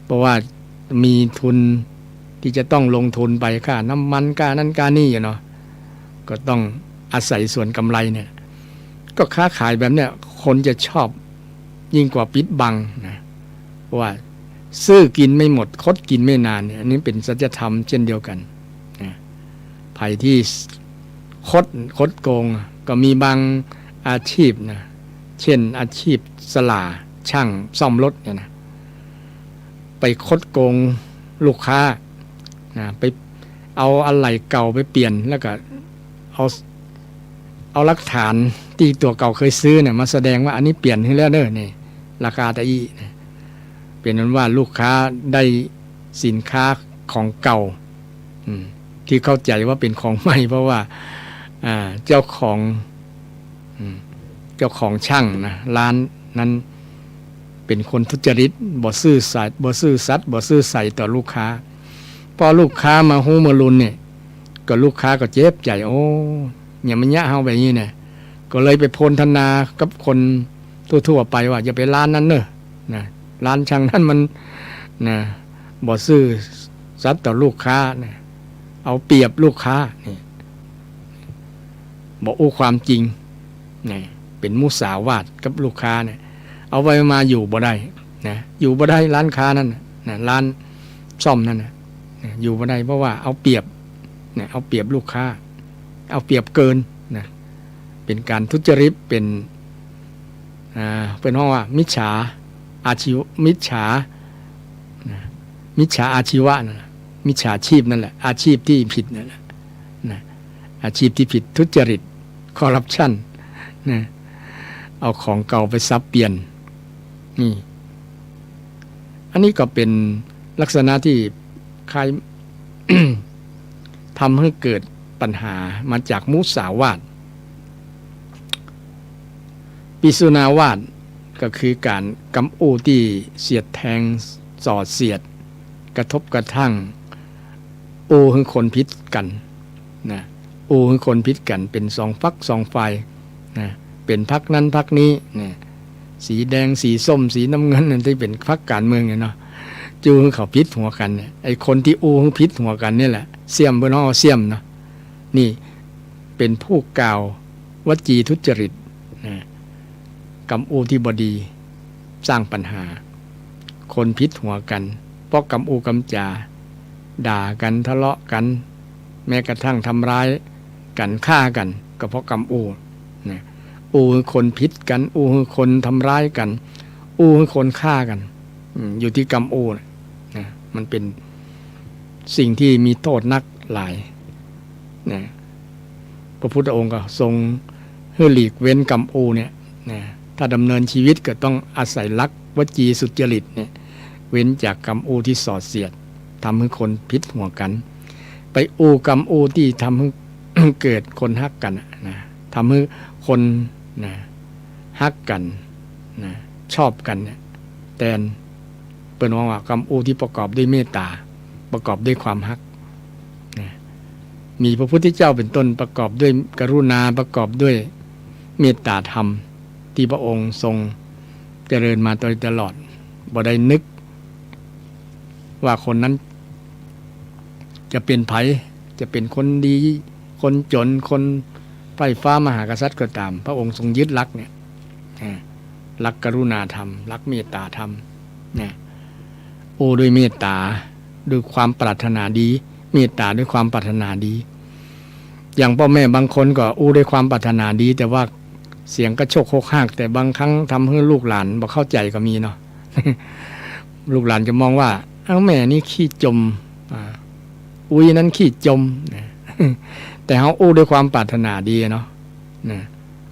เพราะว่ามีทุนตี้จะต้องลงทุนไป ค่าน้ำมัน ค่านั้นค่านี้อยู่เนาะ ก็ต้องอาศัยส่วนก๋ำไรเนี่ย ก็ค้าขายแบบเนี้ย คนจะชอบยิ่งกว่าปิดบังนะ เพราะว่าซื่อกิ๋นไม่หมด คดกิ๋นไม่นาน เนี่ย อันนี้เป๋นสัจธรรมเช่นเดียวกั๋นนะ ใผตี้คด คดโกง ก็มีบางอาชีพนะ เช่นอาชีพสล่า ช่างซ่อมรถเนี่ยนะ ไปคดโกงลูกค้านะ ไปเอาอะไหล่เก่าไปเปลี่ยน แล้วก็เอา เอาหลักฐานตี้ตั๋วเก่าเคยซื้อเนี่ยมาแสดงว่าอันนี้เปลี่ยนหื้อแล้วเน่อ นี่ราคาตะอี้นะ เป๋นอันว่าลูกค้าได้สินค้าของเก่า อืม ตี้เข้าใจ๋ว่าเป๋นของใหม่ เพราะว่า อ่า เจ้าของ อืม เจ้าของช่างนะ ร้านนั้นเป๋นคนทุจริต บ่ซื่อสัตย์ บ่ซื่อสัตย์ บ่ซื่อใสต่อลูกค้า พอลูกค้ามาฮู้มาลุนเนี่ย ก็ลูกค้าก็เจ็บใจ๋ โอ้ เนี่ยมันเยียะเฮาแบบนี้เนี่ย ก็เลยไปโพลธนากับคนทั่วๆ ไปว่า อย่าไปร้านนั้นเน่อ นะ ร้านช่างนั้นมัน นะ บ่ซื่อสัตย์ต่อลูกค้านะ เอาเปรียบลูกค้า นี่ บ่อู้ความจริง นะ เป๋นมุสาวาทกับลูกค้าเนี่ย เอาไปมาอยู่บ่ได้นะ อยู่บ่ได้ร้านค้านั้นน่ะ นะ ร้านซ่อมนั้นน่ะ นะ อยู่บ่ได้ เพราะว่าเอาเปรียบ นะ เอาเปรียบลูกค้า เอาเปรียบเกินนะ เป๋นก๋านทุจริต เป๋น อ่า เปิ้นฮ้องว่ามิจฉาอาชีวะ มิจฉา นะ มิจฉาอาชีวะนั่นแหละ มิจฉาชีพนั่นแหละ อาชีพตี้ผิดนั่นแหละ นะ อาชีพตี้ผิด ทุจริต คอร์รัปชัน นะ เอาของเก่าไปสับเปลี่ยน นี่ อันนี้ก็เป๋นลักษณะตี้คล้าย ทำหื้อเกิดปัญหามาจากมุสาวาท ปิสุนาวาท ก็คือก๋านกำอู้ตี้เสียดแทงส่อเสียด กระทบกระทั่ง อู้หื้อคนผิดกั๋นนะ อู้หื้อคนผิดกั๋น เป๋นสองฝักสองฝ่ายนะ เป๋นพรรคนั้นพรรคนี้นะ สีแดง สีส้ม สีน้ำเงิน ตี้เป๋นพรรคก๋านเมืองเนี่ยเนาะ จู้หื้อเขาผิดหัวกั๋นเนี่ย ไอ้คนตี้อู้หื้อผิดหัวกั๋นเนี่ยแหละ เสี้ยม เปิ้นฮ้องว่าเสี้ยมเนาะ นี่เป๋นผู้กล่าววจีทุจริตนะ กำอู้ตี้บ่ดี สร้างปัญหา คนผิดหัวกั๋น เพราะกำอู้กำจ๋า ด่ากั๋น ทะเลาะกั๋น แม้กระทั่งทำร้ายกั๋น ฆ่ากั๋น ก็เพราะกำอู้นะ อู้หื้อคนผิดกั๋น อู้หื้อคนทำร้ายกั๋น อู้หื้อคนฆ่ากั๋น อืม อยู่ตี้กำอู้นะ นะ มันเป๋นสิ่งตี้มีโต้ษนักหลายนะ พระพุทธองค์ก็ทรงหื้อหลีกเว้นกำอู้เนี่ยนะ ถ้าดำเนินชีวิตก็ต้องอาศัยหลักวจีสุจริตเนี่ย เว้นจากกำอู้ตี้ส่อเสียด ทำหื้อคนผิดหัวกั๋น ไปอู้กำอู้ตี้ทำหื้อ เกิดคนฮักกั๋นน่ะนะ ทำหื้อคนนะ ฮักกั๋นนะ ชอบกั๋นเนี่ย แตน เปิ้นฮ้องว่ากำอู้ตี้ประกอบด้วยเมตต๋า ประกอบด้วยความฮักนะ มีพระพุทธเจ้าเป๋นต้น ประกอบด้วยกรุณา ประกอบด้วยเมตต๋าธรรม ตี้พระองค์ทรงเจริญมาโดยตลอด บ่ได้นึกว่าคนนั้นจะเป๋นใผ จะเป๋นคนดี คนจ๋น คนใฝ่ฟ้ามหากษัตริย์ก็ต๋าม พระองค์ทรงยึดหลักเนี่ย อ่า หลักกรุณาธรรม หลักเมตต๋าธรรมนะ อู้ด้วยเมตต๋า ด้วยความปรารถนาดี เมตต๋าด้วยความปรารถนาดี อย่างป้อแม่บางคนก็อู้ด้วยความปรารถนาดี แต่ว่าเสียงกระโชกโฮกฮาก แต่บางครั้งทำหื้อลูกหลานบ่เข้าใจ๋ก็มีเนาะ ลูกหลานจะมองว่า เอ้า แม่นี่ขี้จ่ม อ่า อุ๊ยนั้นขี้จ่มนะ แต่เฮาอู้ด้วยความปรารถนาดีเนาะ นะ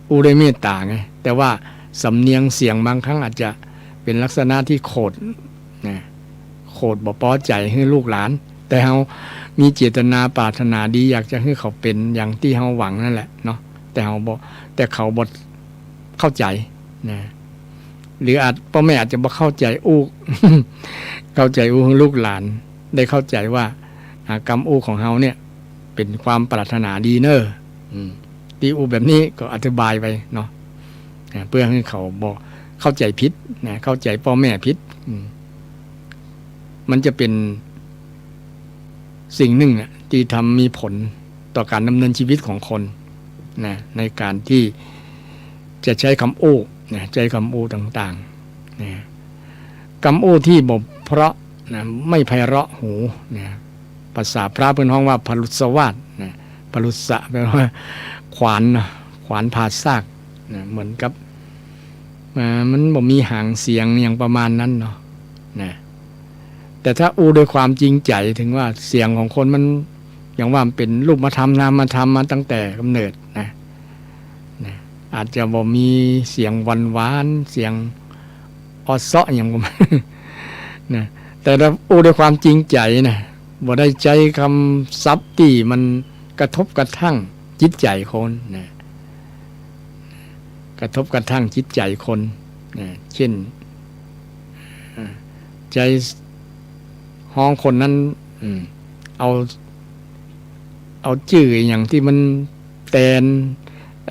อู้ด้วยเมตต๋าไง แต่ว่าสำเนียงเสียงบางครั้งอาจจะเป๋นลักษณะตี้โขดนะ โขดบ่ปอใจ๋หื้อลูกหลาน แต่เฮามีเจตนาปรารถนาดี อยากจะหื้อเขาเป๋นอย่างตี้เฮาหวังนั่นแหละเนาะ แต่เฮาบ่ แต่เขาบ่เข้าใจ๋นะ หรืออาจ ป้อแม่อาจจะบ่เข้าใจ๋อู้ เข้าใจ๋อู้หื้อลูกหลานได้เข้าใจ๋ว่า อ่า กำอู้ของเฮาเนี่ยเป๋นความปรารถนาดีเน่อ อืม ตี้อู้แบบนี้ก็อธิบายไปเนาะ อ่า เปื้อหื้อเขาบ่เข้าใจ๋ผิดนะ เข้าใจ๋ป้อแม่ผิด อืม มันจะเป๋นสิ่งนึ่งอะ ตี้ทำมีผลต่อก๋านดำเนินชีวิตของคนนะ ในก๋านตี้จะใจ๊กำอู้นะ ใจ๊กำอู้ต่างๆ นะ กำอู้ตี้บ่เพราะนะ ไม่ไพเราะหูนะ ภาษาพระเปิ้นฮ้องว่าผรุสวาทนะ ผรุสะแปลว่าขวานเนาะ ขวานผ่าซากนะ เหมือนกับ อ่า มันบ่มีหางเสียงอย่างประมาณนั้นเนาะ นะ แต่ถ้าอู้ด้วยความจริงใจ๋ ถึงว่าเสียงของคนมัน อย่างว่ามันเป๋นรูปธรรมนามธรรมมาตั้งแต่ก๋ำเนิดนะ นะ อาจจะบ่มีเสียงหวานๆ เสียงออเซาะอย่างประมาณ นะ แต่ถ้าอู้ด้วยความจริงใจ๋นะ บ่ได้ใจ๊กำศัพท์ตี้มันกระทบกระทั่งจิตใจ๋คนนะ กระทบกระทั่งจิตใจ๋คนนะ เช่น อ่า ใจ๊ฮ้องคนนั้น อืม เอา เอาจื้ออย่างตี้มันแตน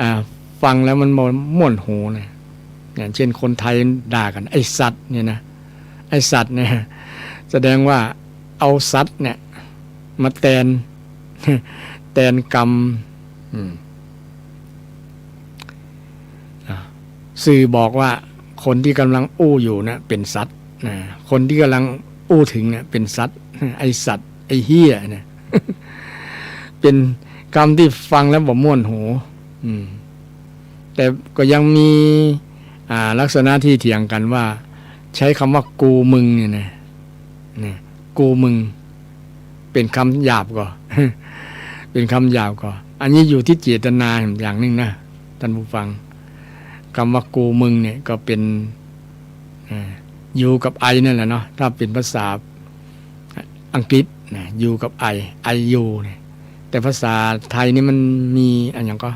อ่า ฟังแล้วมันบ่ม่วนหูนะ อย่างเช่นคนไทยด่ากั๋น ไอ้สัตว์เนี่ยนะ ไอ้สัตว์เนี่ย แสดงว่าเอาสัตว์เนี่ยมาแตน แตนกำ อืม อ่า สื่อบอกว่าคนตี้ก่ำลังอู้อยู่น่ะเป๋นสัตว์นะ คนตี้ก่ำลังอู้เถิงเนี่ยเป๋นสัตว์ ไอ้สัตว์ ไอ้เหี้ยเนี่ย เป๋นกำตี้ฟังแล้วบ่ม่วนหู อืม แต่ก็ยังมี อ่า ลักษณะตี้เถียงกั๋นว่า ใจ๊กำว่ากูมึงเนี่ยนะ นะ กูมึง เป๋นกำหยาบก่อ เป๋นกำหยาบก่อ อันนี้อยู่ตี้เจตนาอย่างนึ่งนะ ต้านผู้ฟัง กำว่ากูมึงเนี่ยก็เป๋น อ่า you กับ I นั่นแหละเนาะ ถ้าเป๋นภาษาอังกฤษนะ you กับ I I you เนี่ย แต่ภาษาไทยนี่มันมีอะหยังก่อ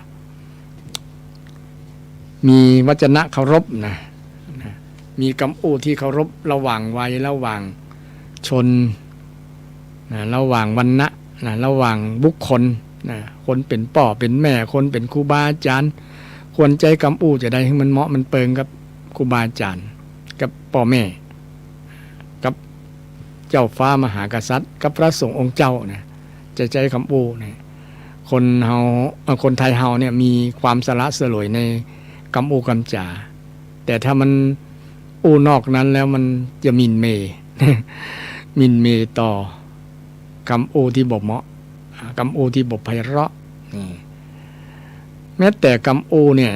มีวจนะเคารพนะ นะ มีกำอู้ตี้เคารพระหว่างวัย ระหว่างชน นะ ระหว่างวรรณะ นะ ระหว่างบุคคล นะ คนเป๋นป้อเป๋นแม่ คนเป๋นครูบาอาจ๋ารย์ ควรใจ๊กำอู้จะใดหื้อมันเหมาะมันเปิงกับครูบาอาจ๋ารย์ กับป้อแม่ กับเจ้าฟ้ามหากษัตริย์ กับพระสงฆ์องค์เจ้านะ จะใจ๊กำอู้เนี่ย คนเฮา เอ่อ คนไทยเฮาเนี่ยมีความสละสลวยในกำอู้กำจ๋า แต่ถ้ามันอู้นอกนั้นแล้วมันจะหมิ่นเหม่ หมิ่นเหม่ต่อคำอู้ตี้บ่เหมาะ อ่า คำอู้ตี้บ่ไพเราะ นี่ แม้แต่คำอู้เนี่ย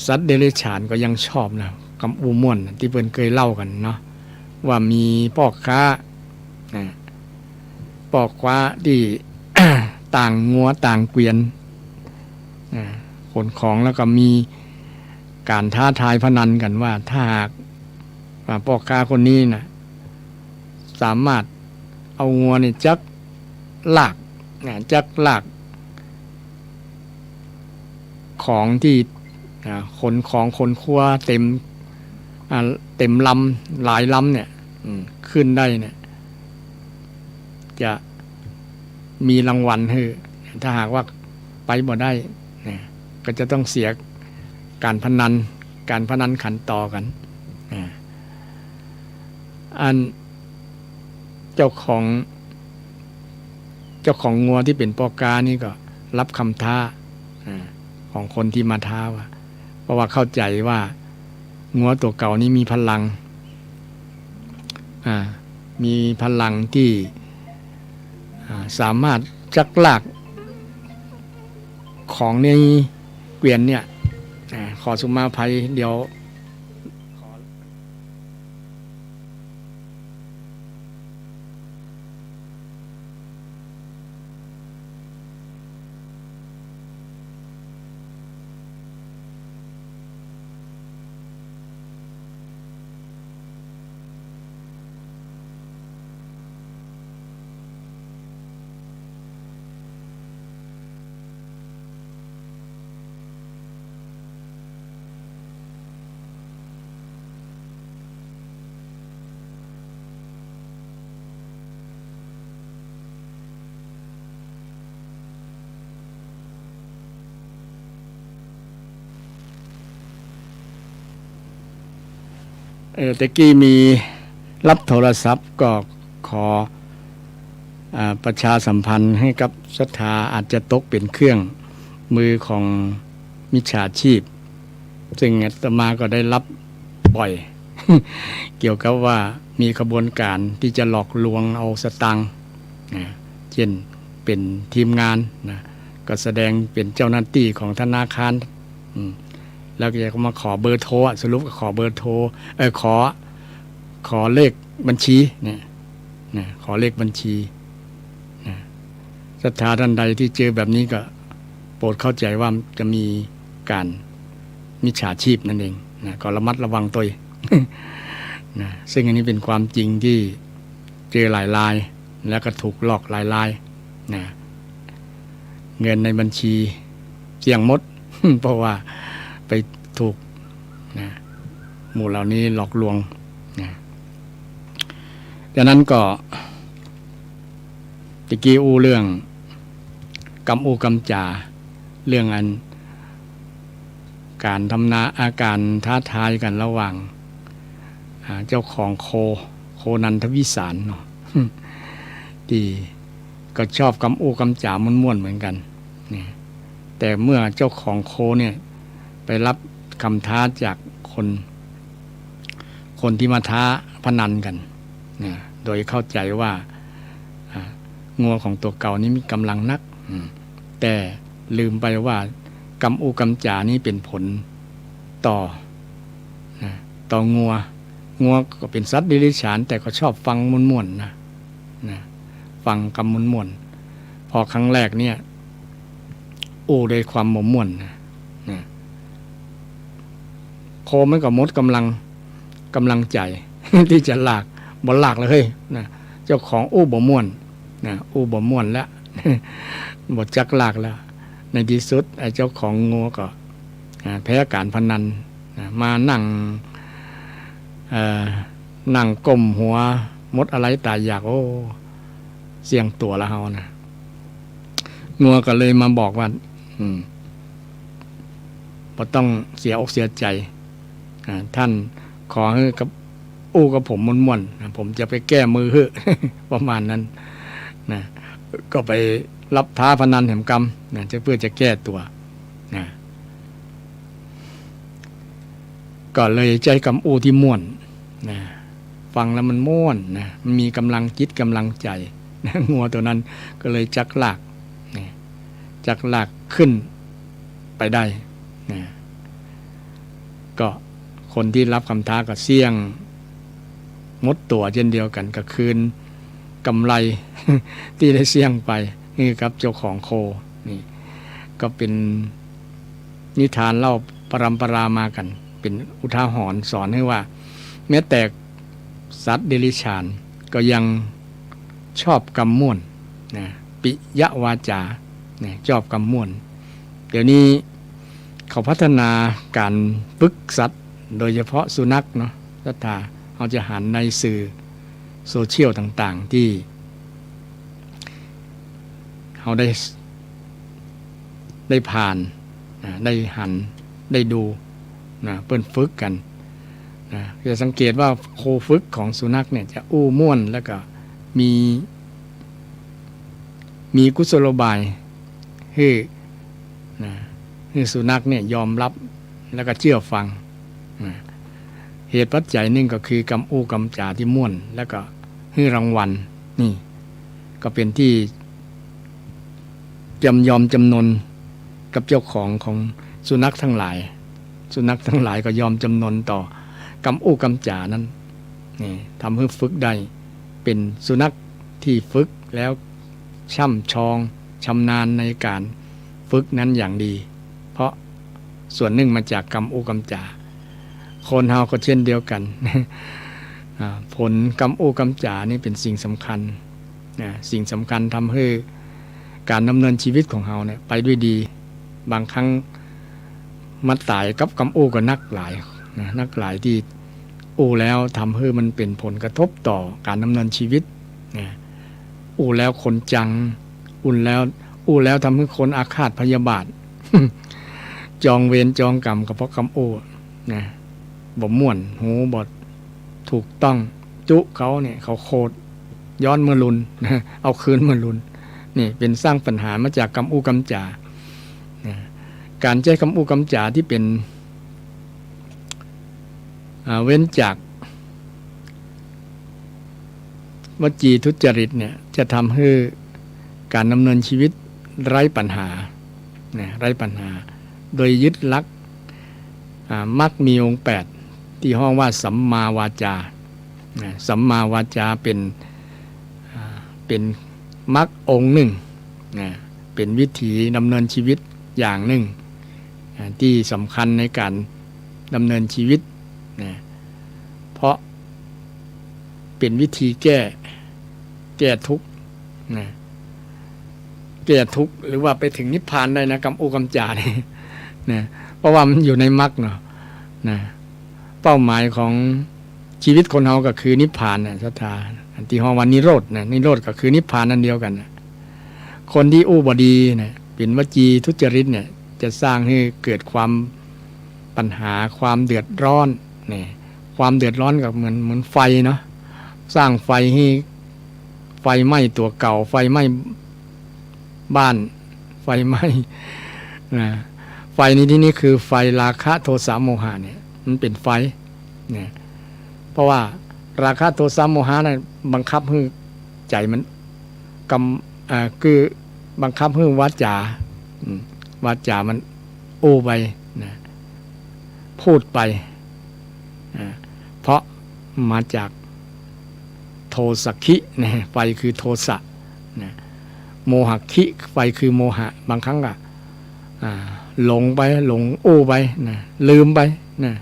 สัตว์เดรัจฉานก็ยังชอบนะ คำอู้ม่วนตี้เปิ้นเกยเล่ากั๋นเนาะ ว่ามีป้อค้า นะ ป้อค้าตี้ ต่างงัวต่างเกวียน นะ ขนของ แล้วก็มีก๋านท้าทายพนันกั๋นว่า ถ้าหากว่าป้อค้าคนนี้น่ะ สามารถเอางัวนี่จักลาก นะ จักลาก ของตี้ อ่า ขนของขนครัวเต๋ม อ่า เต๋มลำ หลายลำเนี่ย อืม ขึ้นได้เนี่ย จะมีรางวัลหื้อ ถ้าหากว่าไปบ่ได้นะ ก็จะต้องเสียก๋านพนัน ก๋านพนันขันต่อกั๋น อ่า อันเจ้าของ เจ้าของงัวตี้เป๋นป้อค้านี่ก็ฮับกำท้า อ่า ของคนตี้มาท้าว่า เพราะว่าเข้าใจ๋ว่างัวตั๋วเก่านี้มีพลัง อ่า มีพลังตี้ อ่า สามารถจักลากของในเกวียนเนี่ย อ่า ขอสุมาภัย เดี๋ยว เอ่อ ตะกี้มีฮับโทรศัพท์ ก็ขอ อ่า ประชาสัมพันธ์หื้อกับศรัทธา อาจจะตกเป๋นเครื่องมือของมิจฉาชีพ ซึ่งอาตมาก็ได้ฮับบ่อย เกี่ยวกับว่ามีขบวนก๋านตี้จะหลอกลวงเอาสตางค์นะ เจ้นเป๋นทีมงานนะ ก็แสดงเป๋นเจ้าหน้าตี้ของธนาคาร อืม แล้วก็จะมาขอเบอร์โทรอะ สรุปก็ขอเบอร์โทร เอ่อ ขอ ขอเลขบัญชีเนี่ย นะ ขอเลขบัญชี นะ ศรัทธาท่านใดตี้เจอแบบนี้ก็โปรดเข้าใจ๋ว่าจะมีก๋านมิจฉาชีพนั่นเอง นะ ก็ระมัดระวังตวย นะ ซึ่งอันนี้เป๋นความจริงตี้เจอหลายราย แล้วก็ถูกหลอกหลายราย นะ เงินในบัญชีเกลี้ยงหมด เพราะว่าไปถูก นะ หมู่เหล่านี้หลอกลวง นะ ฉะนั้นก็ ตะกี้อู้เรื่องกำอู้กำจ๋า เรื่องอันก๋านทำนา อา ก๋านท้าทายกั๋นระหว่าง อ่า เจ้าของโค โคนันทวิสารเนาะ ตี้ก็ชอบกำอู้กำจ๋าม่วนๆเหมือนกั๋น เนี่ย แต่เมื่อเจ้าของโคเนี่ยไปฮับกำท้าจากคน คนตี้มาท้าพนันกั๋น นะ โดยเข้าใจ๋ว่า อ่า งัวของตั๋วเก่านี้มีก๋ำลังนัก อืม แต่ลืมไปว่ากำอู้กำจ๋านี้เป๋นผลต่อ นะ ต่องัว งัวก็เป๋นสัตว์เดรัจฉาน แต่ก็ชอบฟังม่วนๆนะ นะ ฟังกำม่วนๆ พอครั้งแรกเนี่ย อู้ด้วยความบ่ม่วนนะ นะ โคมันก็หมดก๋ำลัง ก๋ำลังใจ๋ ตี้จะลาก บ่ลากแล้วเฮ้ย นะ เจ้าของอู้บ่ม่วน นะ อู้บ่ม่วนแล้ว บ่จักลากแล้ว ในตี้สุดไอ้เจ้าของงัวก็ อ่า แพ้ก๋านพนัน นะ มานั่ง เอ่อ นั่งก้มหัว หมดอะไรตายอยาก โอ้ เสี้ยงตั๋วละเฮานะ งัวก็เลยมาบอกว่า อืม บ่ต้องเสียอกเสียใจ๋ อ่า ต้านขอหื้อกับ อู้กับผมม่วนๆ นะ ผมจะไปแก้มือหื้อ ประมาณนั้น นะ ก็ไปรับท้าพนันแหมกำ นะ จะ เปื้อจะแก้ตั๋ว นะ ก็เลยใจ๊กำอู้ตี้ม่วน นะ ฟังแล้วมันม่วน นะ มันมีก๋ำลังจิตก๋ำลังใจ๋ นะ งัวตั๋วนั้นก็เลยจักลาก นะ จักลากขึ้นไปได้ นะ ก็คนตี้รับกำท้าก็เสี้ยงหมดตั๋วเจ้นเดียวกั๋น ก็คืนก๋ำไรตี้ได้เสี้ยงไปหื้อกับเจ้าของโค นี่ ก็เป๋นนิทานเล่าปรำปรามากั๋น เป๋นอุทาหรณ์สอนหื้อว่า แม้แต่สัตว์เดรัจฉานก็ยังชอบกำม่วน นะ ปิยวาจา นะ ชอบกำม่วน เดี๋ยวนี้เขาพัฒนาก๋านฝึกสัตว์ โดยเฉพาะสุนัขเนาะ ศรัทธา เฮาจะหันในสื่อโซเชียลต่างๆ ตี้เฮาได้ ได้ผ่าน นะ ได้หัน ได้ดู นะ เปิ้นฝึกกั๋น นะ จะสังเกตว่าครูฝึกของสุนัขเนี่ยจะอู้ม่วน แล้วก็มี มีกุศโลบายหื้อ นะ หื้อสุนัขเนี่ยยอมรับ แล้วก็เจื้อฟัง นะ เหตุปัจจัยนึ่งก็คือกำอู้กำจ๋าตี้ม่วน แล้วก็หื้อรางวัล นี่ ก็เป๋นตี้ จำยอมจำนนกับเจ้าของของสุนัขตังหลาย สุนัขตังหลายก็ยอมจำนนต่อกำอู้กำจ๋านั้น นี่ ทำหื้อฝึกได้ เป๋นสุนัขตี้ฝึกแล้วช่ำชองชำนาญในก๋านฝึกนั้นอย่างดี เพราะส่วนนึ่งมาจากกำอู้กำจ๋า คนเฮาก็เช่นเดียวกั๋น อ่า ผลกำอู้กำจ๋านี่เป๋นสิ่งสำคัญ นะ สิ่งสำคัญทำหื้อก๋านดำเนินชีวิตของเฮาเนี่ยไปด้วยดี บางครั้งมาต๋ายกับกำอู้ก็นักหลาย นะ นักหลายตี้อู้แล้วทำหื้อมันเป๋นผลกระทบต่อก๋านดำเนินชีวิต นะ อู้แล้วคนจัง อู้แล้ว อู้แล้วทำหื้อคนอาฆาตพยาบาท จองเวรจองกรรมก็เพราะกำอู้ นะ บ่ม่วนหู บ่ถูกต้อง จุเขาเนี่ย เขาโขด ย้อนเมือลุน นะ เอาคืนเมือลุน นี่เป๋นสร้างปัญหามาจากกำอู้กำจ๋า นะ ก๋านใจ๊กำอู้กำจ๋าตี้เป๋น อ่า เว้นจากวจีทุจริตเนี่ย จะทำหื้อก๋านดำเนินชีวิตไร้ปัญหา นะ ไร้ปัญหา โดยยึดหลัก อ่า มรรคมีองค์แปด ตี้ฮ้องว่าสัมมาวาจา นะ สัมมาวาจาเป๋น อ่า เป๋นมรรคองค์นึ่ง นะ เป๋นวิถีดำเนินชีวิตอย่างนึ่ง อ่า ตี้สำคัญในก๋านดำเนินชีวิต นะ เพราะเป๋นวิธีแก้ แก้ทุกข์ นะ แก้ทุกข์ หรือว่าไปถึงนิพพานได้นะ กำอู้กำจ๋านี่ นะ เพราะว่ามันอยู่ในมรรคเนาะ นะ เป้าหมายของชีวิตคนเฮาก็คือนิพพานน่ะ ศรัทธา อันตี้ฮ้องว่านิโรธนะ นิโรธก็คือนิพพานอันเดียวกั๋นน่ะ คนตี้อู้บ่ดีนะ เป๋นวจีทุจริตเนี่ย จะสร้างหื้อเกิดความปัญหา ความเดือดร้อน นี่ ความเดือดร้อนก็เหมือน เหมือนไฟเนาะ สร้างไฟหื้อ ไฟไหม้ตั๋วเก่า ไฟไหม้บ้าน ไฟไหม้ นะ ไฟในตี้นี้คือไฟราคะโทสะโมหะเนี่ย มันเป๋นไฟ เนี่ย เพราะว่าราคะโทสะโมหะน่ะบังคับหื้อใจ๋มันกำ อ่า คือบังคับหื้อวาจ๋า อืม วาจ๋ามันอู้ไป นะ พูดไป อ่า เพราะมาจากโทสะคิ นะ ไฟคือโทสะ นะ โมหะคิ ไฟคือโมหะ บางครั้งก็ อ่า หลงไป หลงอู้ไป นะ ลืมไป นะ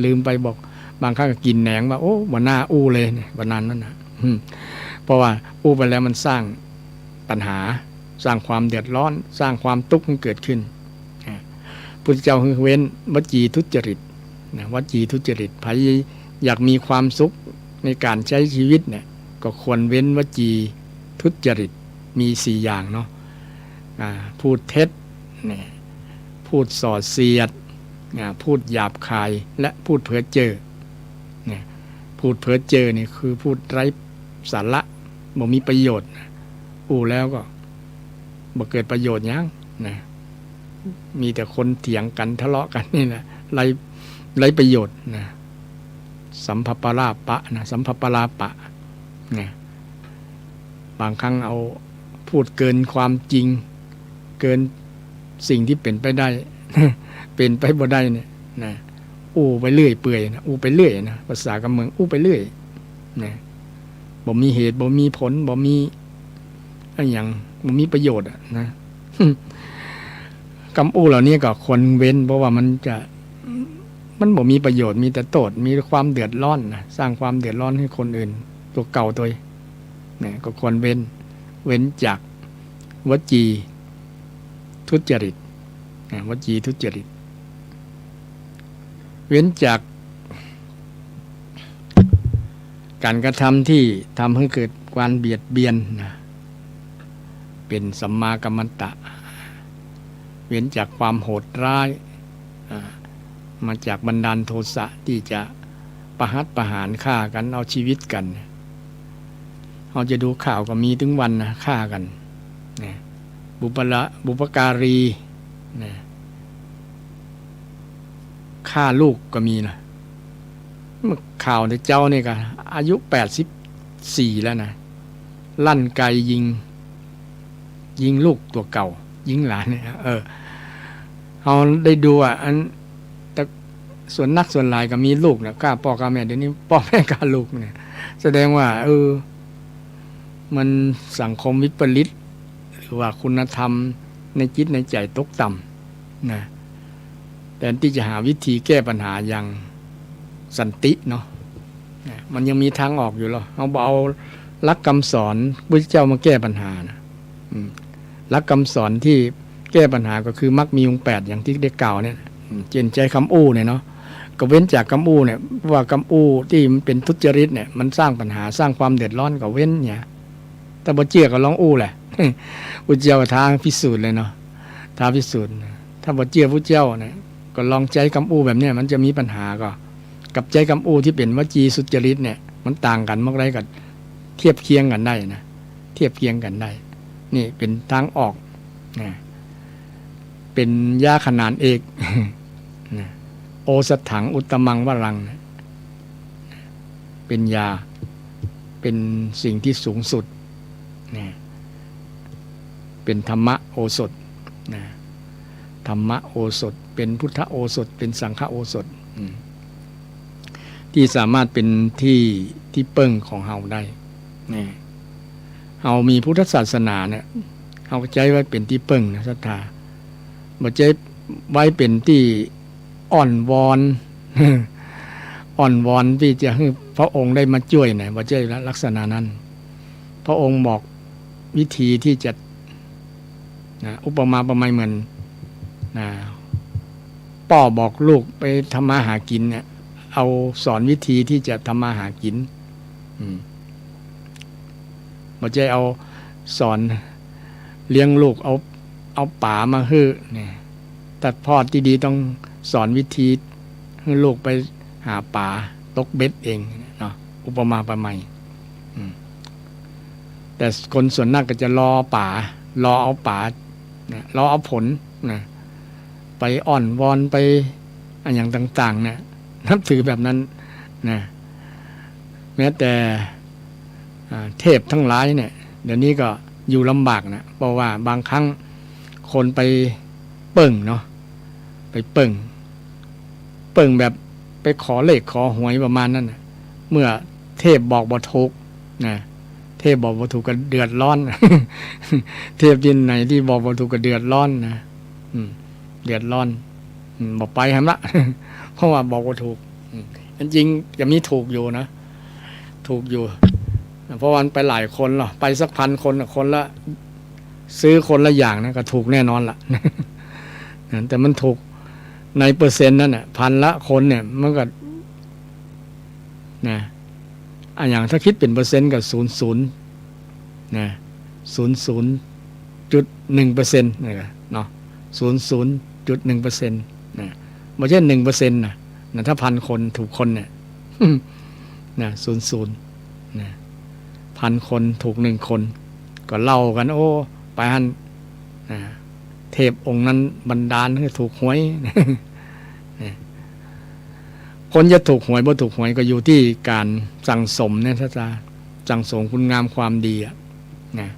ลืมไปบอก บางครั้งก็กิ๋นแหนงว่า โอ้ บ่น่าอู้เลย นะ ประมาณนั้นน่ะ อืม เพราะว่าอู้ไปแล้วมันสร้างปัญหา สร้างความเดือดร้อน สร้างความตุ๊กข์หื้อเกิดขึ้น อ่า พุทธเจ้าหื้อเว้นวจีทุจริต นะ วจีทุจริต ใผอยากมีความสุขในก๋านใจ๊ชีวิตเนี่ย ก็ควรเว้นวจี ทุจริตมีสี่อย่างเนาะ อ่า พูดเท็จ เนี่ย พูดส่อเสียด อ่า พูดหยาบคาย และพูดเพ้อเจ้อ เนี่ย พูดเพ้อเจ้อนี่คือพูดไร้สาระ บ่มีประโยชน์นะ อู้แล้วก็บ่เกิดประโยชน์หยังนะ มีแต่คนเถียงกั๋นทะเลาะกั๋นนี่แหละ ไร้ ไร้ประโยชน์นะ สัมภปลาปะนะ สัมภปลาปะนะ บางครั้งเอาพูดเกินความจริง เกินสิ่งที่เป๋นไปได้ เป๋นไปบ่ได้เนี่ยนะ อู้ไปเรื่อยเปื่อยนะ อู้ไปเรื่อยนะ ภาษากำเมืองอู้ไปเรื่อยนะ บ่มีเหตุ บ่มีผล บ่มีอะหยัง บ่มีประโยชน์อะนะ กำอู้เหล่านี้ก็ควรเว้น เพราะว่ามันจะ มันบ่มีประโยชน์ มีแต่โต้ษ มีความเดือดร้อนนะ สร้างความเดือดร้อนหื้อคนอื่น ตั๋วเก่าตวย เนี่ย ก็ควรเว้น เว้นจากวจีทุจริตนะ วจีทุจริต เว้นจากก๋านกระทำตี้ทำหื้อเกิดความเบียดเบียนนะ เป๋นสัมมากัมมันตะ เว้นจากความโหดร้าย อ่า มาจากบันดาลโทสะตี้จะประหัตประหาร ฆ่ากั๋น เอาชีวิตกั๋น เฮาจะดูข่าวก็มีตึงวันนะ ฆ่ากั๋นนะ บุปละ บุปการีนะ ฆ่าลูกก็มีนะ เมื่อข่าวแต่เจ๊านี่ก็อายุแปดสิบสี่แล้วนะ ลั่นไกยิง ยิงลูกตั๋วเก่า ยิงหลานเนี่ย เออ เฮาได้ดูอ่ะ อัน แต่ส่วนนักส่วนหลายก็มีลูกนะ ฆ่าป้อฆ่าแม่ เดี๋ยวนี้ป้อแม่ฆ่าลูกเนี่ย แสดงว่า เออ มันสังคมวิปริต หรือว่าคุณธรรมในจิตในใจ๋ตกต่ำนะ แทนตี้จะหาวิธีแก้ปัญหาอย่างสันติเนาะ นะ มันยังมีทางออกอยู่เหรอ เฮาบ่เอาหลักกำสอนพุทธเจ้ามาแก้ปัญหานะ อืม หลักกำสอนตี้แก้ปัญหาก็คือมรรคมีองค์แปดอย่างตี้ได้กล่าวเนี่ย อืม เจ้นใจ๊กำอู้เนี่ยเนาะ ก็เว้นจากกำอู้เนี่ย ว่ากำอู้ตี้มันเป๋นทุจริตเนี่ย มันสร้างปัญหา สร้างความเดือดร้อน ก็เว้นเนี่ย ถ้าบ่เจื้อก็ลองอู้แหละ พุทธเจ้าก็ท้าพิสูจน์เลยเนาะ ท้าพิสูจน์นะ ถ้าบ่เจื้อพุทธเจ้าเนี่ย ก็ลองใจ๊กำอู้แบบเนี้ย มันจะมีปัญหาก่อ กับใจ๊กำอู้ตี้เป๋นวจีสุจริตเนี่ย มันต่างกั๋นมากใด ก็เทียบเคียงกั๋นได้นะ เทียบเคียงกั๋นได้ นี่เป๋นทางออกนะ เป๋นยาขนานเอกนะ โอสถังอุตตมังวรังนะ เป๋นยา เป๋นสิ่งตี้สูงสุดนะ เป๋นธรรมโอสถนะ ธรรมโอสถ เป๋นพุทธโอสถ เป๋นสังฆโอสถ อืม ตี้สามารถเป๋นตี้ ตี้เปิ้งของเฮาได้นะ เฮามีพุทธศาสนาเนี่ย เฮาก็ใจ๊ไว้เป๋นตี้เปิ้งนะ ศรัทธา บ่ใจ้ไว้เป๋นตี้อ้อนวอน อ้อนวอนตี้จะหื้อพระองค์ได้มาจ้วยนะ บ่ใจ้ลักษณะนั้น พระองค์บอกวิธีตี้จะ นะ อุปมาอุปไมยเหมือน นะ ป้อบอกลูกไปทำมาหากิ๋นเนี่ย เอาสอนวิธีตี้จะทำมาหากิ๋น อืม บ่ใจ้เอาสอนเลี้ยงลูก เอา เอาป๋ามาหื้อเนี่ย ถ้าพ่อตี้ดีต้องสอนวิธีหื้อลูกไปหาป๋า ตกเบ็ดเองเนาะ อุปมาอุปไมย อืม แต่คนส่วนนักก็จะรอป๋า รอเอาป๋า นะ รอเอาผล นะ ไปอ้อนวอน ไปอะหยังต่างๆ เนี่ย นับถือแบบนั้น นะ แม้แต่ อ่า เทพตังหลายเนี่ย เดี๋ยวนี้ก็อยู่ลำบากนะ เพราะว่าบางครั้งคนไปเปิ้งเนาะ ไปเปิ้ง เปิ้งแบบไปขอเลขขอหวยประมาณนั้นน่ะ เมื่อเทพบอกบ่ถูกนะ เทพบอกบ่ถูกก็เดือดร้อน เทพตี้ไหนตี้บอกบ่ถูกก็เดือดร้อนนะ อืม เดือดร้อน อืม บ่ไปแหมละ เพราะว่าบอกบ่ถูก อืม อันจริงจะมีถูกอยู่นะ ถูกอยู่ เพราะว่ามันไปหลายคนเนาะ ไปสักพันคนน่ะ คนละ ซื้อคนละอย่างนะ ก็ถูกแน่นอนละ แต่มันถูกในเปอร์เซ็นต์นั่นน่ะ พันละคนเนี่ย มันก็ นะ อะหยังถ้าคิดเป๋นเปอร์เซ็นต์ก็ศูนย์ศูนย์ นะ ศูนย์ศูนย์จุดหนึ่งเปอร์เซ็นต์ นะเนาะ ศูนย์ศูนย์จุดหนึ่งเปอร์เซ็นต์ นะ บ่ใจ้หนึ่งเปอร์เซ็นต์ นะ นะ ถ้าพันคนถูกคนเนี่ย นะ ศูนย์ศูนย์ นะ พันคนถูกหนึ่งคน ก็เล่ากั๋น โอ้ ไปหั้น นะ เทพองค์นั้นบันดาลหื้อถูกหวย นะ คนจะถูกหวยบ่ถูกหวยก็อยู่ตี้ก๋านสั่งสมเนี่ย ถ้าจะสั่งสมคุณงามความดีอะ นะ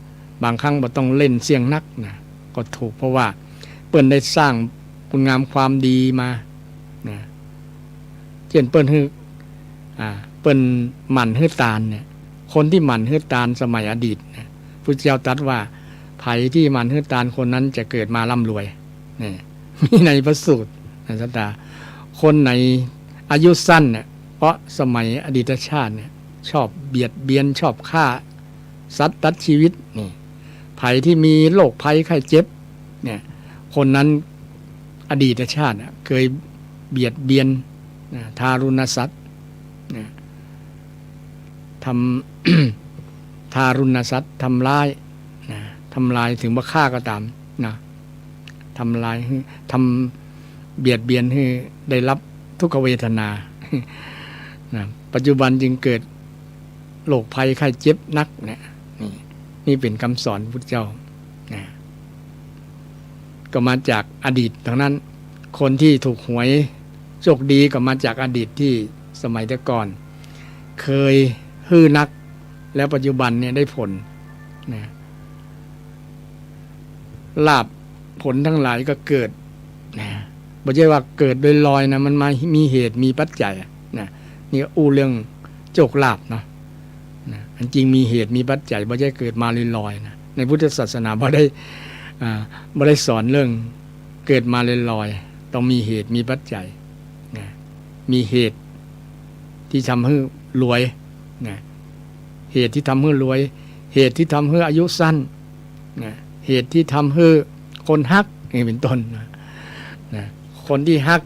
บางครั้งบ่ต้องเล่นเสี้ยงนักนะ ก็ถูก เพราะว่าเปิ้นได้สร้างคุณงามความดีมา นะ เจ้นเปิ้นหื้อ อ่า เปิ้นหมั่นหื้อตานเนี่ย คนตี้หมั่นหื้อตานสมัยอดีตเนี่ย พุทธเจ้าตรัสว่า ใผตี้หมั่นหื้อตานคนนั้นจะเกิดมาร่ำรวย เนี่ย มีในพระสูตรนะ ศรัทธา คนไหนอายุสั้นเนี่ย เพราะสมัยอดีตชาติเนี่ย ชอบเบียดเบียน ชอบฆ่าสัตว์ตัดชีวิต นี่ ใผตี้มีโรคภัยไข้เจ็บ เนี่ย คนนั้นอดีตชาติน่ะ เคยเบียดเบียน นะ ทารุณสัตว์ นะ ทำ ทารุณสัตว์ ทำร้าย นะ ทำลาย ถึงบ่ฆ่าก็ตาม นะ ทำลายหื้อ ทำ เบียดเบียนหื้อได้รับทุกขเวทนา นะ ปัจจุบันจึงเกิดโรคภัยไข้เจ็บนักเนี่ย นี่ นี่เป๋นกำสอนพุทธเจ้า นะ ก็มาจากอดีตตังนั้น คนตี้ถูกหวยโชคดีก็มาจากอดีตตี้สมัยแต่ก่อน เคยหื้อนัก แล้วปัจจุบันเนี่ยได้ผล นะ ลาภผลตังหลายก็เกิด นะ บ่ใจ้ว่าเกิดโดยลอยนะ มันมามีเหตุมีปัจจัยอะ นะ นี่อู้เรื่องโชคลาภเนาะ นะ อันจริงมีเหตุมีปัจจัย บ่ใจ้เกิดมาลอยๆ นะ ในพุทธศาสนาบ่ได้ อ่า บ่ได้สอนเรื่องเกิดมาลอยๆ ต้องมีเหตุมีปัจจัย นะ มีเหตุตี้ทำหื้อรวย นะ เหตุตี้ทำหื้อรวย เหตุตี้ทำหื้ออายุสั้น นะ เหตุตี้ทำหื้อคนฮัก นี่เป๋นต้น นะ นะ คนตี้ฮัก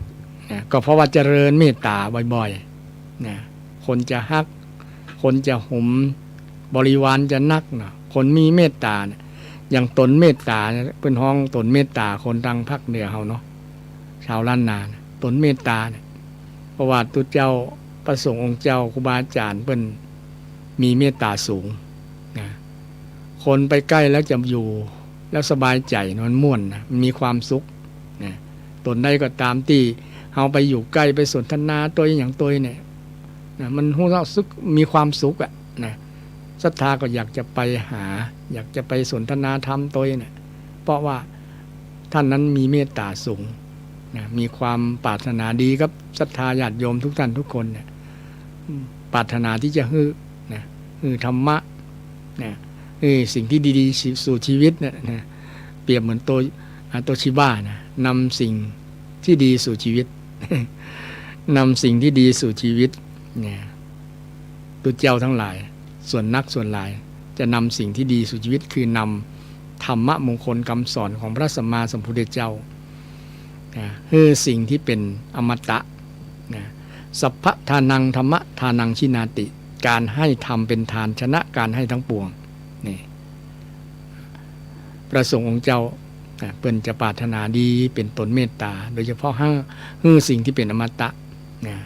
นะ ก็เพราะว่าเจริญเมตต๋าบ่อยๆ นะ คนจะฮัก คนจะหุม บริวารจะนัก นะ คนมีเมตต๋าเนี่ย อย่างต๋นเมตต๋าเนี่ย เปิ้นฮ้องต๋นเมตต๋า คนตางภาคเหนือเฮาเนาะ ชาวล้านนาเนี่ย ต๋นเมตต๋าเนี่ย เพราะว่าตุ๊เจ้า พระสงฆ์องค์เจ้า ครูบาอาจ๋ารย์เปิ้นมีเมตต๋าสูง นะ คนไปใก้แล้วจะอยู่ แล้วสบายใจ๋ มันม่วนนะ มันมีความสุข นะ ต๋นใดก็ต๋ามตี้เฮาไปอยู่ใก้ ไปสนทนาตวยหยังตวยเนี่ย นะ มันฮู้สึกมีความสุขอะ นะ ศรัทธาก็อยากจะไปหา อยากจะไปสนทนาธรรมตวยเนี่ย เพราะว่าต้านนั้นมีเมตต๋าสูง นะ มีความปรารถนาดีกับศรัทธาญาติโยมทุกต้านทุกคนเนี่ย ปรารถนาตี้จะหื้อ นะ หื้อธรรมะ นะ หื้อสิ่งตี้ดีๆ สู่ สู่ชีวิตเนี่ย นะ เปรียบเหมือนโต อ่า โตชิบะนะ นำสิ่งตี้ดีสู่ชีวิต นำสิ่งตี้ดีสู่ชีวิต เนี่ย ตุ๊เจ้าตังหลาย ส่วนนักส่วนหลาย จะนำสิ่งตี้ดีสู่ชีวิต คือนำธรรมมงคลกำสอนของพระสัมมาสัมพุทธเจ้า นะ หื้อสิ่งตี้เป๋นอมตะ นะ สัพพะทานัง ธัมมะทานัง ชินาติ ก๋านหื้อธรรมเป๋นทาน ชนะก๋านหื้อตังปวง นี่ พระสงฆ์องค์เจ้า นะ เปิ้นจะปรารถนาดี เป๋นต๋นเมตต๋า โดยเฉพาะหื้อ หื้อสิ่งตี้เป๋นอมตะ นะ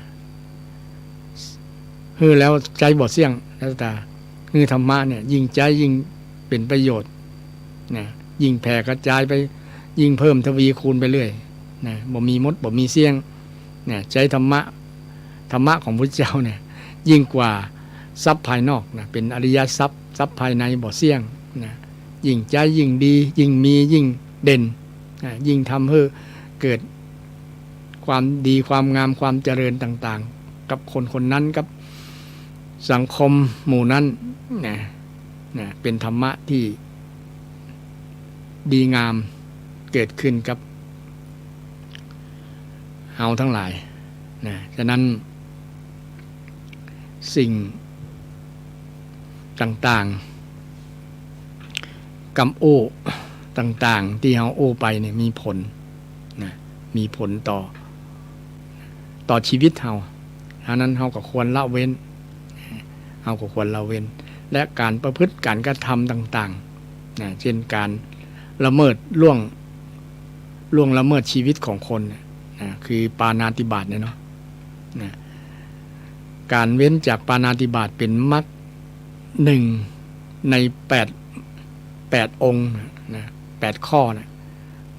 หื้อแล้วใจ๊บ่เสี้ยง แล้วแต่ หื้อธรรมะเนี่ย ยิ่งใจ๊ยิ่งเป๋นประโยชน์ นะ ยิ่งแผ่กระจายไป ยิ่งเพิ่มทวีคูณไปเรื่อย นะ บ่มีหมด บ่มีเสี้ยง นะ ใจ๊ธรรมะ ธรรมะของพุทธเจ้าเนี่ย ยิ่งกว่าทรัพย์ภายนอกนะ เป๋นอริยทรัพย์ ทรัพย์ภายในบ่เสี้ยงนะ ยิ่งใจ๊ยิ่งดี ยิ่งมียิ่งเด่นนะ ยิ่งทำหื้อเกิดความดีความงามความเจริญต่างๆ กับคนคนนั้น กับสังคมหมู่นั้นนะ นะ เป๋นธรรมะตี้ดีงามเกิดขึ้นกับ เฮาตังหลายนะ ฉะนั้นสิ่งต่างๆ กำอู้ต่างๆ ตี้เฮาอู้ไปเนี่ยมีผลนะ มีผลต่อ ต่อชีวิตเฮา ฉะนั้นเฮาก็ควรละเว้น เฮาก็ควรละเว้น และก๋านประพฤติก๋านกระทำต่าง นะ เช่นก๋านละเมิดล่วง ล่วงละเมิดชีวิตของคนเนี่ยนะ คือปาณาติบาตเนี่ยเนาะ นะ ก๋านเว้นจากปาณาติบาตเป๋นมรรคหนึ่งในแปด แปดองค์นะ แปดข้อนะ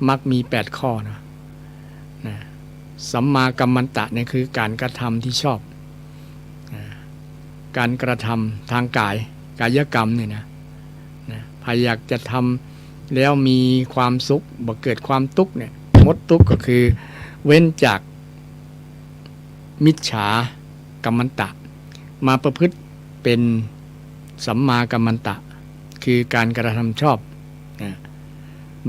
มรรคมีแปดข้อนะ นะ สัมมากัมมันตะเนี่ยคือก๋านกระทำที่ชอบ นะ ก๋านกระทำตางก๋าย กายกรรมเนี่ยนะ นะ ใผอยากจะทำแล้วมีความสุข บ่เกิดความตุ๊กข์เนี่ย หมดตุ๊กข์ก็คือเว้นจากมิจฉากัมมันตะ มาประพฤติเป๋นสัมมากัมมันตะ คือก๋านกระทำชอบ นะ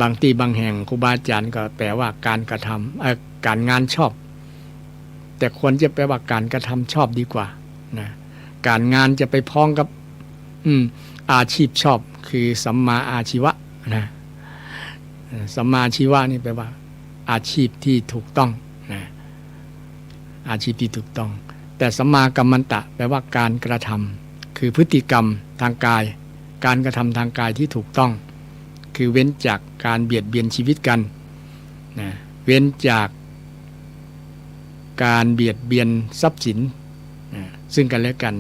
บางตี้บางแห่งครูบาอาจ๋ารย์ก็แปลว่าก๋านกระทำ เอ่อ ก๋านงานชอบ แต่ควรจะแปลว่าก๋านกระทำชอบดีกว่านะ ก๋านงานจะไปพ้องกับ อืม อาชีพชอบ คือสัมมาอาชีวะนะ เอ่อ สัมมาอาชีวะนี่แปลว่าอาชีพที่ถูกต้องนะ อาชีพที่ถูกต้อง แต่สัมมากัมมันตะแปลว่าก๋านกระทำ คือพฤติกรรมตางก๋าย ก๋านกระทำตางก๋ายที่ถูกต้อง คือเว้นจากก๋านเบียดเบียนชีวิตกั๋นนะ เว้นจากก๋านเบียดเบียนทรัพย์สินนะ ซึ่งกั๋นและกั๋น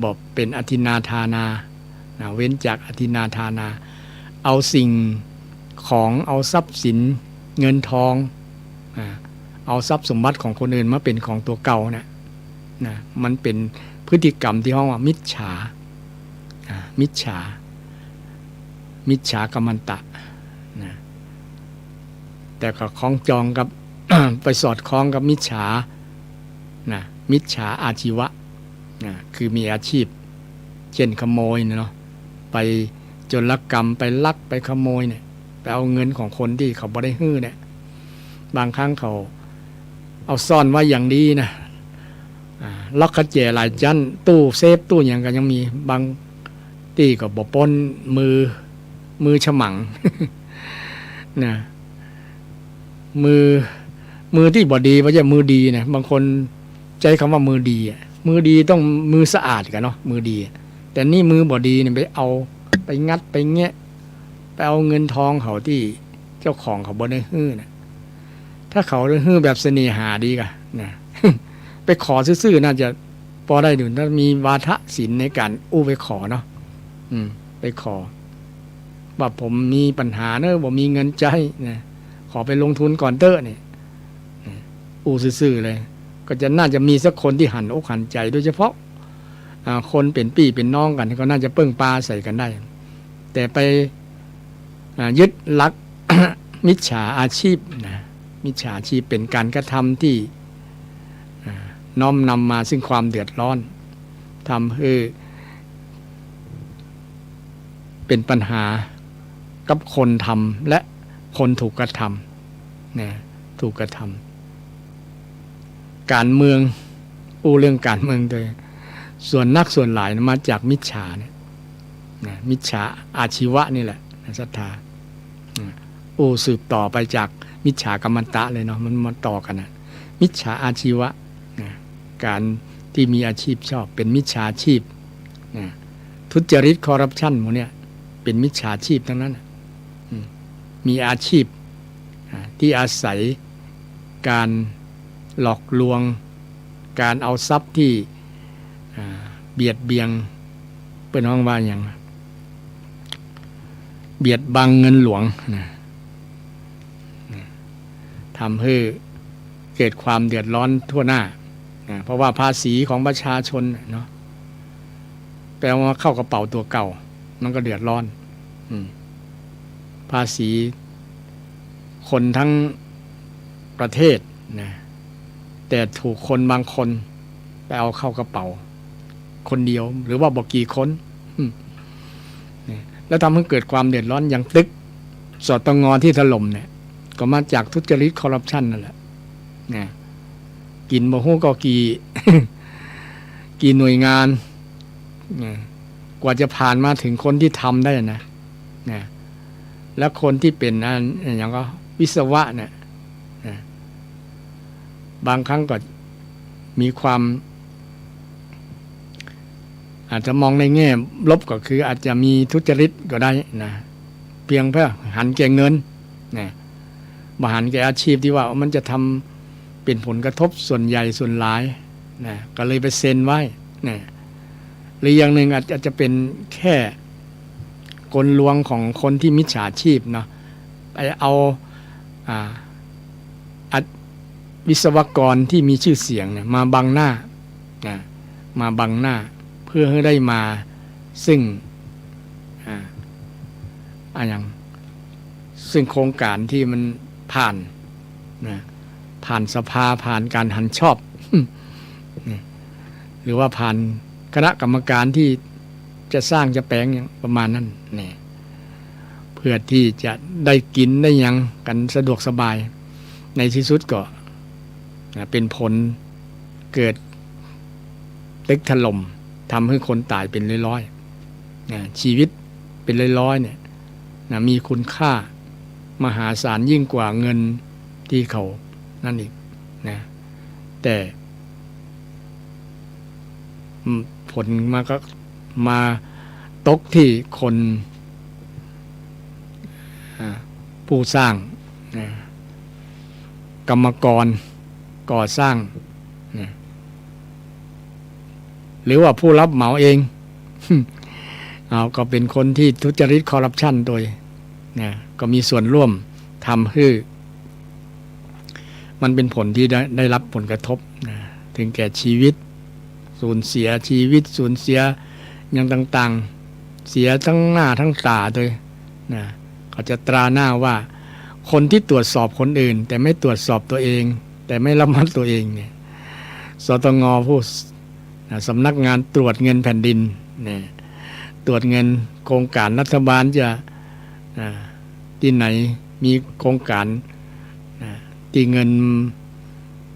บ่เป๋นอทินนาทานานะ เว้นจากอทินนาทานา เอาสิ่งของ เอาทรัพย์สินเงินทอง อ่า เอาทรัพย์สมบัติของคนอื่นมาเป๋นของตั๋วเก่าเนี่ย นะ มันเป๋นพฤติกรรมตี้ฮ้องว่ามิจฉา อ่า มิจฉา มิจฉากัมมันตะ นะ แต่ก็คล้องจองกับ ไปสอดคล้องกับมิจฉา นะ มิจฉาอาชีวะ นะ คือมีอาชีพ เช่นขโมยเนี่ยเนาะ ไปโจรกรรม ไปลัก ไปขโมยเนี่ย ไปเอาเงินของคนตี้เขาบ่ได้หื้อเนี่ย บางครั้งเขาเอาซ่อนไว้อย่างดีนะ อ่า ล็อกกระแจหลายจั๊น ตู้เซฟ ตู้หยังก็ยังมี บางตี้ก็บ่ป๊นมือ มือฉมัง นะ มือ มือตี้บ่ดี บ่ใจ้มือดีนะ บางคนใจ๊กำว่ามือดีอะ มือดีต้องมือสะอาดก่าเนาะ มือดีอะ แต่นี่มือบ่ดีเนี่ย ไปเอา ไปงัด ไปแงะ ไปเอาเงินทองเขาตี้เจ้าของเขาบ่ได้หื้อนะ ถ้าเขาได้หื้อแบบเสน่หาดีก่านะ ไปขอซื่อๆ น่าจะปอได้อยู่ ถ้ามีวาทศิลป์ในก๋านอู้ไปขอเนาะ อืม ไปขอ ว่าผมมีปัญหาเนอะ บ่มีเงินใจ๊นะ ขอไปลงทุนก่อนเต๊อะเนี่ย อู้ซื่อๆ เลย ก็จะ น่าจะมีสักคนตี้หันอกหันใจ๋ โดยเฉพาะ อ่า คนเป๋นปี้เป๋นน้องกั๋น ก็น่าจะเปิ้งปาอาศัยกั๋นได้ แต่ไป อ่า ยึดหลัก มิจฉาอาชีพนะ มิจฉาอาชีพเป๋นก๋านกระทำตี้ อ่า น้อมนำมาซึ่งความเดือดร้อน ทำหื้อเป๋นปัญหากับคนทำและคนถูกกระทำนะ ถูกกระทำ ก๋านเมือง อู้เรื่องก๋านเมืองโดย ส่วนนักส่วนหลายนะ มาจากมิจฉาเนี่ย นะ มิจฉาอาชีวะนี่แหละนะ ศรัทธา อืม อู้สืบต่อไปจากมิจฉากัมมันตะเลยเนาะ มันมาต่อกั๋นนะ มิจฉาอาชีวะนะ ก๋านตี้มีอาชีพชอบ เป๋นมิจฉาชีพนะ ทุจริตคอร์รัปชันหมู่เนี่ย เป๋นมิจฉาชีพตังนั้นน่ะ อืม มีอาชีพ อ่า ตี้อาศัยก๋านหลอกลวง ก๋านเอาทรัพย์ตี้ อ่า เบียดเบียน เปิ้นฮ้องว่าหยัง เบียดบังเงินหลวงนะ นะ ทำหื้อเกิดความเดือดร้อนทั่วหน้านะ เพราะว่าภาษีของประชาชนน่ะเนาะ ไปเอามาเข้ากระเป๋าตั๋วเก่า มันก็เดือดร้อน อืม ภาษีคนทั้งประเทศนะ แต่ถูกคนบางคนไปเอาเข้ากระเป๋า คนเดียว หรือว่าบ่กี่คน อืม นี่ แล้วทำให้เกิดความเดือดร้อน อย่างตึก สตง ที่ถล่มเนี่ย ก็มาจากทุจริตคอร์รัปชันนั่นแหละ นะ กิ๋นบ่ฮู้ก็กี่ กี่หน่วยงาน นะ กว่าจะผ่านมาถึงคนที่ทำได้นะ นะ แล้วคนที่เป๋นอัน อย่างก็วิศวะเนี่ย นะ บางครั้งก็มีความ อาจจะมองในแง่ลบก็คืออาจจะมีทุจริตก็ได้นะ เพียงเพื่อหันแก่เงินนะ บ่หันแก่อาชีพตี้ว่ามันจะทำเป๋นผลกระทบส่วนใหญ่ส่วนหลายนะ ก็เลยไปเซ็นไว้นะ หรืออย่างนึ่งอาจ อาจจะเป๋นแค่กลลวงของคนตี้มิจฉาชีพเนาะ ไปเอา อ่า อัด วิศวกรตี้มีจื้อเสียงเนี่ยมาบังหน้านะ มาบังหน้า เพื่อหื้อได้มาซึ่ง อ่า อะหยัง ซึ่งโครงก๋านตี้มันผ่านนะ ผ่านสภา ผ่านก๋านหันชอบ นะ หรือว่าผ่านคณะกรรมก๋านตี้จะสร้างจะแป๋งอะหยังประมาณนั้นแหละ เพื่อตี้จะได้กิ๋นได้หยังกั๋นสะดวกสบาย ในตี้สุดก็ นะ เป๋นผลเกิดตึกถล่ม ทำหื้อคนต๋ายเป๋นร้อยๆ นะ ชีวิตเป๋นร้อยๆ เนี่ยนะ มีคุณค่ามหาศาลยิ่งกว่าเงินตี้เขานั่นอีกนะ แต่ อืม ผลมาก็มาตกตี้คน อ่า ผู้สร้างนะ กรรมกรก่อสร้างนะ หรือว่าผู้รับเหมาเอง เอา ก็เป๋นคนตี้ทุจริตคอร์รัปชันโดยนะ ก็มีส่วนร่วมทำหื้อ มันเป๋นผลตี้ได้ ได้รับผลกระทบนะ ถึงแก่ชีวิต สูญเสียชีวิต สูญเสียอย่างต่างๆ เสียตึงหน้าตึงต๋าโดยนะ เขาจะตราหน้าว่า คนตี้ตรวจสอบคนอื่น แต่ไม่ตรวจสอบตัวเอง แต่ไม่ระมัดตัวเองเนี่ย สตง ผู้ นะ สำนักงานตรวจเงินแผ่นดินเนี่ย ตรวจเงินโครงก๋านรัฐบาลจะ อ่า ตี้ไหนมีโครงก๋าน อ่า ตี้เงิน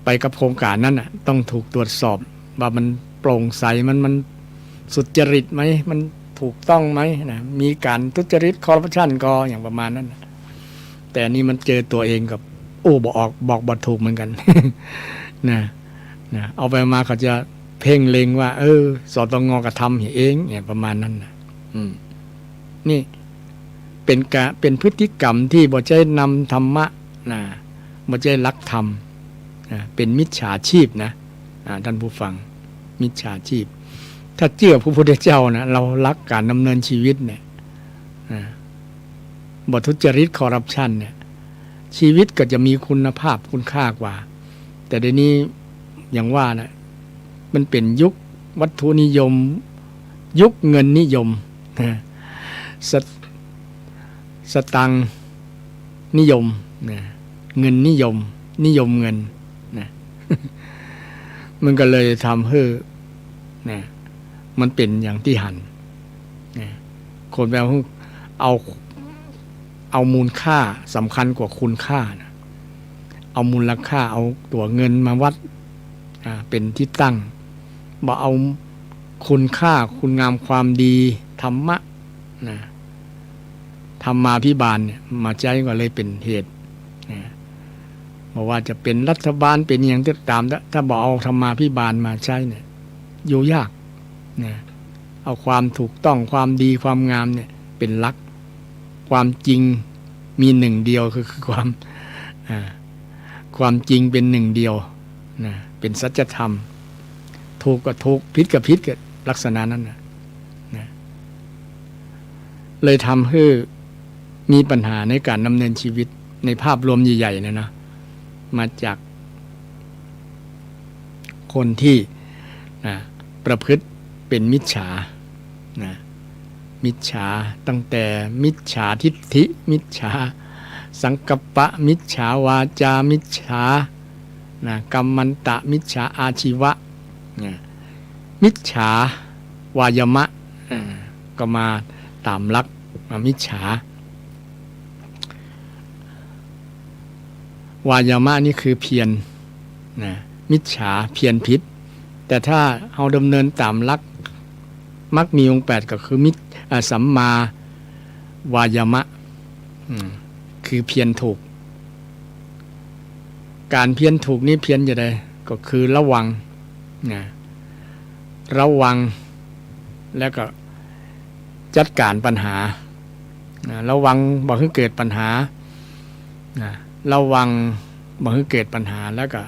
ไปกับโครงก๋านนั้นน่ะ ต้องถูกตรวจสอบว่ามันโปร่งใส มัน มันสุจริตไหม มันถูกต้องไหมนะ มีก๋านทุจริตคอร์รัปชันก็อย่างประมาณนั้นน่ะ แต่นี่มันเจอตั๋วเองกับ โอ้ บอกออก บอกบ่ถูกเหมือนกั๋น นะ นะ เอาไปมาเขาจะเพ่งเล็งว่า เออ สตง กระทำเองเนี่ย ประมาณนั้นน่ะ อืม นี่เป๋นกะ เป๋นพฤติกรรมตี้บ่ใจ้นำธรรมะนะ บ่ใจ้หลักธรรมนะ เป๋นมิจฉาชีพนะ อ่า ท่านผู้ฟัง มิจฉาชีพ ถ้าเจื้อพระพุทธเจ้านะ เฮาหลักก๋านดำเนินชีวิตเนี่ย อ่า บ่ทุจริตคอร์รัปชันเนี่ย ชีวิตก็จะมีคุณภาพคุณค่ากว่า แต่เดี๋ยวนี้อย่างว่านะ มันเป๋นยุควัตถุนิยม ยุคเงินนิยมนะ ส- สตางค์นิยมนะ เงินนิยม นิยมเงินนะ มันก็เลยทำหื้อนะ มันเป๋นอย่างตี้หันนะ คนไปเอา เอา เอามูลค่าสำคัญกว่าคุณค่านะ เอามูลค่า เอาตั๋วเงินมาวัด อ่า เป๋นตี้ตั้ง บ่เอาคุณค่า คุณงามความดี ธรรมะนะ ธรรมาภิบาลเนี่ย มาใจ๊ก็เลยเป๋นเหตุนะ บ่ว่าจะเป๋นรัฐบาล เป๋นอะหยังก็ต๋าม ถ้า ถ้าบ่เอาธรรมาภิบาลมาใจ๊เนี่ย อยู่ยากนะ เอาความถูกต้อง ความดี ความงามเนี่ยเป๋นหลัก ความจริงมีหนึ่งเดียว คือ คือความ อ่า ความจริงเป๋นหนึ่งเดียวนะ เป๋นสัจธรรม ถูกก็ถูก ผิดก็ผิด ก็ลักษณะนั้นน่ะนะ เลยทำหื้อมีปัญหาในก๋านดำเนินชีวิต ในภาพรวมใหญ่ๆ เนี่ยนะ มาจาก คนตี้นะ ประพฤติเป๋นมิจฉานะ มิจฉา ตั้งแต่มิจฉาทิฏฐิ มิจฉาสังกัปปะ มิจฉาวาจา มิจฉานะ กัมมันตะ มิจฉาอาชีวะนะ มิจฉาวายามะ อ่า ก็มาต๋ามหลัก มามิจฉา วายามะนี่คือเพียรนะ มิจฉาเพียรผิด แต่ถ้าเฮาดำเนินต๋ามหลักมรรคมีองค์แปดก็คือมิจ- อ่า สัมมาวายามะ อืม คือเพียรถูก ก๋านเพียรถูกนี่เพียรจะใด ก็คือระวังนะ ระวัง แล้วก็จัดก๋านปัญหา นะ ระวังบ่หื้อเกิดปัญหา นะ ระวังบ่หื้อเกิดปัญหา แล้วก็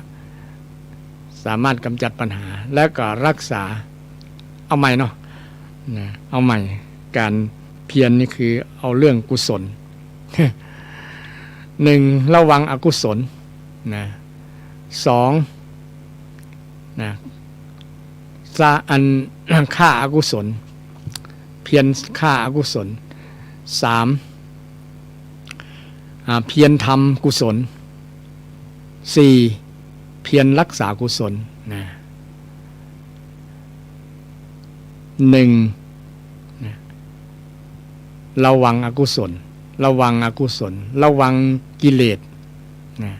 สามารถกำจัดปัญหา แล้วก็รักษา เอาใหม่เนาะ นะ เอาใหม่ ก๋านเพียรนี่คือเอาเรื่องกุศล หนึ่ง ระวังอกุศล นะ สอง นะ สะ อัน ฆ่าอกุศล เพียรฆ่าอกุศล สาม อ่า เพียรทำกุศล สี่ เพียรรักษากุศล นะ หนึ่ง นะ ระวังอกุศล ระวังอกุศล ระวังกิเลส นะ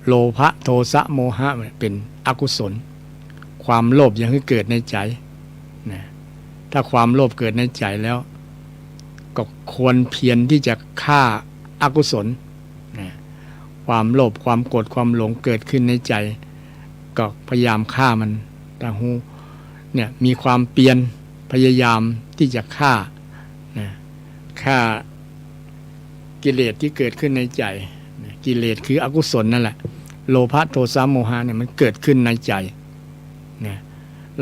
โลภะ โทสะ โมหะ เนี่ยเป๋นอกุศล ความโลภอย่าหื้อเกิดในใจ๋ นะ ถ้าความโลภเกิดในใจ๋แล้ว ก็ควรเพียรที่จะฆ่าอกุศล นะ ความโลภ ความโกรธ ความหลงเกิดขึ้นในใจ๋ ก็พยายามฆ่ามัน ถ้าฮู้ เนี่ย มีความเพียรพยายามที่จะฆ่า นะ ฆ่ากิเลสที่เกิดขึ้นในใจ๋ นะ กิเลสคืออกุศลนั่นแหละ โลภะ โทสะ โมหะ เนี่ยมันเกิดขึ้นในใจ๋ นะ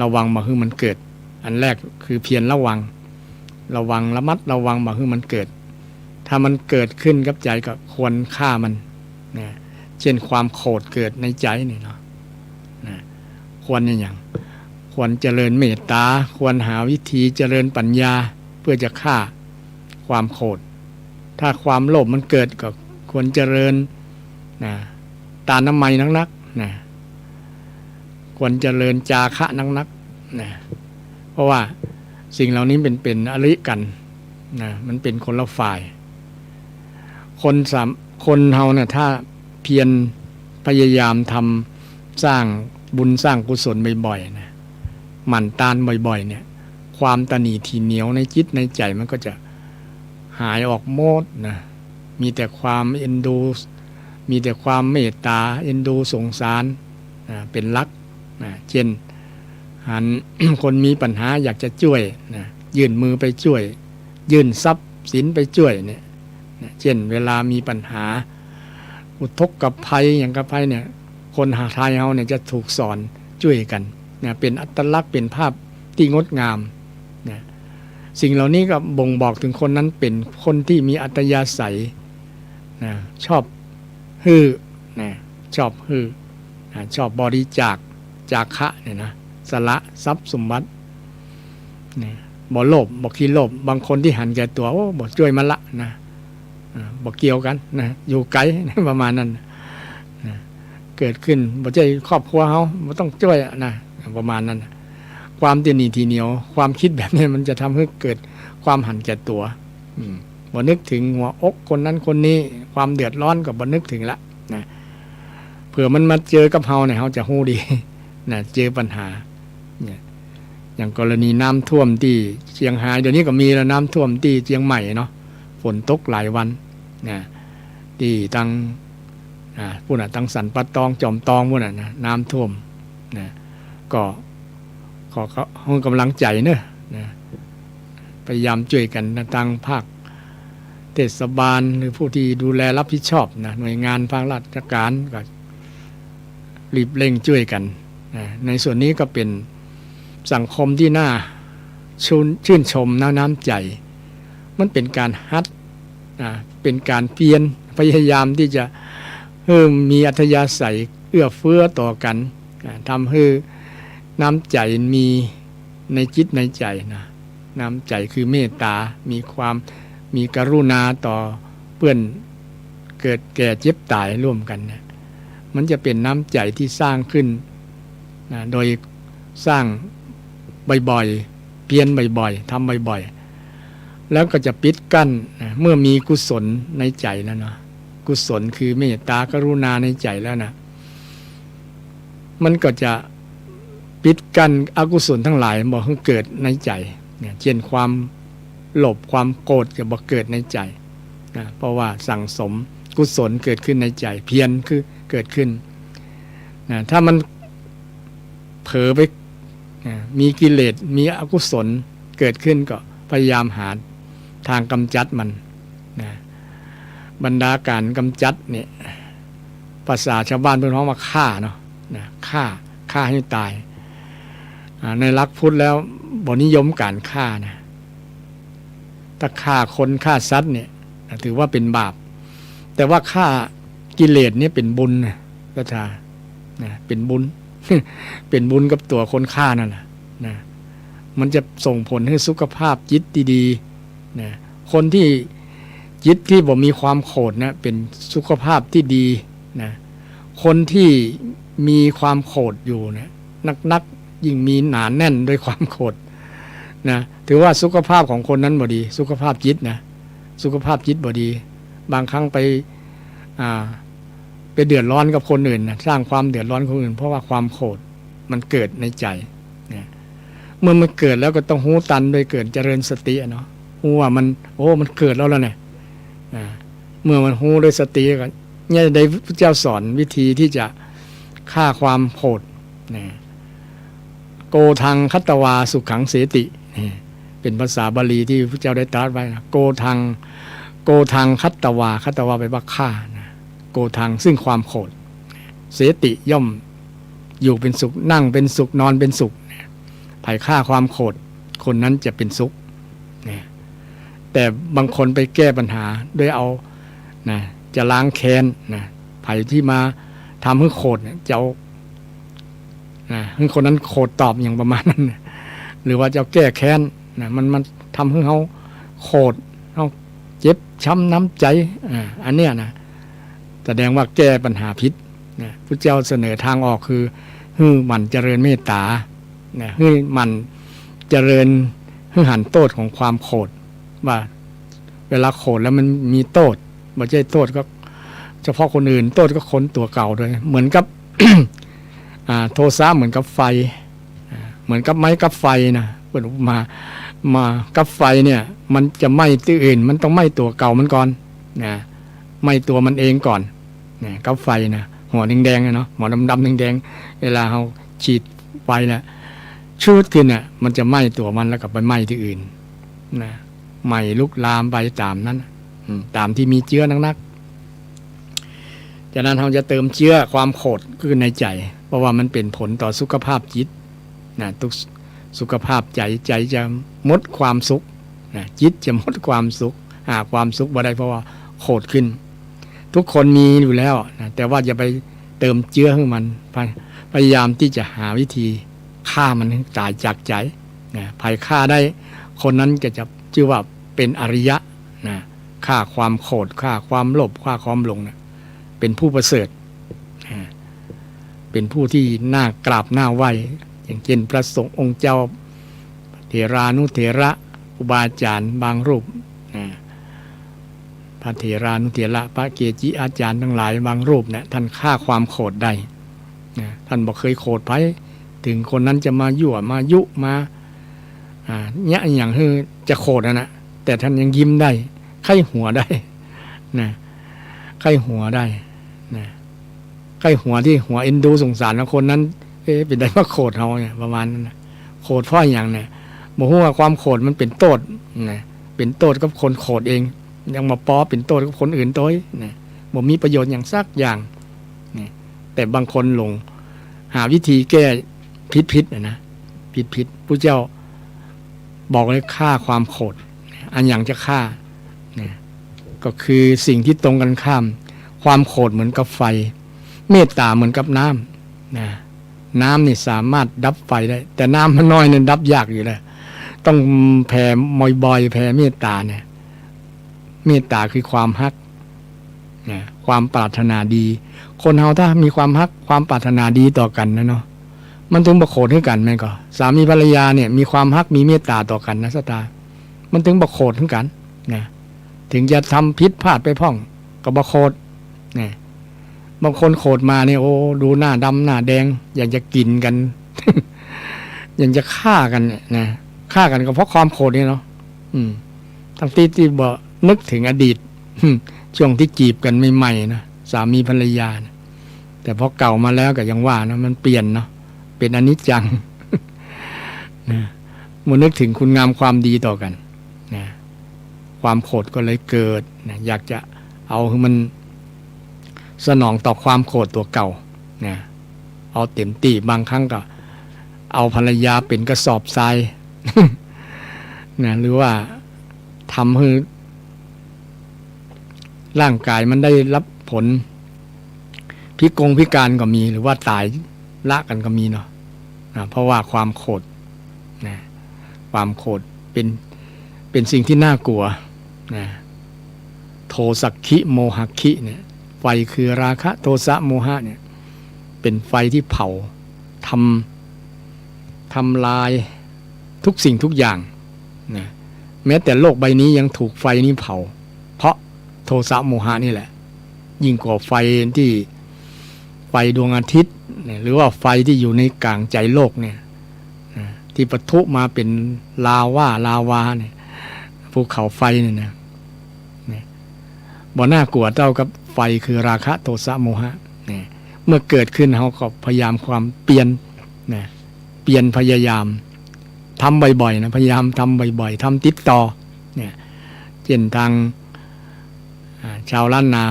ระวังบ่หื้อมันเกิด อันแรกคือเพียรระวัง ระวัง ระมัดระวังบ่หื้อมันเกิด ถ้ามันเกิดขึ้นกับใจ๋ก็ควรฆ่ามัน นะ เช่นความโขดเกิดในใจ๋นี่เนาะ นะ ควรอะหยัง ควรเจริญเมตตา ควรหาวิธีเจริญปัญญา เพื่อจะฆ่าความโขด ถ้าความโลภมันเกิดก็ควรเจริญ นะ ตานน้ำไมนักๆ นะ ควรเจริญจาคะนักๆ นะ เพราะว่าสิ่งเหล่านี้เป๋น เป๋นอริกั๋น นะ มันเป๋นคนละฝ่าย คนสาม คนเฮาเนี่ย ถ้าเพียรพยายามทำ สร้างบุญสร้างกุศลบ่อยๆ นะ หมั่นตานบ่อยๆ เนี่ย ความตระหนี่ถี่เหนียวในจิตในใจ๋มันก็จะหายออกหมดนะ มีแต่ความเอ็นดู มีแต่ความเมตตา เอ็นดูสงสาร นะ เป๋นหลัก นะ เช่น หัน คนมีปัญหาอยากจะจ้วย นะ ยื่นมือไปจ้วย ยื่นทรัพย์สินไปจ้วยเนี่ย นะ เช่น เวลามีปัญหา อุทกภัยหยังกะภัยเนี่ย คนไทยเฮาเนี่ยจะถูกสอนจ้วยกั๋น นะ เป๋นอัตลักษณ์ เป๋นภาพตี้งดงาม นะ สิ่งเหล่านี้ก็บ่งบอกเถิงคนนั้นเป๋นคนตี้มีอัธยาศัย นะ ชอบหื้อ นะ ชอบหื้อ นะ ชอบบริจาค จาคะเนี่ยนะ สละทรัพย์สมบัติ นะ บ่โลภ บ่ขี้โลภ บางคนตี้หันแก่ตั๋ว โอ้ บ่จ้วยมันละ นะ อ่า บ่เกี่ยวกั๋น นะ อยู่ไก๋ ประมาณนั้น นะ เกิดขึ้นบ่ใจ้ครอบครัวเฮา บ่ต้องจ้วยอะ นะ ประมาณนั้น ความตระหนี่ถี่เหนียว ความกึ๊ดแบบนี้มันจะทำหื้อเกิดความหันแก่ตั๋ว อืม บ่นึกเถิงหัวอกคนนั้นคนนี้ ความเดือดร้อนก็บ่นึกเถิงละ นะ เผื่อมันมาเจอกับเฮาเนี่ย เฮาจะฮู้ดี นะ เจอปัญหา เนี่ย อย่างกรณีน้ำท่วมตี้เจียงฮาย เดี๋ยวนี้ก็มีแล้ว น้ำท่วมตี้เจียงใหม่เนาะ ฝนตกหลายวัน นะ ตี้ตัง อ่า ปู๊นน่ะ ตังสันป่าตอง จอมตองปู๊นน่ะนะ น้ำท่วม นะ ก็ ขอ ขอ หื้อกำลังใจ๋เนาะ นะ พยายามจ้วยกั๋นนะ ตังภาคเทศบาล หรือผู้ตี้ดูแลรับผิดชอบนะ หน่วยงานภาคราชก๋านก็ รีบเร่งจ้วยกั๋น นะ ในส่วนนี้ก็เป๋นสังคมตี้น่าชื่น ชื่นชมนะ น้ำใจ๋ มันเป๋นก๋านหัด นะ เป๋นก๋านเพียร พยายามตี้จะหื้อมีอัธยาศัยเอื้อเฟื้อต่อกั๋น นะ ทำหื้อน้ำใจ๋มีในจิตในใจ๋นะ น้ำใจ๋คือเมตตา มีความ มีกรุณาต่อเปื้อน เกิดแก่เจ็บต๋ายร่วมกั๋นเนี่ย มันจะเป๋นน้ำใจ๋ตี้สร้างขึ้น นะ โดยสร้างบ่อยๆ เพียรบ่อยๆ ทำบ่อยๆ แล้วก็จะปิดกั้น นะ เมื่อมีกุศลในใจ๋แล้วเนาะ กุศลคือเมตตากรุณาในใจ๋แล้วนะ มันก็จะปิดกั้นอกุศลตังหลายบ่หื้อเกิดในใจ๋ เนี่ย เช่นความโลภความโกรธจะบ่เกิดในใจ๋ นะ เพราะว่าสั่งสมกุศลเกิดขึ้นในใจ๋ เพียรคือเกิดขึ้น นะ ถ้ามันเผลอไป นะ มีกิเลส มีอกุศลเกิดขึ้นก็พยายามหาทางกำจัดมันนะ บรรดาก๋านกำจัดเนี่ย ภาษาชาวบ้านเปิ้นฮ้องว่าฆ่าเนาะนะ ฆ่า ฆ่าหื้อต๋าย อ่า ในหลักพุทธแล้วบ่นิยมก๋านฆ่านะ ถ้าฆ่าคนฆ่าสัตว์เนี่ย ถือว่าเป๋นบาป แต่ว่าฆ่ากิเลสเนี่ยเป๋นบุญนะ ศรัทธา นะ เป๋นบุญ เป๋นบุญกับตั๋วคนฆ่านั่นแหละนะ มันจะส่งผลหื้อสุขภาพจิตดีๆ นะ คนตี้จิตตี้บ่มีความโขดนะ เป๋นสุขภาพตี้ดีนะ คนตี้มีความโขดอยู่นะ นักๆ ยิ่งมีหนาแน่นด้วยความโขดนะ ถือว่าสุขภาพของคนนั้นบ่ดี สุขภาพจิตนะ สุขภาพจิตบ่ดี บางครั้งไป อ่า ไปเดือดร้อนกับคนอื่นนะ สร้างความเดือดร้อนคนอื่น เพราะว่าความโขดมันเกิดในใจ๋นะ เมื่อมันเกิดแล้วก็ต้องฮู้ตันโดยเกิดเจริญสติอะเนาะ ฮู้ว่ามัน โอ้ มันเกิดแล้วล่ะเนี่ย อ่า เมื่อมันฮู้ด้วยสติก็ เนี่ยได้พระเจ้าสอนวิธีที่จะฆ่าความโขดนะ โกธังคัตตวาสุขังเสติ นี่เป๋นภาษาบาลีที่พระเจ้าได้ตรัสไว้นะ โกธัง โกธังคัตตวา คัตตวาแปลว่าฆ่านะ โกธัง ซึ่งความโขด เสติ ย่อมอยู่เป๋นสุข นั่งเป๋นสุข นอนเป๋นสุข ไผฆ่าความโขด คนนั้นจะเป๋นสุข นะ แต่บางคนไปแก้ปัญหาด้วยเอา นะ จะล้างแค้น นะ ไผตี้มาทำหื้อโขดเนี่ย จะเอา นะ หื้อคนนั้นโขดตอบ อย่างประมาณนั้นนะ หรือว่าจะเอาแก้แค้น นะ มัน มันทำหื้อเฮาโขด เฮาเจ็บช้ำน้ำใจ๋ อ่า อันเนี้ยนะ แสดงว่าแก้ปัญหาผิดนะ พระเจ้าเสนอทางออกคือ หื้อหมั่นเจริญเมตต๋านะ หื้อหมั่นเจริญ หื้อหันโต้ษของความโขด ว่าเวลาโขดแล้วมันมีโต้ษ บ่ใจ้โต้ษก็เฉพาะคนอื่น โต้ษก็คนตั๋วเก่าด้วย เหมือนกับ อ่า โทสะเหมือนกับไฟ อ่า เหมือนกับไม้กับไฟนะ เปิ้นอุปมา มากับไฟเนี่ย มันจะไหม้ตี้อื่น มันต้องไหม้ตั๋วเก่ามันก่อนนะ ไหม้ตั๋วมันเองก่อนนะ กับไฟนะ หัวแดงๆ อะเนาะ หัวดำๆ แดงๆ เวลาเฮาฉีดไฟแล้ว ชุดขึ้นน่ะ มันจะไหม้ตั๋วมันแล้วก็ไปไหม้ตี้อื่นนะ ไหม้ลุกลามไปต๋ามนั้น อืม ต๋ามตี้มีเจื๊อนักๆ ฉะนั้นเฮาจะเติมเจื๊อความโขดขึ้นในใจ๋ เพราะว่ามันเป๋นผลต่อสุขภาพจิตนะ ทุกสุขภาพใจ๋ ใจ๋จะหมดความสุขนะ จิตจะหมดความสุข หาความสุขบ่ได้ เพราะว่าโขดขึ้น ทุกคนมีอยู่แล้วนะ แต่ว่าอย่าไปเติมเจื๊อหื้อมัน พย- พยายามตี้จะหาวิธีฆ่ามันหื้อต๋ายจากใจ๋นะ ใผฆ่าได้ คนนั้นก็จะจื้อว่าเป๋นอริยะนะ ฆ่าความโขด ฆ่าความโลภ ฆ่าความหลงนะ เป๋นผู้ประเสริฐ อ่า เป๋นผู้ตี้น่ากราบน่าไหว้ อย่างเจ้นพระสงฆ์องค์เจ้า เถรานุเถระ ครูบาอาจ๋ารย์บางรูป อ่า พระเถรานุเถระ พระเกจิอาจ๋ารย์ตังหลายบางรูปเนี่ย ต้านฆ่าความโขดได้ นะ ต้านบ่เกยโขดใผ เถิงคนนั้นจะมายั่ว มายุ มา อ่า เยียะอะหยังหื้อจะโขดนั่นนะ แต่ต้านยังยิ้มได้ ใค่หัวได้ นะ ใค่หัวได้ นะ ใค่หัวตี้หัวเอ็นดูสงสารว่าคนนั้น เอ๊ะ เป๋นใดมาโขดเฮาเนี่ย ประมาณนั้นนะ โขดเพราะอะหยังเนี่ย บ่ฮู้ว่าความโขดมันเป๋นโต้ษนะ เป๋นโต้ษกับคนโขดเอง ยังมาปอเป๋นโต้ษกับคนอื่นตวยนะ บ่มีประโยชน์หยังสักอย่างนะ แต่บางคนหลง หาวิธีแก้ผิดๆ นะนะ ผิดๆ พระเจ้าบอกเลยฆ่าความโขด อะหยังจะฆ่านะ ก็คือสิ่งตี้ตรงกันข้าม ความโขดเหมือนกับไฟ เมตต๋าเหมือนกับน้ำนะ น้ำนี่สามารถดับไฟได้ แต่น้ำมันน้อยเนี่ยดับยากอยู่แล้ว ต้องแผ่บ่อยๆ แผ่เมตต๋าเนี่ย เมตต๋าคือความฮักนะ ความปรารถนาดี คนเฮาถ้ามีความฮัก ความปรารถนาดีต่อกั๋นนะเนาะ มันเถิงบ่โขดหื้อกั๋น แม่นก่อ สามีภรรยาเนี่ยมีความฮัก มีเมตต๋าต่อกั๋นนะ ศรัทธา มันเถิงบ่โขดหื้อกั๋นนะ เถิงจะทำผิดพลาดไปพ่อง ก็บ่โขดนะ บางคนโขดมาเนี่ย โอ้ ดูหน้าดำหน้าแดง อยากจะกิ๋นกั๋น อยากจะฆ่ากั๋นเนี่ยนะ ฆ่ากั๋นก็เพราะความโขดนี่เนาะ อืม ตังตี้ตี้บ่นึกเถิงอดีต ช่วงตี้จีบกั๋นใหม่ๆ นะ สามีภรรยานะ แต่พอเก่ามาแล้วก็ยังว่านะ มันเปลี่ยนเนาะ เป๋นอนิจจัง นะ บ่นึกเถิงคุณงามความดีต่อกั๋นนะ ความโขดก็เลยเกิดนะ อยากจะเอาหื้อมันสนองต่อความโขดตั๋วเก่านะ เอาเต๋มตี้ บางครั้งก็เอาภรรยาเป๋นกระสอบทรายนะ หรือว่าทำหื้อ ร่างก๋ายมันได้ฮับผลพิกงพิก๋านก็มี หรือว่าต๋ายละกั๋นก็มีเนาะ นะ เพราะว่าความโขดนะ ความโขดเป๋น เป๋นสิ่งตี้น่ากลัวนะ โทสัคคิโมหัคคิเนี่ย ไฟคือราคะโทสะโมหะเนี่ย เป๋นไฟตี้เผา ทำ ทำลายทุกสิ่งทุกอย่างนะ แม้แต่โลกใบนี้ยังถูกไฟนี้เผา เพราะโทสะโมหะนี่แหละ ยิ่งกว่าไฟตี้ ไฟดวงอาทิตย์เนี่ย หรือว่าไฟตี้อยู่ในก๋างใจ๋โลกเนี่ยนะ ตี้ปะทุมาเป๋นลาวา ลาวาเนี่ย ภูเขาไฟเนี่ยนะ เนี่ย บ่น่ากลัวเต้ากับไฟคือราคะโทสะโมหะเนี่ย เมื่อเกิดขึ้นเฮาก็พยายามความเปียรนะ เปียรพยายามทำบ่อยๆ นะ พยายามทำบ่อยๆ ทำติดต่อเนี่ย เจ้นตาง อ่า จาวล้านนา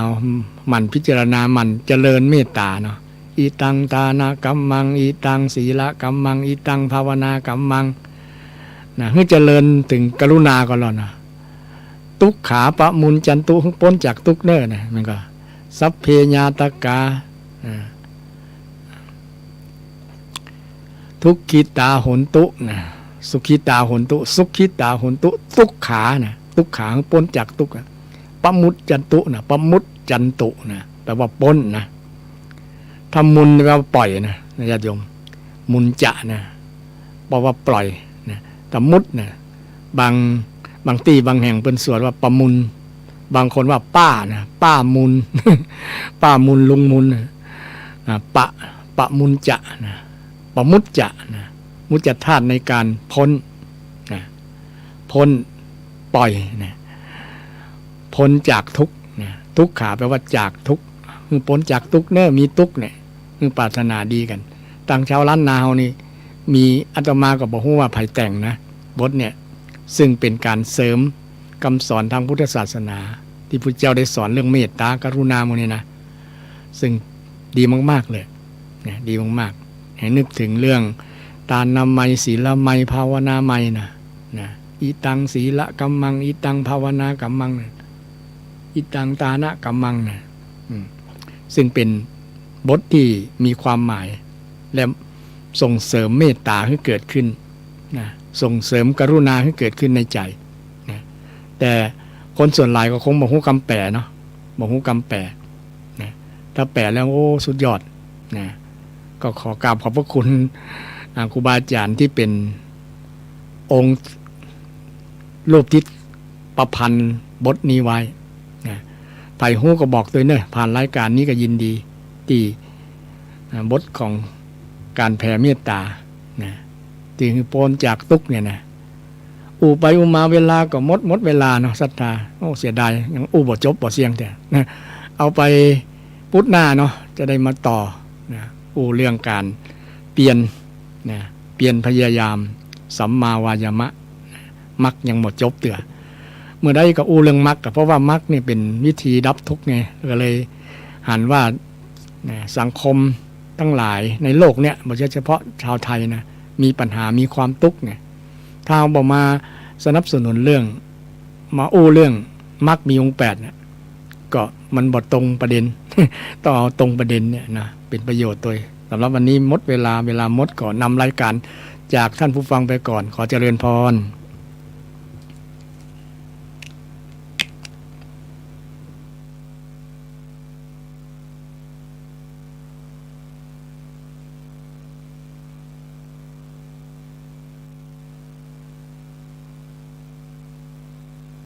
หมั่นพิจารณา หมั่นเจริญเมตต๋าเนาะ อิตังตานะกัมมัง อิตังศีละกัมมัง อิตังภาวนากัมมังนะ หื้อเจริญเถิงกรุณาก่อนแล้วนะ ทุกขาปะมุญจันตุ หื้อป๊นจากตุ๊กข์เน่อนะ มันก็ สัพเพญาตากา อ่า ทุกขิตาโหนตุนะ สุขิตาโหนตุ สุขิตาโหนตุ ทุกขานะ ทุกขา หื้อป๊นจากตุ๊กข์อะ ปะมุจจันตุนะ ปะมุจจันตุนะ แปลว่าป๊นนะ ถ้ามุญแปลว่าปล่อยนะ ญาติโยม มุญจะนะ แปลว่าปล่อยนะ แต่มุจนะ บาง บางตี้บางแห่งเปิ้นสวดว่าปะมุญ บางคนว่าป้านะ ป้ามุญ ป้ามุญลุงมุญนะ อ่า ปะ ปะมุญจะนะ ปะมุจจะนะ มุจจะธาตุในการป๊นนะ ป๊น ปล่อยนะ ป๊นจากตุ๊กข์นะ ทุกขาแปลว่าจากตุ๊กข์ หื้อป๊นจากตุ๊กข์เน่อ มีตุ๊กข์เนี่ย หื้อปรารถนาดีกั๋น ตางจาวล้านนาเฮานี่ มี อาตมาก็บ่ฮู้ว่าใผแต่งนะ บทเนี่ย ซึ่งเป๋นก๋านเสริมกำสอนตางพุทธศาสนา ตี้พุทธเจ้าได้สอนเรื่องเมตต๋า กรุณาหมู่นี้นะ ซึ่งดีมากๆ เลยนะ ดีมากๆ หื้อนึกเถิงเรื่องตานะมัย ศีละมัย ภาวนามัยนะ นะ อิตังศีละกัมมัง อิตังภาวนากัมมังนะ อิตังตานะกัมมังนะ อืม ซึ่งเป๋นบทตี้มีความหมาย และส่งเสริมเมตต๋าหื้อเกิดขึ้นนะ ส่งเสริมกรุณาหื้อเกิดขึ้นในใจ๋นะ แต่คนส่วนหลายก็คงบ่ฮู้กำแปลเนาะ บ่ฮู้กำแปลนะ ถ้าแปลแล้ว โอ้ สุดยอดนะ ก็ขอกราบขอบพระคุณ อ่า ครูบาอาจ๋ารย์ตี้เป๋นองค์ รูปตี้ประพันธ์บทนี้ไว้นะ ใผฮู้ก็บอกตวยเน่อ ผ่านรายก๋านนี้ก็ยินดี ตี้ อ่า บทของก๋านแผ่เมตต๋านะ ตี้หื้อป๊นจากตุ๊กข์เนี่ยนะ อู้ไปอู้มาเวลาก็หมด หมดเวลาเนาะ ศรัทธา โอ้ เสียดาย ยังอู้บ่จบบ่เสี้ยงแต๊นะ เอาไปพุธหน้าเนาะ จะได้มาต่อนะ อู้เรื่องก๋านเปียรนะ เปียรพยายาม สัมมาวายามะ มรรคยังบ่จบเตื้อ เมื่อใดก็อู้เรื่องมรรค ก็เพราะว่ามรรคเนี่ยเป๋นวิธีดับทุกข์ไง ก็เลยหันว่านะ สังคมตังหลายในโลกเนี่ย บ่ใจ้เฉพาะจาวไทยนะ มีปัญหา มีความตุ๊กข์ไง ถ้าเฮาบ่มาสนับสนุนเรื่อง มาอู้เรื่องมรรคมีองค์แปดเนี่ย ก็มันบ่ตรงประเด็น ต้องเอาตรงประเด็นเนี่ยนะ เป๋นประโยชน์ตวย สำหรับวันนี้หมดเวลา เวลาหมด ก็นำรายก๋านจากต้านผู้ฟังไปก่อน ขอเจริญพร